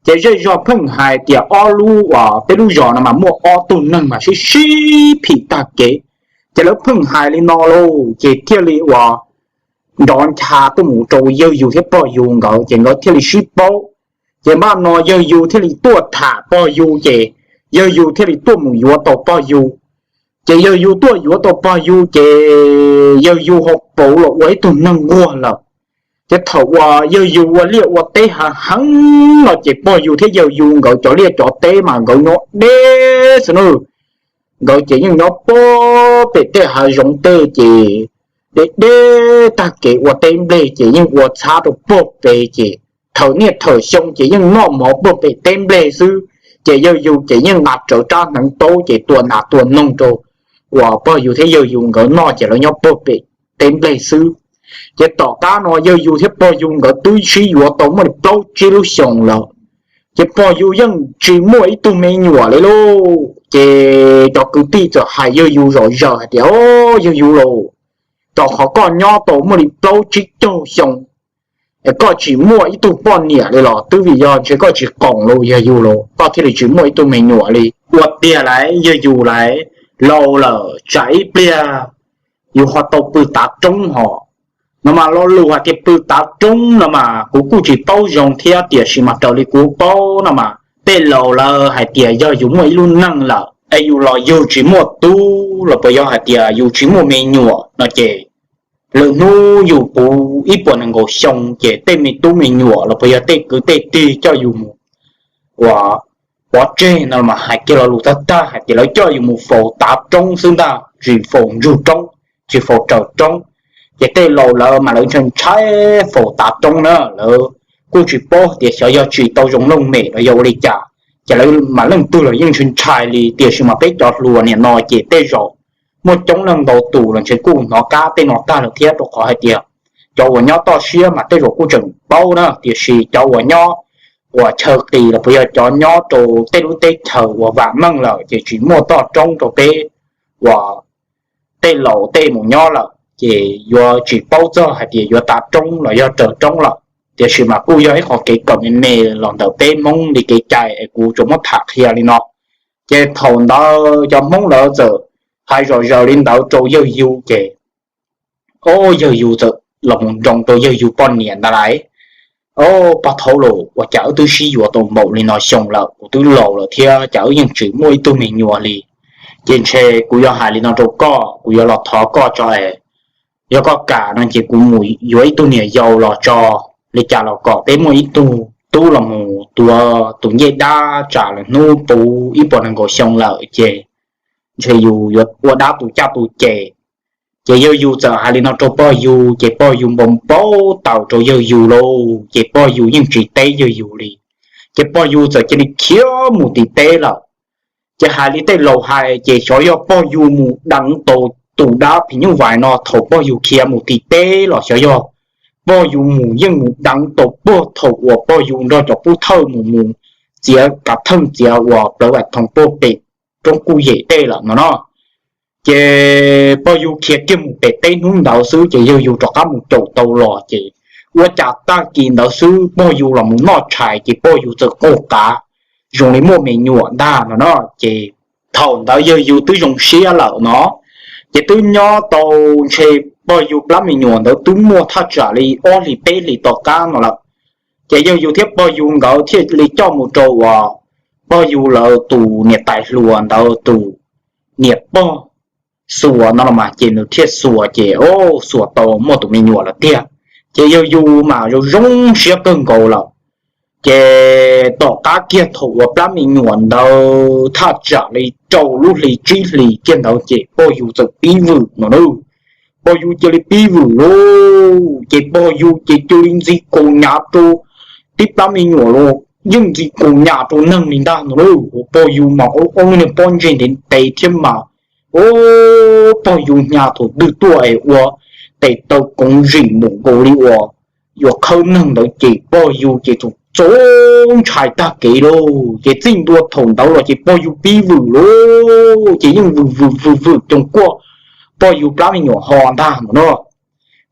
Ces zej zog pheej hais tias ob lub uas peb lub zos no mas muaj ob tug neeg mas sib sib phim tag kev, Ces lawv pheej hais li no lauj, ces thiaj li uas nrov ncha tuaj mus rau yawg yug thiab pog yug nkawd, ces nkawd thiaj li sib paub. Ces npaj no yawg yug thiaj li tuaj tham pog yug, ces yawg yug thiaj li tuaj mus yuav tau pog yug. Ces yawg yug tuaj yuav tau pog yug, ces yawg yug ho pauv los ua ib tug neeg nquag lawm. Ces thaum uas yawg yug ua liaj ua teb heev heev no, ces pog yug thiab yawg yug nkawd cov liaj cov teb mas nkawd nyob deb xwb na. Nkawd ces yeej nyob puag pem tej hav zoov tej, ces deb deb tag kev ua teb nplej, ces yeej ua txhab rau puag pem, ces thawm niaj thawm xyoo ces yeej noj mov puag pem teb nplej xwb. Ces yawg yug ces yeej nqa rawv rab hneev taub ces tua nas tua noog rau uas pog yug thiab yawg yug nkawd noj, ces lawv nyob puag pem teb nplej xwb. Ces tom qab no yawg yug thiab pog yug nkawd twb sib yuav tau muaj li plaub tsib lub xyoos lawm, ces pog yug yeej tsis muaj ib tug me nyuam li lauj. Ces cov kwv tij txawm hais yawg yug zom zaws hais tias, O, yawg yug lauj, rau qhov koj nyob tau muaj li plaub tsib caug xyoo es koj tsis muaj ib tug poj niam li los twb vim yog ntshe koj tsis qoom lauj yawg yug lauj, koj thiaj li tsis muaj ib tug me nyuam li. Ua tiag lauj yawg yug lauj, laus lawm tsam ib pliag yus ho tau pw tav roob hos. No mas lo lus hais tias pw tav roob no mas kuv kuj tsis paub zoo thiab, tiam sis mas raws li kuv paub no mas tej laus lawv hais tias yog yus muaj ib lub neej lawm es yus los yug tsis muaj tub los puas yog hais tias yus tsis muaj me nyuam no ces lwm hnub yus puv ib puas nees nkaum xyoo ces tej me tub me nyuam los puas yog tej kwv tej tij coj yus mus ua pov tseg no mas hais kiag lo lus tag tag hais tias lawv coj yus mus faus tav roob xwb ntag, tsis faus ntsug roob, tsis faus raws roob. Ces tej laus lawv mas lawv ntshai ntshai faus tav roob na, lawv kuj tsis paub tias xyov yog tsis tau zoo looj mem los yog ua li cas, ces lawv mas leej twg los yeej ntshai ntshai li. Tiam sis mas peb cov hluas niam no ces tej zaum muaj coob leej ntau tus los ntshe kuj hnov qab tej no tag lawm thiab, rau qhov hais tias cov uas nyob toj siab mas tej zaum kuj tseem paub na, tiam sis cov uas nyob uas chaw qis los puas yog cov nyob rau tej lub teb chaws uas vam meej lawm ces tsis muaj toj roob rau peb uas tej laus tej mus nyob lawm ces yuav tsis paub txog hais tias yuav tav roob los yog raws roob lawm. Tiam sis mas kuj yog ib qho kev kawm me me los ntawm peb Hmoob li kev cai es kuv tsuas muab tham qhia li no. Ces thaum ntawd cov Hmoob lawv txawm hais zom zaws li ntawd rau yawg yug ces, o, yawg yug txawm los mus nroo rau yawg yug poj niam ntag lauj. O, pog thaub lauj, ua cas wb twb sib yuav tau npaum li no xyoo lawm, kuv twb laus lawm thiab cas wb yeej tsis muaj ib tug me nyuam li. Ces ntshe kuv yuav hais li no rau koj, kuv yuav los thov koj tso es yog koj kam no ces kuv mus yuav ib tug niam yau los tso, li cas los kom peb muaj ib tug tub los mus tuav tus ncej dab tsam lwm hnub puv ib puas nees nkaum xyoo lawm ces ntshe yus yuav ua dab tus caj tus ces. Ces yawg yug txawm hais li no rau pog yug ces pog yug npau npau taws rau yawg yug lauj, ces pog yug yeej tsis teb yawg yug li. Ces pog yug txawm cia li khiav mus tim teb lawm. Ces hais li tej laus hais ces xyov yog pog yug mus deev tau tus dab phim nyuj vais no thaum pog yug khiav mus tim teb los xyov yog pog yug mus yeej mus deev tau puag thaum uas pog yug nrog cov pub thawj mus mus txiav kav theej txiav uas plawv vais thoom puag pem roob kuj yem tej lawm no no. Ces pog yug khiav kiag mus pem teb hnub ntawd xwb ces yawg yug rov qab mus caum tau los ces ua cas tag kis ntawd xwb pog yug los mus noj tshais ces pog yug txawm qaug qav zoo li muaj me nyuam ntag no no. Ces thaum ntawd yawg yug twb zoo siab lawm no, ces twb nyob tau ntshe pog yug plab me nyuam ntawd twb muaj thaj tsam li ob hlis peb hlis tom qab no lawm. Ces yawg yug thiab pog yug nkawd thiaj li coj mus rau uas pog yug lawv tus niam tais hluas ntawd tus niam pog xuas no los mas ces nws thiaj xuas ces o, xuas tau muaj tus me nyuam lawm tiag. Ces yawg yug mas zoo zoo siab kawg nkaus lawm. Ces tom qab kiag thaum uas plab me nyuam ntawd thaj tsam li rau lub hli tsib hlis kiag ntawd ces pog yug txawm pib vwm no na. Pog yug cia li pib vwm lauj, ces pog yug ces cia li ntxi kaus nyav rau tib plab me nyuam los yeej ntxi kaus nyav rau neeg li ntag no na. Pog yug mas ob lub niag pob ntseg ntev ntev thiab mas, o, pog yug hnyav thaum twg tuaj es ua tes taw koov zim mus nkaus li uas yuav khawb neeg ntawd ces pog yug ces txaus ntshai tag kev lauj. Ces txij ntua thaum ntawd los ces pog yug pib vwm lauj, ces yeej vwm vwm vwm vwm coos kuaj pog yug plab me nyuam ho ntag no na.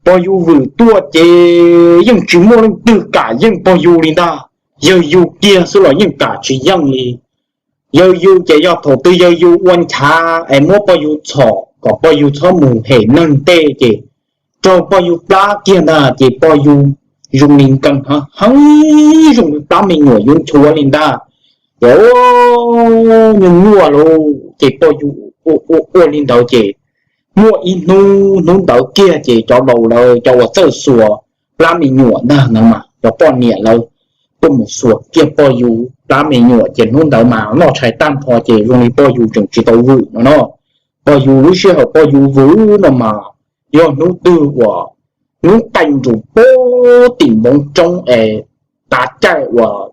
Pog yug vwm tuaj ces yeej tsis muaj leej twg kam yeej pog yug li ntag. Yawg yug kiag xwb los yeej kam tsis yeej li. Yawg yug ces yog thaum twg yawg yug ua nchav es muab pog yug txhom kom pog yug txhob mus hem neeg tej ces raug pog yug plab kiag ntag ces pog yug zoo li nkees heev zoo li plab me nyuam yuav nchuav li ntag. Ces nyuaj nyuaj lauj ces pog yug ua ua li ntawd ces muaj ib hnub, hnub ntawd kiag ces cov laus lawv cov uas txawj xuas plab me nyuam ntag no mas cov poj niam lawv tuaj mus xuas kiag pog yug plab me nyuam ces hnub ntawd mas noj tshais tag nrho ces zoo li pog yug tseem tsis tau vwm no no. Pog yug lub sij hawm pog yug vwm no mas yog hnub twg uas hnub qees nrus pub tim npoo roob es tav caij uas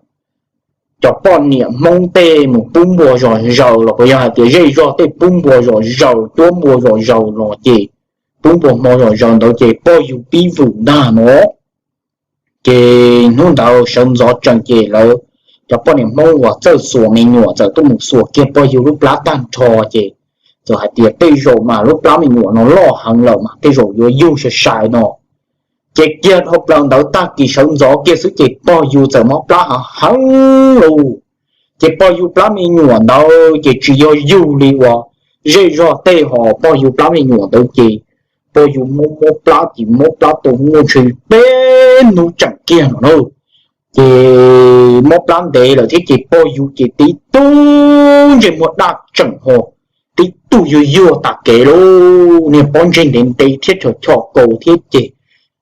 cov poj niam Hmoob tej mus pub npua zom zaws los puas yog hais tias zej zog tej pub npua zom zaws, cuab npua zom zaws los ces pub npua hmo zom zaws ntawd ces pog yug pib vwm ntag no. Ces hnub ntawd sawv ntxov tsees ces lawv cov poj niam Hmoob uas txawj xuas me nyuam txawm tuaj mus xuas kiag pog yug lub plab tag nrho ces txawm hais tias tej zaum mas lub plab me nyuam no loj heev lawm mas tej zaum yuav yug sai sai no. Ces kiag dhau plaws ntawd tag kis sawv ntxov kiag xwb ces pog yug txawm mob plab heev heev lauj. Ces pog yug plab me nyuam ntawd ces tsis yog yug li uas zej zog tej ho, pog yug plab me nyuam ntawd ces pog yug mob mob plab ces mob plab tau muaj ntshe peb hnub tseem kiag no na. Ces mob plab ntev lawm thiab ces pog yug ces tib tug ntsej muag daj tseem ho, tib tug yuag yuag tas kev lauj, niag pob ntseg ntev ntev thiab tshov chom kaus thiab ces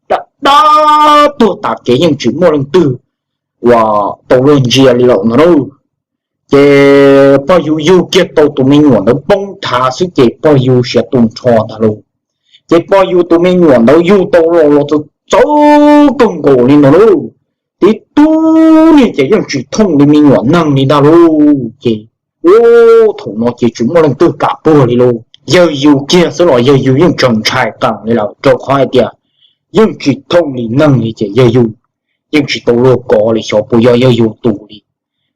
daj daj tuag tas kev yeej tsis muaj leej twg uas tau luag ntsia li lawm no na. Ces pog yug yug kiag tau tus me nyuam ntawd poob thav xwb ces pog yug siav tu nrho ntag lauj. Ces pog yug tus me nyuam ntawd yug tau los los txawv txawv kawg nkaus li no lauj. Tib tug niag ces yeej tsis thooj li me nyuam neeg li ntag lauj. Ces ua thaum no ces tsis muaj leej twg kam puag li lauj. Yawg yug kiag xwb los yawg yug yeej tseem ntshai qees li lawm rau qhov hais tias yeej tsis thooj li neeg li ces yawg yug yeej tsis tau luag kov li xyov puas yog yawg yug tus li.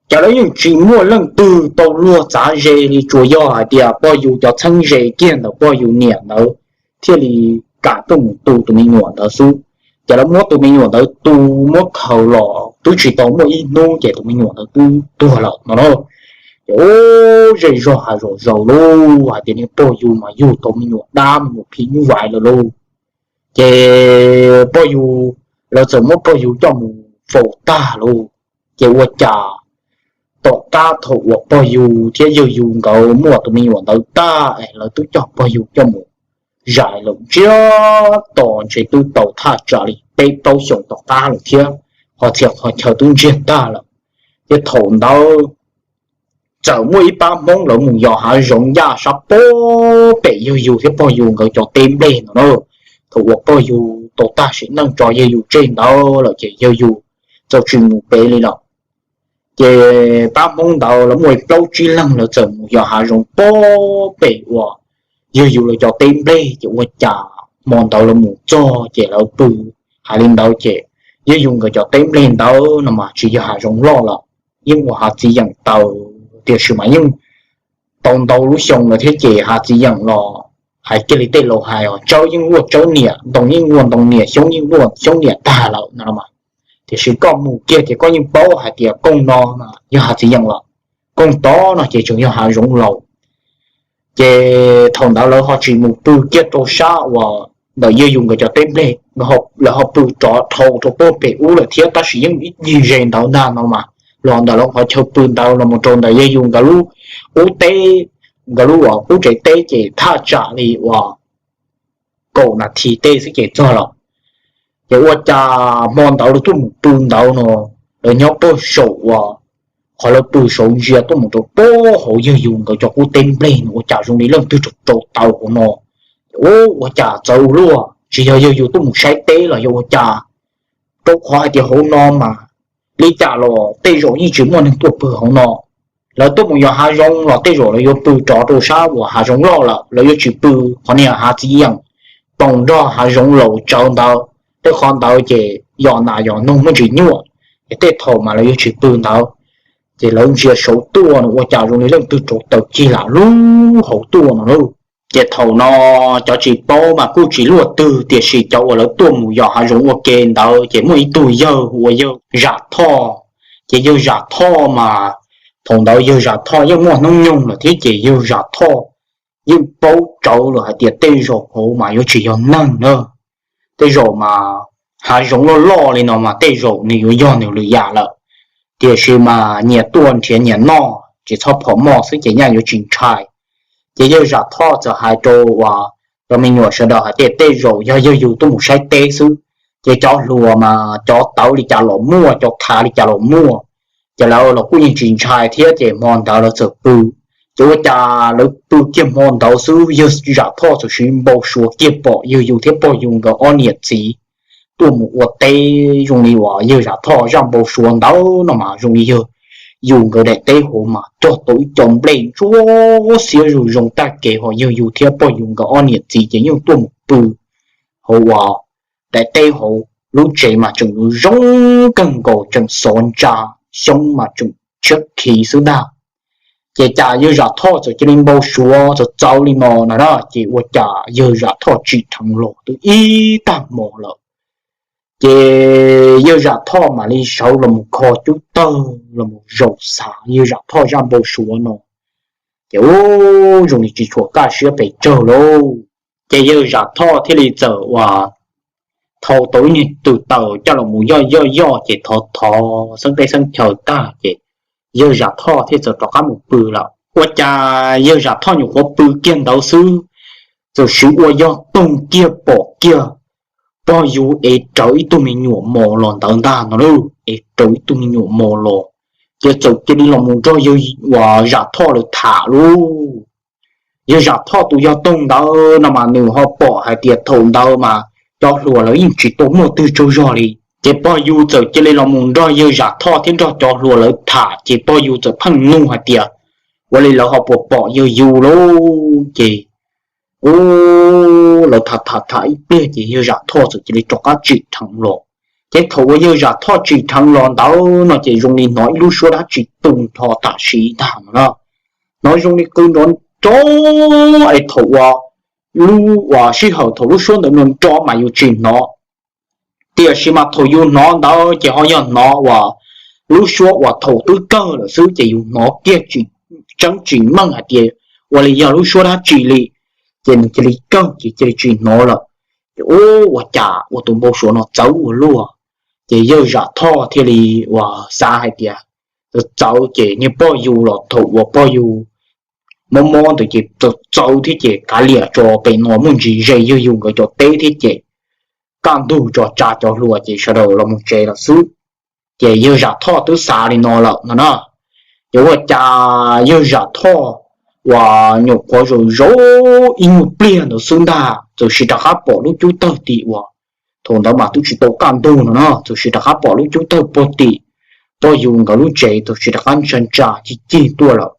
Ces lawv yeej tsis muaj leej twg tau luag txav ze li, tsuas yog hais tias pog yug cov txheeb ze kiag ntawm pog yug niam ntawd thiaj li kam tuaj mus tu tus me nyuam ntawd xwb. Ces lawv muab tus me nyuam ntawd tu, muab khaws los twb tsis tau muaj ib hnub ces tus me nyuam ntawd twb tuag lawm no na. Ces ua zej zog hav zoov zaus lauj, hais tias niag pog yug mas yug tau me nyuam dab me nyuam phim nyuj vais lawm lauj. Ces pog yug, lawv txawm muab pog yug coj mus faus tag lauj. Ces ua cas tom qab thaum uas pog yug thiab yawg yug nkawd muaj tus me nyuam ntawd tag es lawv twb coj pog yug coj mus zais lawm ntsiag to ntshe twb tau thaj tsam li peb plaub xyoos tom qab lawm thiab, qhov txhia qhov chaw twb ntsiag tag lawm. Ces thaum ntawd txawm muaj ib pab Hmoob lawv mus yos hav zoov ncaj sab pem yawg yug thiab pog yug nkawd cov teb nplej no na. Thaum uas pog yug tau tag sim neej tso yawg yug tseg ntawd lawm ces yawg yug txawm tsis mus pem li lawm. Ces pab Hmoob ntawd lawv muaj plaub tsib leeg lawv txawm mus yos hav zoov pem uas yawg yug lawv cov teb nplej ces ua cas hmo ntawd lawv mus txog ces lawv pw, hais li ntawd ces yawg yug nkawd cov teb nplej ntawd no mas tsis yog hav zoov loj lawm, yeej ua hav txiv yeem taws, tiam sis mas yeej tau ntau lub xyoo lawm thiab ces hav txiv yeem los hais kiag li tej laus hais os, tsawb yeej luaj tsawb niam, ntoo yeej luaj ntoo niam, xyoob yeej luaj xyoob niam tag lawm no mas. Tiam sis koj mus kiag ces koj yeej paub hais tias koog no yog hav txiv yeem lawm, koog tod no ces tseem yog hav zoov laus. Ces thaum ntawd lawv ho tsis mus pw kiag rau sab uas ntawm yawg yug nkawd cov teb nplej, lawv ho pw rov dhau rau pem ub lawm thiab, tab sis yeej ib ncig ze ntawd ntag no mas. Los ntawm lawv qhov chaw pw ntawd los mus rau ntawm yawg yug nkawd lub qub teb, nkawd lub uas qub tsev teb ces thaj tsam li uas kaum nas this tej xwb ces txog lawm. Ces ua cas hmo ntawd lawv tuaj mus pw ntawd no, lawv nyob puag saum uas qhov lawv pw saud ntsia tuaj mus rau puag hauv yawg yug nkawd cov qub teb nplej no ua cas zoo li leej twg rau rau taws hauv no. Ua cas txawv ua luaj, tsis yog yawg yug tuaj mus saib teb los yog ua cas, rau qhov hais tias hauv no mas li cas los tej zaum yeej tsis muaj neeg tuaj pw hauv no. Lawv tuaj mus yos hav zoov los tej zaum lawv yuav pw rov rau sab uas hav zoov loj lawm, lawv yuav tsis pw qhov niag hav txiv yeem poom nrog hav zoov laus tsawv ntawd. Tej qhov ntawd ces yos nas yos noog muaj ntsis nyuaj, es tej thaum mas lawv yuav tsis pw ntawd. Ces lawv ntsia saud tuaj no ua cas zoo li leej twg rau taws cig lam lub hauv tuaj no lauj. Ces thaum no cov tsis paub mas kuj tsis luaj twg, tiam sis cov uas lawv tuaj mus yos hav zoov ua ke ntawd ces muaj ib tug yawg hu ua yawg Zam Thoj. Ces yawg Zam Thoj mas thaum ntawd yawg Zam Thoj yeej muaj hnub nyoog lawm thiab ces yawg Zam Thoj yeej paub rawv lawm hais tias tej zaum hauv mas yuav tsis yog neeg na. Tej zaum mas hav zoov loj loj li no mas tej zaum nws yuav yog nws lwm yam lawm. Tiam sis mas nyias tuaj nrhiav nyias noj ces txhob phom moj xwb ces nyaj yuav tsis ntshai. Ces yawg Zam Thoj txawm hais rau uas cov me nyuam sawv daws hais tias tej zaum yog yawg yug tuaj mus saib teb xwb, ces cov hluas mas cov tawv li cas los muaj, cov thav li cas los muaj, ces lawv los kuj yeej tsis ntshai thiab ces hmo ntawd lawv txawm pw. Ces ua cas lawv pw kiag hmo ntawd xwb yawg Zam Thoj txawm siv npau suav kiag pom yawg yug thiab pog yug nkawd ob niam txiv tuaj mus ua teb. Zoo li uas yawg Zam Thoj zaj npau suav ntawd no mas zoo li yawg yug nkawd daim teb hauv mas cog tau ib co nplej ntsuab xiab zoo zoo tag kev, ho yawg yug thiab pog yug nkawd ob niam txiv ces yeej tuaj mus pw hauv uas daim teb hauv. Lub tsev mas tseem zoo kawg nkaus, tseem xov ntsa, xyoob mas tseem tshiab khiv xwb ntag. Ces cas yawg Zam Thoj txawm cia li npau suav txawv txawv li no na, ces ua cas yawg Zam Thoj tsim dheev los twb ib tag hmo lawm. Ces yawg Zam Thoj mam li sawv los mus kho cub tawg los mus zaum xav yawg Zam Thoj zaj npau suav no, ces ub, zoo li tsis tshua kaj siab pes tsawg lauj. Ces yawg Zam Thoj thiaj li txawm uas thau tau ib niag tw taws coj los mus yoj yoj yoj ces thov thov xeeb teb xeeb chaw tag ces yawg Zam Thoj thiaj txawm rov qab mus pw lawm. Ua cas yawg Zam Thoj nyuam qhuav pw kiag ntawd xwb, txawm siv ua yog toog kiag pom kiag pog yug ev rawv ib tug me nyuam mos los ntawd ntag no lauj, ev rawv ib tug me nyuam mos los, ces txawm cia li los mus nrog yawg uas Zam Thoj lawv tham lauj. Yawg Zam Thoj tus yog toog ntawd no mas nws ho pom hais tias thaum ntawd mas cov hluas lawv yeej tsis tau muaj twg tsaug zog li. Ces pog yug txawm cia li los mus nrog yawg Zam Thoj thiab nrog cov hluas lawv tham, ces pog yug txawm pheej nug hais tias ua li lawv ho puas pom yawg yug lauj. Ces ub, lawv tham tham tham ib pliag ces yawg Zam Thoj txawm cia li rov qab tsim dheev los. Ces thaum uas yawg Zam Thoj tsim dheev los ntawd no ces zoo li hnov ib lub suab dab tsi tu nrho tam sim ntag no na. Hnov zoo li qw nrov nrov es thaum uas lub uas sij hawm thaum lub suab ntawd nrov nrov mas yus tsis hnov, tiam sis mas thaum yus hnov ntawd ces ho yog hnov uas lub suab uas thaum twb kawg lawm xwb ces yus hnov kiag tsis tseeb tsis meej hais tias ua li yog lub suab dab tsi li. Ces nws cia li kawg ces cia li tsis hnov lawm. Ces ub, ua cas ua tus npau suav no txawv ua luaj. Ces yawg Zam Thoj thiaj li uas xav hais tias txawv txawv ces niag pog yug los thaum uas pog yug mob mob ntawd ces txawv txawv thiab ces kav liam tso pem no muaj ntsis ze yawg yug nkawd cov teb thiab ces kaj ntug tso tsa cov hluas ces sawv daws los mus tsev lawm xwb. Ces yawg Zam Thoj twb xav li no lawm no na. Ces ua cas yawg Zam Thoj uas nyuam qhuav zaum zaum ib nyuag pliag ntawd xwb ntag txawm siv rov qab pom lub cub tawg tim uas thaum ntawd mas twb tsis tau kaj ntug no na, txawm siv rov qab pom lub cub tawg puag tim pog yug nkawd lub tsev txawm siv rov qab ntsa ntsa cig cig tuaj lawm.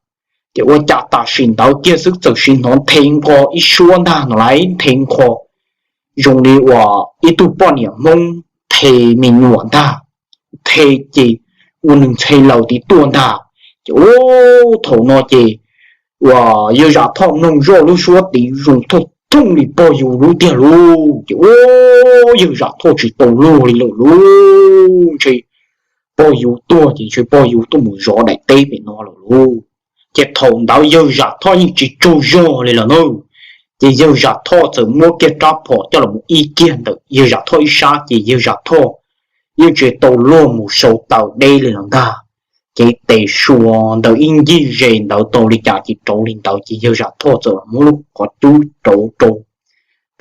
Ces ua cas tam sim ntawd kiag xwb txawm siv hnov nthe nqo ib suab ntag no lauj, nthe nqo zoo li uas ib tug poj niam Hmoob nthe me nyuam ntag, nthe ces ua nws ntxhe laws tid tuaj ntag. Ces ub, thaum no ces uas yawg Zam Thoj mloog zoj lub suab tid zoo thooj thooj li pog yug lub tiag lauj. Ces ub, yawg Zam Thoj tsis tau luag li lawm lauj, ntshe pog yug tuag ces ntshe pog yug tuaj mus zov daim teb pem no lawm lauj. Ces thaum ntawd yawg Zam Thoj yeej tsis tsaug zog li lawm na. Ces yawg Zam Thoj txawm muab kiag rab phom coj los mus ib kiag ntawm yawg Zam Thoj ib sab ces yawg Zam Thoj yeej tsis tau luag mus sau taws deb li lawm ntag. Ces tes sua ntawd ib ncig ze ntawd tau li cas ces rauv li ntawd ces yawg Zam Thoj txawm muab lub qhov cub rauv rau,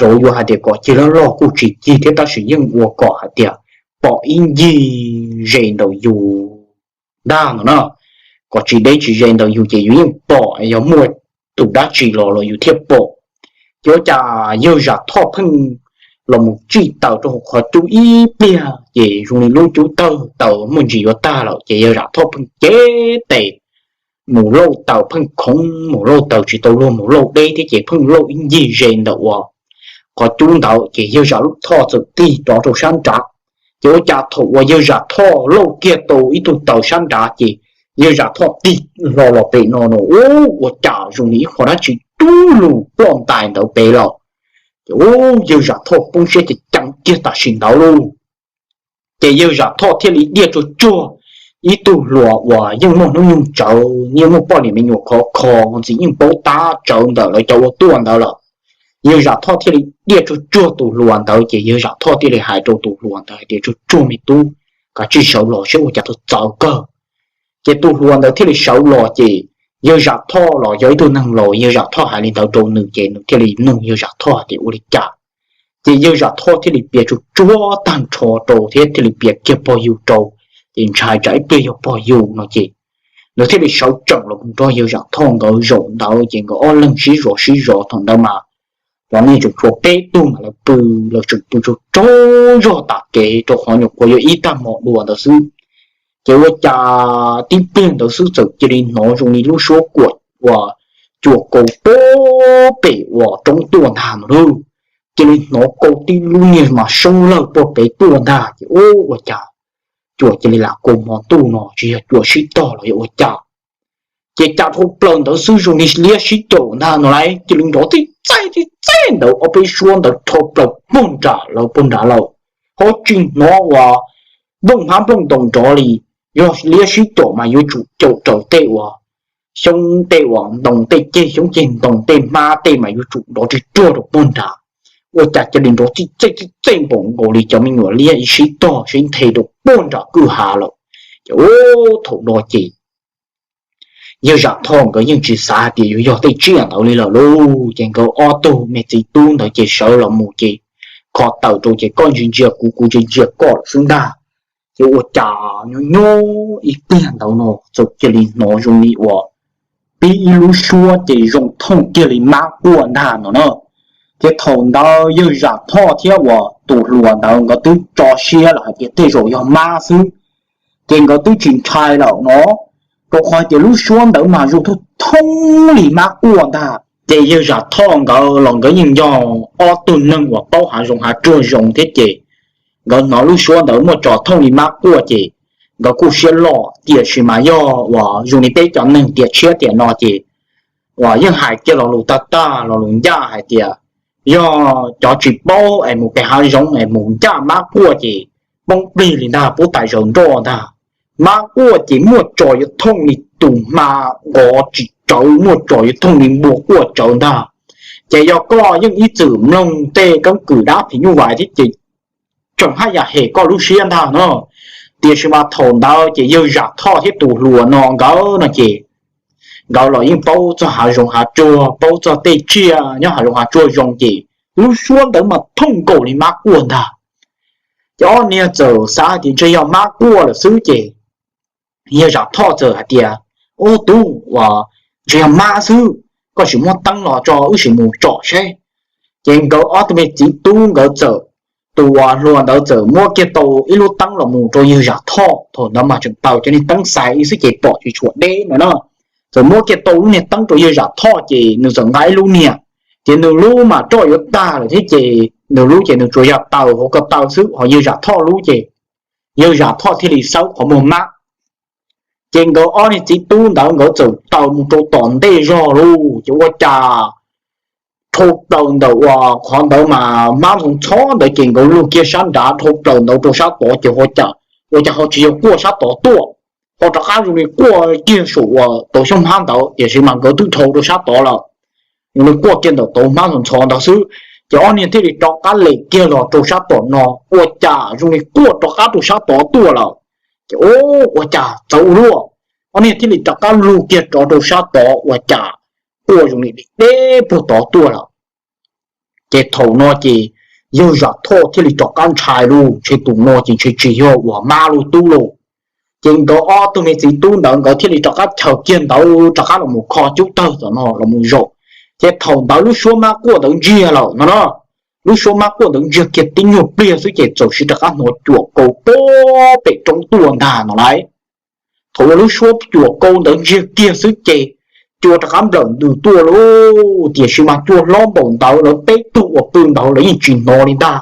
rauv yuav hais tias kom cig loj loj kuj tsis cig thiab tab sis yeej ua kom hais tias pom ib ncig ze ntawm yus ntag no na, kom tsis deb tsis ze ntawm yus ces yus yeej pom, yog muaj tus dab tsi los los yus thiaj pom. Ces ua cas yawg Zam Thoj pheej los mus tsij taws rau hauv qhov cub ib pliag ces zoo li lub cub tawg taws muaj ntsis yuav tag lawm ces yawg Zam Thoj pheej cev tes mus lauj taws, pheej khoov mus lauj taws tsis tau luag mus lauj deb thiab ces pheej lauj ib ncig ze ntawm uas qhov cub ntawd ces yawg Zam Thoj txawm tig rov rau sab nrad. Ces ua cas thaum uas yawg Zam Thoj lauj kiag tau ib tug taws sab nrad ces yawg Zam Thoj tig hlo los pem no no ub, ua cas zoo li ib qho dab tsi dub lug ploj ntais ntawd pem lawm. Ces ub, yawg Zam Thoj poob siab ces ceev kiag tam sim ntawd lauj. Ces yawg Zam Thoj thiaj li diaj tsuag tsuag ib tug hluas uas yeej muaj hnub nyoog tsawv, yeej muaj poj niam me nyuam khov kho, ntxim yeej paub tab tsawv ntawm lawv cov ua tuaj ntawd lawm. Yawg Zam Thoj thiaj li diaj tsuag tsuag tus hluas ntawd, ces yawg Zam Thoj thiaj li hais rau tus hluas ntawd hais tias, Tsuag tsuag me tub, kav tsij sawv los saib ua cas txawv txawv kawg. Ces tus hluas ntawd thiaj li sawv los, ces yawg Zam Thoj los yog ib tug neeg laus, yawg Zam Thoj hais li ntawd rau nws, ces nws thiaj li nug yawg Zam Thoj hais tias, Ua li cas? Ces yawg Zam Thoj thiaj li piav tsuag tsuag tag nrho rau thiab thiaj li piav kiag pog yug rau, ces ntshai tsam ib pliag yog pog yug no ces nws thiaj li sawv tsees los mus nrog yawg Zam Thoj nkawd zaum ntawd, ces nkawd ob leeg sib zov sib zov thaum ntawd mas los nej tseem tshuav peb tug mas lawv pw, lawv tseem pw tsaug tsaug zog tas kev rau qhov nyuam qhuav yuav ib tag hmo dua ntawd xwb. Ces ua cas tib pliag ntawd xwb txawm cia li hnov zoo li lub suab kuam uas cuam kaus puag pem uas roob tuaj ntag no lauj. Cia li hnov kaus tib lub niag mas soob lawg puag pem tuaj ntag, ces ua cas cuam cia li lam kaus hmo ntuj no, tsis yog cuam sib tog los yog ua cas. Ces cas dhau plaws ntawd xwb zoo li liab sib caum ntag no lauj, cia li nrov txij txej txij txej ntawd, ob peb suab ntawd dhau plaws puag nram lawv puag nrad lawm. Ho tsis hnov uas nplooj hmab nplooj ntoo nrov li. Yog liab sib caum mas yuav tsum caum raws tej uas xyoob tej uas ntoo tej ceg xyoob ceg ntoo tej hmab tej mas yuav tsum nrov ris ruag rau puag nrad. Ua cas cia li nrov txij txej txij txej npaum nkaus li cov me nyuam liab ib sib tog sib nthe rau puag nram kwj ha lawm. Ces ua thaum no ces yawg Zam Thoj nkawd yeej tsis xav hais tias yuav yog tej tsiaj ntawd li lawm lauj. Ces nkawd ob tug me txiv tub ntawd ces sawv los mus ces kho tawm rau ces koj ntsia ntsia kuv, kuv ntsia ntsia koj lawm xwb ntag. Ces ua cas nyob nyob ib pliag ntawd no txawm cia li hnov zoo li uas pib ib lub suab ces zoo thooj kiag li mab quaj ntag no na. Ces thaum ntawd yawg Zam Thoj thiab uas tus hluas ntawd nkawd twb tso siab lawm hais tias tej zaum yog mab xwb, ces nkawd twb tsis ntshai lawm no, rau qhov hais tias lub suab ntawd mas zoo thooj thooj li mab quaj ntag. Ces yawg Zam Thoj nkawd los nkawd yeej yog ob tug neeg uas paub hav zoov hav tsuag zoo thiab ces nkawd hnov lub suab ntawd muaj tso thooj li mab quaj ces nkawd kuj siab loj, tiam sis mas yog uas zoo li peb cov neeg tiam tshiab tiam no ces uas yeej hais kiag lo lus tag tag lo lus ncaj hais tias yog cov tsis paub es mus pem hav zoov es mus ncaj mab quaj ces poob plig li ntag, pub tais zaws nroj ntag. Mab quaj ces muaj tso yuav thooj li tus hma nqov tsis tsawv, muaj tso yuav thooj li npua quaj tsawv ntag. Ces yog koj yeej ib txwm mloog tej keeb kwm dab phim nyuj vais thiab ces tseem haj yam hem koj lub siab ntag no. Tiam sis mas thaum ntawd ces yawg Zam Thoj thiab tus hluas no nkawd no ces nkawd los yeej paub txog hav zoov hav tsuag, paub txog tej tsiaj nyob hav zoov hav tsuag zoo ces lub suab ntawd mas thooj nkaus li mab quaj ntag. Ces ob niag txawm xav hais tias ntshe yog mab quaj lawm xwb ces yawg Zam Thoj txawm hais tias, Ub tub, uas ntshe yog mab xwb, koj sim muab teeb los tso wb sim mus tsom seb. Ces nkawd ob tug me txiv tub nkawd txawm, tus uas hluas ntawd txawm muab kiag tau ib lub teeb los mus rau yawg Zam Thoj, thaum ntawd mas tseem taws cov niag teeb xais xwb ces pom tsis tshua deb no na. Txawm muab kiag tau lub niag teeb rau yawg Zam Thoj ces nws txawm nqa ib lub niag, ces nws lub mas roj yuav tag lawm thiab ces nws lub ces nws tsuas yog taws hauv ko taw xwb, ho yawg Zam Thoj lub ces yawg Zam Thoj thiaj li xawb qhov muag mab. Ces nkawd ob niag txiv tub ntawd nkawd txawm taws mus rau tom ntej zog lauj, ces ua cas dhau plaws ntawm uas qhov ntawd mas hmab ntxhov ntxhov ntawd ces nkawd lug kiag sab nrad dhau plaws ntawd rau sab tod ces ua cas, ua cas ho tsis yog quaj sab tod tuaj, ho rov qab zoo li quaj kiag saum uas tauv xyoob hmab ntawd, tiam sis mas nkawd twb dhau rau sab tod lawm. Zoo li quaj kiag ntawm tauv hmab ntxhov ntxhov ntawd xwb, ces ob niag thiaj li rov qab lem kiag los rau sab tom no, ua cas zoo li quaj rov qab rau sab tod tuaj lawm. Ces ua cas txawv ua luaj, ob niag thiaj li rov qab lug kiag rov rau sab tod ua cas quaj zoo li deb deb puag tod tuaj lawm. Ces thaum no ces yawg Zam Thoj thiaj li rov qab ntshai lauj, ntshe tus no ces ntshe tsis yog uas mab lauj tub lauj. Ces nkawd ob tug me txiv tub ntawd nkawd thiaj li rov qab chaws kiag ntawd rov qab los mus kho cub tawg tom no los mus zaum. Ces thaum ntawd lub suab mab quaj ntawd ntsiag lawm no na, lub suab mab quaj ntawd ntsiag kiag tib nyuag pliag xwb ces txawm sim rov qab hnov cuam kaus puag pem roob tuaj ntag no lauj. Thaum uas lub suab cuam kaus ntawd ntsiag kiag xwb ces cua rov qab nplawm ntws tuaj lauj, tiam sis mas cua hlob npaum ntawd lawv peb tug uas pw ntawd lawv yeej tsis hnov li ntag.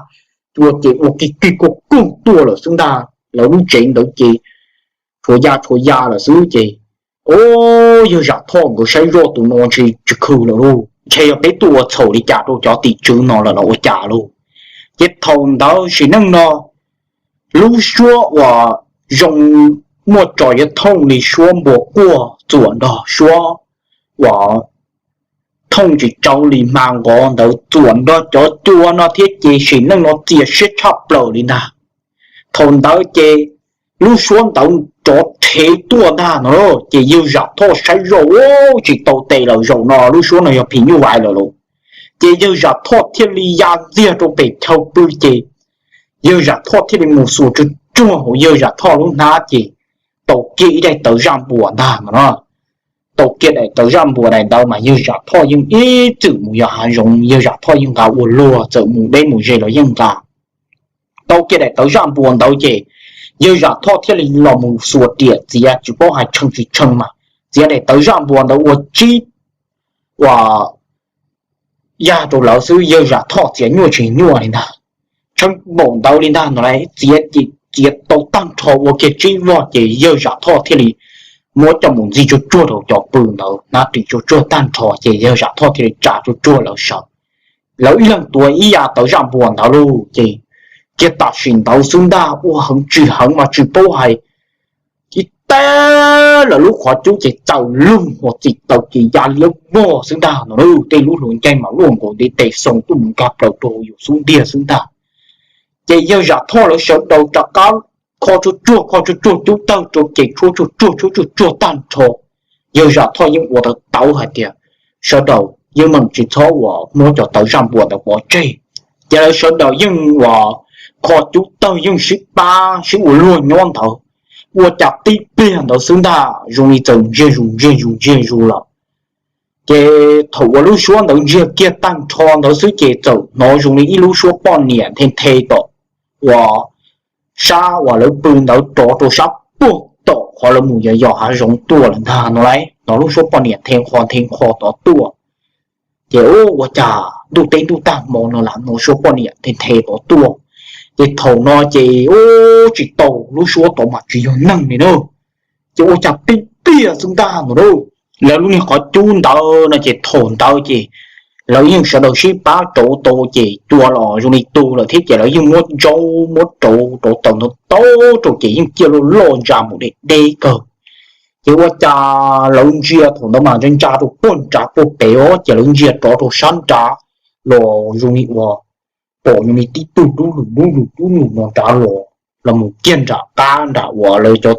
Cua ces ua kig kig kuj kuj tuaj lawm xwb ntag, lawv lub tsev ntawd ces tshuav ya tshuav ya lawm xwb ces, o, yawg Zam Thoj nkawd saib zoj tus no ntshe tsis khw lawm lauj, ntshe yog peb tuaj ua txhaum li cas rau cov tim tswv no lawm los ua cas lauj. Ces thaum ntawd sim neej no lub suab uas zoo muaj tso yuav thooj li suab npua quaj txuam nrog suab uas thooj tsis tsau li hma nqov ntawd txuam nrog cov cua no thiab ces sim neej no txias siab tshaj plaws li ntag. Thaum ntawd ces lub suab ntawd rov rhev tuaj ntag no, ces yawg Zam Thoj saib zoj, tsis tau tes lawm, zaum no lub suab no yog phim nyuj vais lawm lauj. Ces yawg Zam Thoj thiaj li ya ntxiag rau pem chaw pw ces yawg Zam Thoj thiaj li mus xuas tsuag tsuag hauv yawg Zam Thoj lub hnab ces tau kiag ib daim tawv zaj npuas ntag no. Tau kiag daim tawv zaj npuas daim ntawd mas yawg Zam Thoj yeej ib txwm mus yos hav zoov, yawg Zam Thoj yeej nqa ua luag, txawm mus deb mus ze los yeej nqa. Tau kiag daim tawv zaj npuas ntawd ces yawg Zam Thoj thiaj li los mus xuas riam txiav, tsis paub hais tshee tsis tshee mas txiav daim tawv zaj npuas ntawd ua tsib uas yaj rau lawv xwb, yawg Zam Thoj txiav nyuaj tsis nyuaj li ntag. Tshee npaum ntawd li ntag no, txiav txiav tau tag nrho ua kiag tsib vog ces yawg Zam Thoj thiaj li muab coj mus ntxig tsuag tsuag rau cov pw ntawd, hnab ris tsuag tsuag tag nrho ces yawg Zam Thoj thiaj li tsa tsuag tsuag lawv sawv. Lawv ib leeg tuav ib yav tawv zaj npuas ntawd lauj, ces kiag tam sim ntawd xwb ntag, ua heev tsis heev mas tsis paub hais, ib tag lawv lub qhov cub ces txawm lug ua txim taws ces ya liab vog xwb ntag no, tej lub hluas ncaig mas luaj nkaus ntiv tes xoo tuaj mus nkag plaws rau yus xub ntiag xwb ntag. Ces yawg Zam Thoj lawv sawv daws rov qab kho tsuag tsuag kho tsuag tsuag cub tawg rau ces tshuab tsuag tsuag tshuab tsuag tsuag tag nrho. Yawg Zam Thoj yeej ua tau tawv hais tias sawv daws yeej meem tsis txhob uas muab cov tawv zaj npuas ntawd pov tseg. Ces lawv sawv daws yeej uas kho cub tawg yeej sib pab sib ua luag nyob ntawd, ua cas tib pliag ntawd xwb ntag zoo li txawm ntsiag zus ntsiag zus ntsiag zus lawm. Ces thaum uas lub suab ntawd ntsiag kiag tag nrho ntawd xwb ces txawm hnov zoo li ib lub suab poj niam nthe nthe tom uas sab uas lawv pw ntawd rov rau sab puag tom qhov lawv mus yos yos hav zoov tuaj lawm ntag no lauj. Hnov lub suab poj niam nthe nqho nthe nqho tod tuaj. Ces ua cas ntuj teb ntuj tag hmo no lam hnov suab poj niam nthe nthe tod tuaj. Ces thaum no ces ua tsis tau, lub suab tod mas tsis yog neeg li na, ces ua cas tib pliag xwb ntag no lauj. Lawv lub niag qhov cub ntawd no ces thaum ntawd ces lawv yeej sawv daws sib pab rauv tau ces cua los zoo li tu lawm thiab ces lawv yeej muab ntsaub muab rauv rauv taws ntau tau rau ces yeej ciaj loj loj ntsa mus deb deb kawg. Ces ua cas lawv ntsia thaum ntawd mas ntsa ntsa rau puag nrad puag pem os, ces lawv ntsia rov rau sab nrad los zoo li uas pom zoo li tib tug dub lug dub lug dub lug no nrad los, los mus kiag nram qab nram uas lawv cov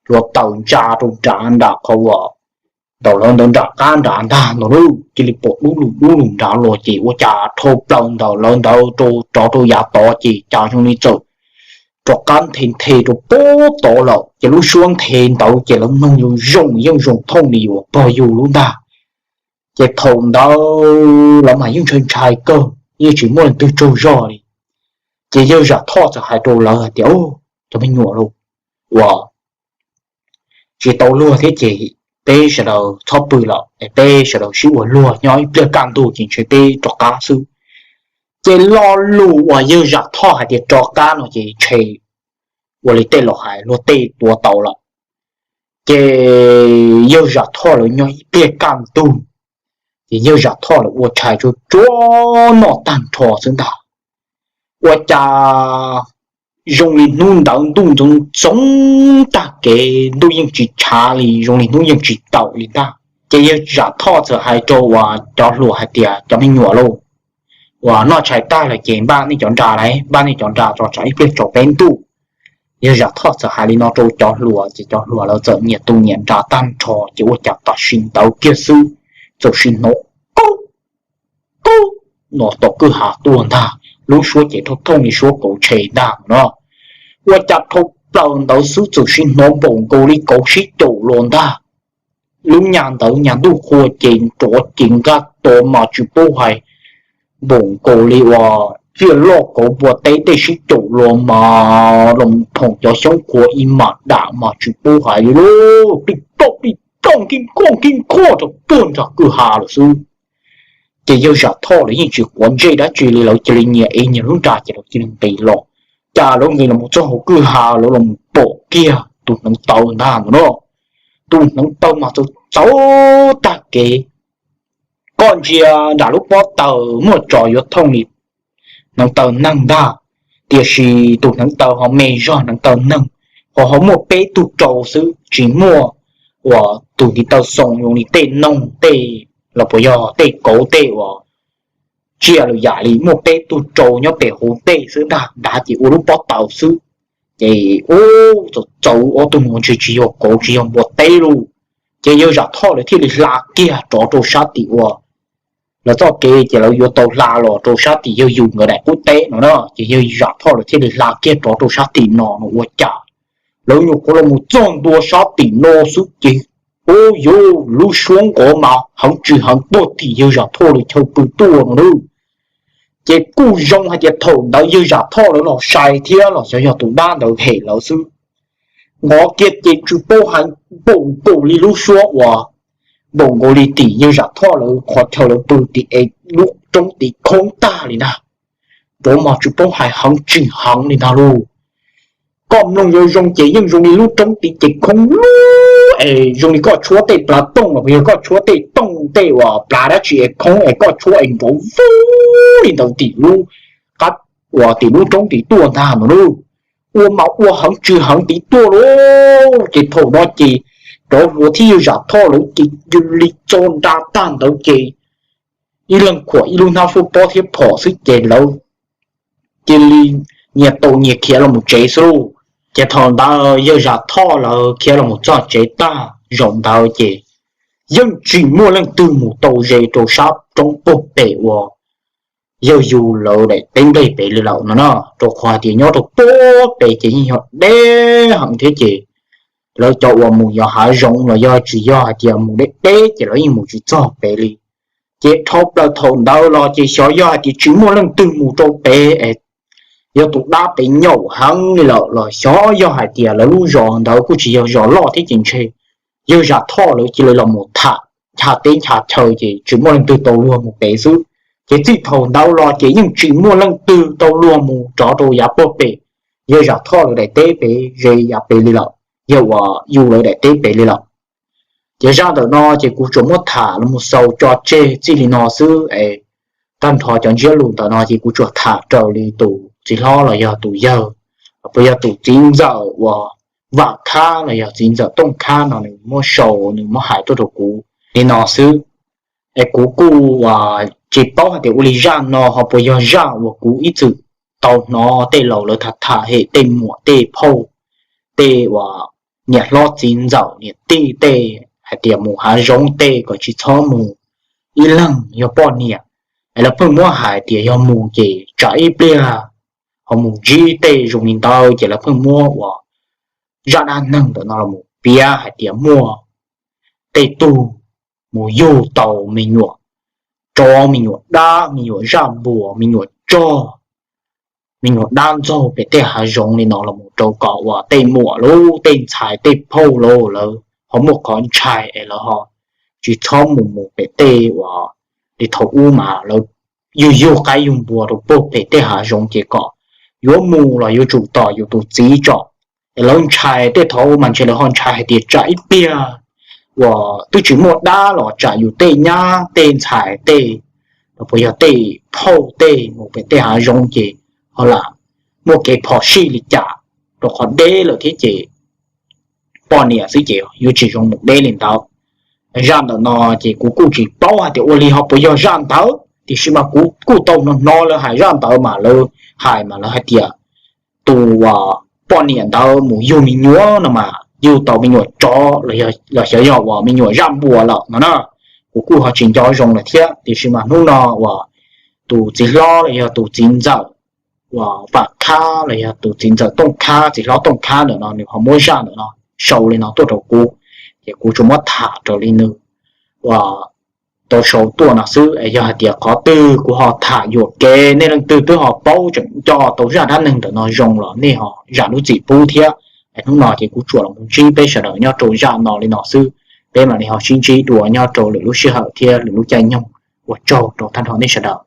hluav taws ntsa rau nrad nram qhov uas ntawm lawv ntawd nram qab nrad ntag no lauj. Cia li pom dub lug dub lug nrad los ces ua cas dhau plaws ntawm lawv ntawd rau rov rau yav tod ces cas zoo li txawm rov qab nthe nthe rau puag tod lawm ces lub suab nthe ntawd ces lawv mloog zoo zoo yeej zoo thooj li uas pog yug lub ntag. Ces thaum ntawd lawv mas yeej ntshai ntshai kawg yeej tsis muaj leej twg tsaug zog li. Ces yawg Zam Thoj txawm hais rau lawv hais tias, cov me nyuam lauj, uas tsis tau luag thiab ces peb sawv daws txhob pw lawm es peb sawv daws sib ua luag nyob ib pliag kaj ntug ces ntshe peb rov qab xwb. Ces lo lus uas yawg Zam Thoj hais tias rov qab no ces ntshe ua li tej laus hais luag tej tuav tau lawm. Ces yawg Zam Thoj lawv nyob ib pliag kaj ntug, ces yawg Zam Thoj lawv ua tshais tsuag tsuag noj tag nrho xwb ntag. Ua cas zoo li hnub ntawd ntuj ntxoov ntxoov tag kev, ntuj yeej tsis tshav li, zoo li hnub yeej tsis tawm li ntag. Ces yawg Zam Thoj txawm hais rau uas cov hluas hais tias, cov me nyuam lauj, uas noj tshais tag lawm ces npaj nej cov nra lauj, npaj nej cov nra tso tsam ib pliag tsaus peb ntuj. Yawg Zam Thoj txawm hais li no rau cov hluas ces cov hluas lawv txawm nyias tu nyias nra tag nrho ces ua cas tam sim ntawd kiag xwb txawm sim hnov qub qub no tom kwj ha tuaj ntag, lub suab ces thooj thooj li suab kauv tshe ntag no. Ua cas dhau plaws ntawd xwb txawm sim hnov npaum nkaus li kauv sib caum los ntag. Lub nyas ntawd nyas ntuj qhua ces nrov ces nkag tod mas tsis paub hais, npaum nkaus li uas txiaj loj kauv npua teb tej sib caum los mas los phoom cov xyoob qhuav ib mam dam mas tsis paub hais li lauj, pij poj pij poj nkij nkoj nkij nkoj rau puag nram kwj ha lawm xwb. Ces yawg Zam Thoj lawv yeej tsis quav ntsej dab tsi li, lawv cia li nyias ev nyias lub nra ces lawv cia li nqis los. Cas lawv nqis los mus txog hauv kwj ha lawv los pom kiag tus hneev taw ntag no. Tus hneev taw mas txawv txawv tag kev. Koj ntsia nram lub pob taws muaj tso yuav thooj li hneev taw neeg ntag, tiam sis tus hneev taw ho me zog hneev taw neeg. ho ho muaj peb tug rau xwb, tsis muaj uas tus tiv taw xoo zoo li tej noog tej los puas yog tej kauv tej uas tsiaj lwm yam li, muaj peb tug rau nyob pem hauv ntej xwb ntag, nrad ces ua lub pob taws xwb. Ces ub, txawm txawv ob tug no ntshe tsis yog kauv tsis yog npua teb lauj. Ces yawg Zam Thoj lawv thiaj li hla kiag rov rau sab tim uas lawv txoj kev ces lawv yuav tau hla los rau sab tim yawg yus nkawd daim qub teb no na. Ces yawg Zam Thoj lawv thiaj li hla kiag rov rau sab tim no no ua cas lawv nyuam qhuav los mus txog ntua sab tim no xwb ces ub, yus lub suab nqov mas heev tsis heev puag tim yawg Zam Thoj lawv chaw pw tuaj no na. Ces kuj zoo hais tias thaum ntawd yawg Zam Thoj lawv los sai thiab los xyov yog tus dab ntawd hem lawv xwb, nqov kiag ces tsis paub hais, npaum nkaus li lub suab uas, npaum nkaus li tim yawg Zam Thoj lawv qhov chaw lawv pw tim es lub roob tid khoob tag li ntag. Rov mas tsis paub hais heev tsis heev li ntag lauj. Koj mloog yuav zoo ces yeej zoo li lub roob tid ces khoob lug es zoo li koj tshuab tej plav tooj los yog koj tshuab tej tooj tej uas plav dab tsi es khoob es koj tshuab es nrov vub li ntawd tim lub qab uas tim lub roob tid tuaj ntag no lauj. Ua mas ua heev tsis heev tid tuaj lauj. Ces thaum no ces cov hluas thiab yawg Zam Thoj lawv ces cia li tso nra tag ntawd ces ib leeg khuam ib lub hnab fuab pob thiab phom xwb ces lawv cia li nyias tau nyias khiav los mus tsev xwb lauj. Ces thaum ntawd yawg Zam Thoj lawv khiav los mus txog tsev tag zaum ntawd ces yeej tsis muaj leej twg mus tau ze rau sab roob puag pem uas yawg yus lawv daim teb nplej pem li lawm no na, rau qhov hais tias nyob rau puag pem ces yeej yog deb heev thiab ces lawv cov uas mus yos hav zoov los yog tsis yog hais tias mus deb deb ces lawv yeej mus tsis txog pem li. Ces dhau plaws thaum ntawd los ces xyov yog hais tias tsis muaj leej twg mus rau pem es yog tus dab pem nyaum heev li lawm los xyov yog hais tias lawv lub zos ntawd kuj tsis yog zos loj thiab ces ntshe yawg Zam Thoj lawv cia li los mus tham ncha teb ncha chaw ces tsis muaj leej twg tau luag mus pem xwb. Ces txij thaum ntawd los ces yeej tsis muaj leej twg tau luag mus rov rau yav puag pem yawg Zam Thoj lawv daim teb pem ze yav pem li lawm, yawg uas yus lawv daim teb pem li lawm. Ces zaj ntawm no ces kuv tsuas muab tham los mus xaus tso tseg txij li no xwb es tag nrho cov ntsiab lus ntawm no ces kuv tsuas tham raws li tus txiv hlob los yog tus yawg, puas yog tus txiv ntxawm uas Vam Khab los yog txiv ntxawm Tooj Khab no nws muab sau nws muab hais tuaj rau kuv li no xwb. Es kuv kuj tsis paub hais tias ua li zaj no ho puas yog zaj uas kuv ib txwm tau hnov tej laus lawv tham tham hem tej muam tej phauj, tej uas niam hlob txiv ntxawm niam tij tej hais tias mus hav zoov tej kom tsis txhob mus ib leeg yog poj niam. Es lawv pheej muab hais tias yog mus ces tsam ib pliag ho mus ntsib tej zoo li ntawd ces lawv pheej muab ua zaj dab neeg ntawm no los piav hais tias muaj tej tug mus yug tau me nyuam tsov, me nyuam dab, me nyuam zaj npuas, me nyuam tsog, me nyuam dab ntxaug pem tej hav zoov li no los rau kom uas tej muam lub tej ntxhais tej phauj lawv ho muaj qhov ntshai es lawv ho tsis txhob mus mus pem tej uas li thaum ub mas lawv yug yug qaib yug npua rau puag pem tej hav zoov ces kom yuav mus los yuav tsum tos yus tus txiv tsom. Es lawv ntshai tej thaum ub mas ntshe lawv ho ntshai hais tias tsam ib pliag uas twb tsis muaj dab los tsam yus tej nyab tej ntxhais tej, los puas yog tej phauj tej mus pem tej hav zoov ces ho lam muaj kev phom sij li cas, rau qhov deb lawm thiab ces poj niam xwb ces yuav tsis zoo mus deb li ntawd. Zaj ntawm no ces kuv kuj tsis paub hais tias ua li ho puas yog zaj ntawd tiam sis mas kuv kuj tau hnov hnov lawv hais zaj ntawd mas lawv hais mas lawv hais tias tus poj niam ntawd mus yug me nyuam no mas yug tau me nyuam tsov los xyov yog uas me nyuam zaj npua lawm no na. Kuv kuj ho tsis nco zoo lawm thiab tiam sis mas hnub no uas tus txiv hlob los yog tus txiv ntxawm uas Vam Khab los yog tus txiv ntxawm Tooj Khab, txiv hlob Tooj Khab ntawm no nws ho muab zaj ntawm no sau li no tuaj rau kuv, ces kuv tsuas muab tham raws li nws uas tau sau tuaj no xwb. Es yog hais tias qhov twg kuv ho tham yuam kev nej leej twg twb ho paub tseem nco tau zaj dab neeg ntawm no zoo los nej ho zam lub txim pub thiab. Es hnub no ces kuv tsuas los mus ntsib peb sawv daws nyob rau zaj no li no xwb, peb mam li ho sib ntsib dua nyob rau lwm lub sij hawm thiab lwm lub caij nyoog. Ua tsaug rau tag nrho nej sawv daws.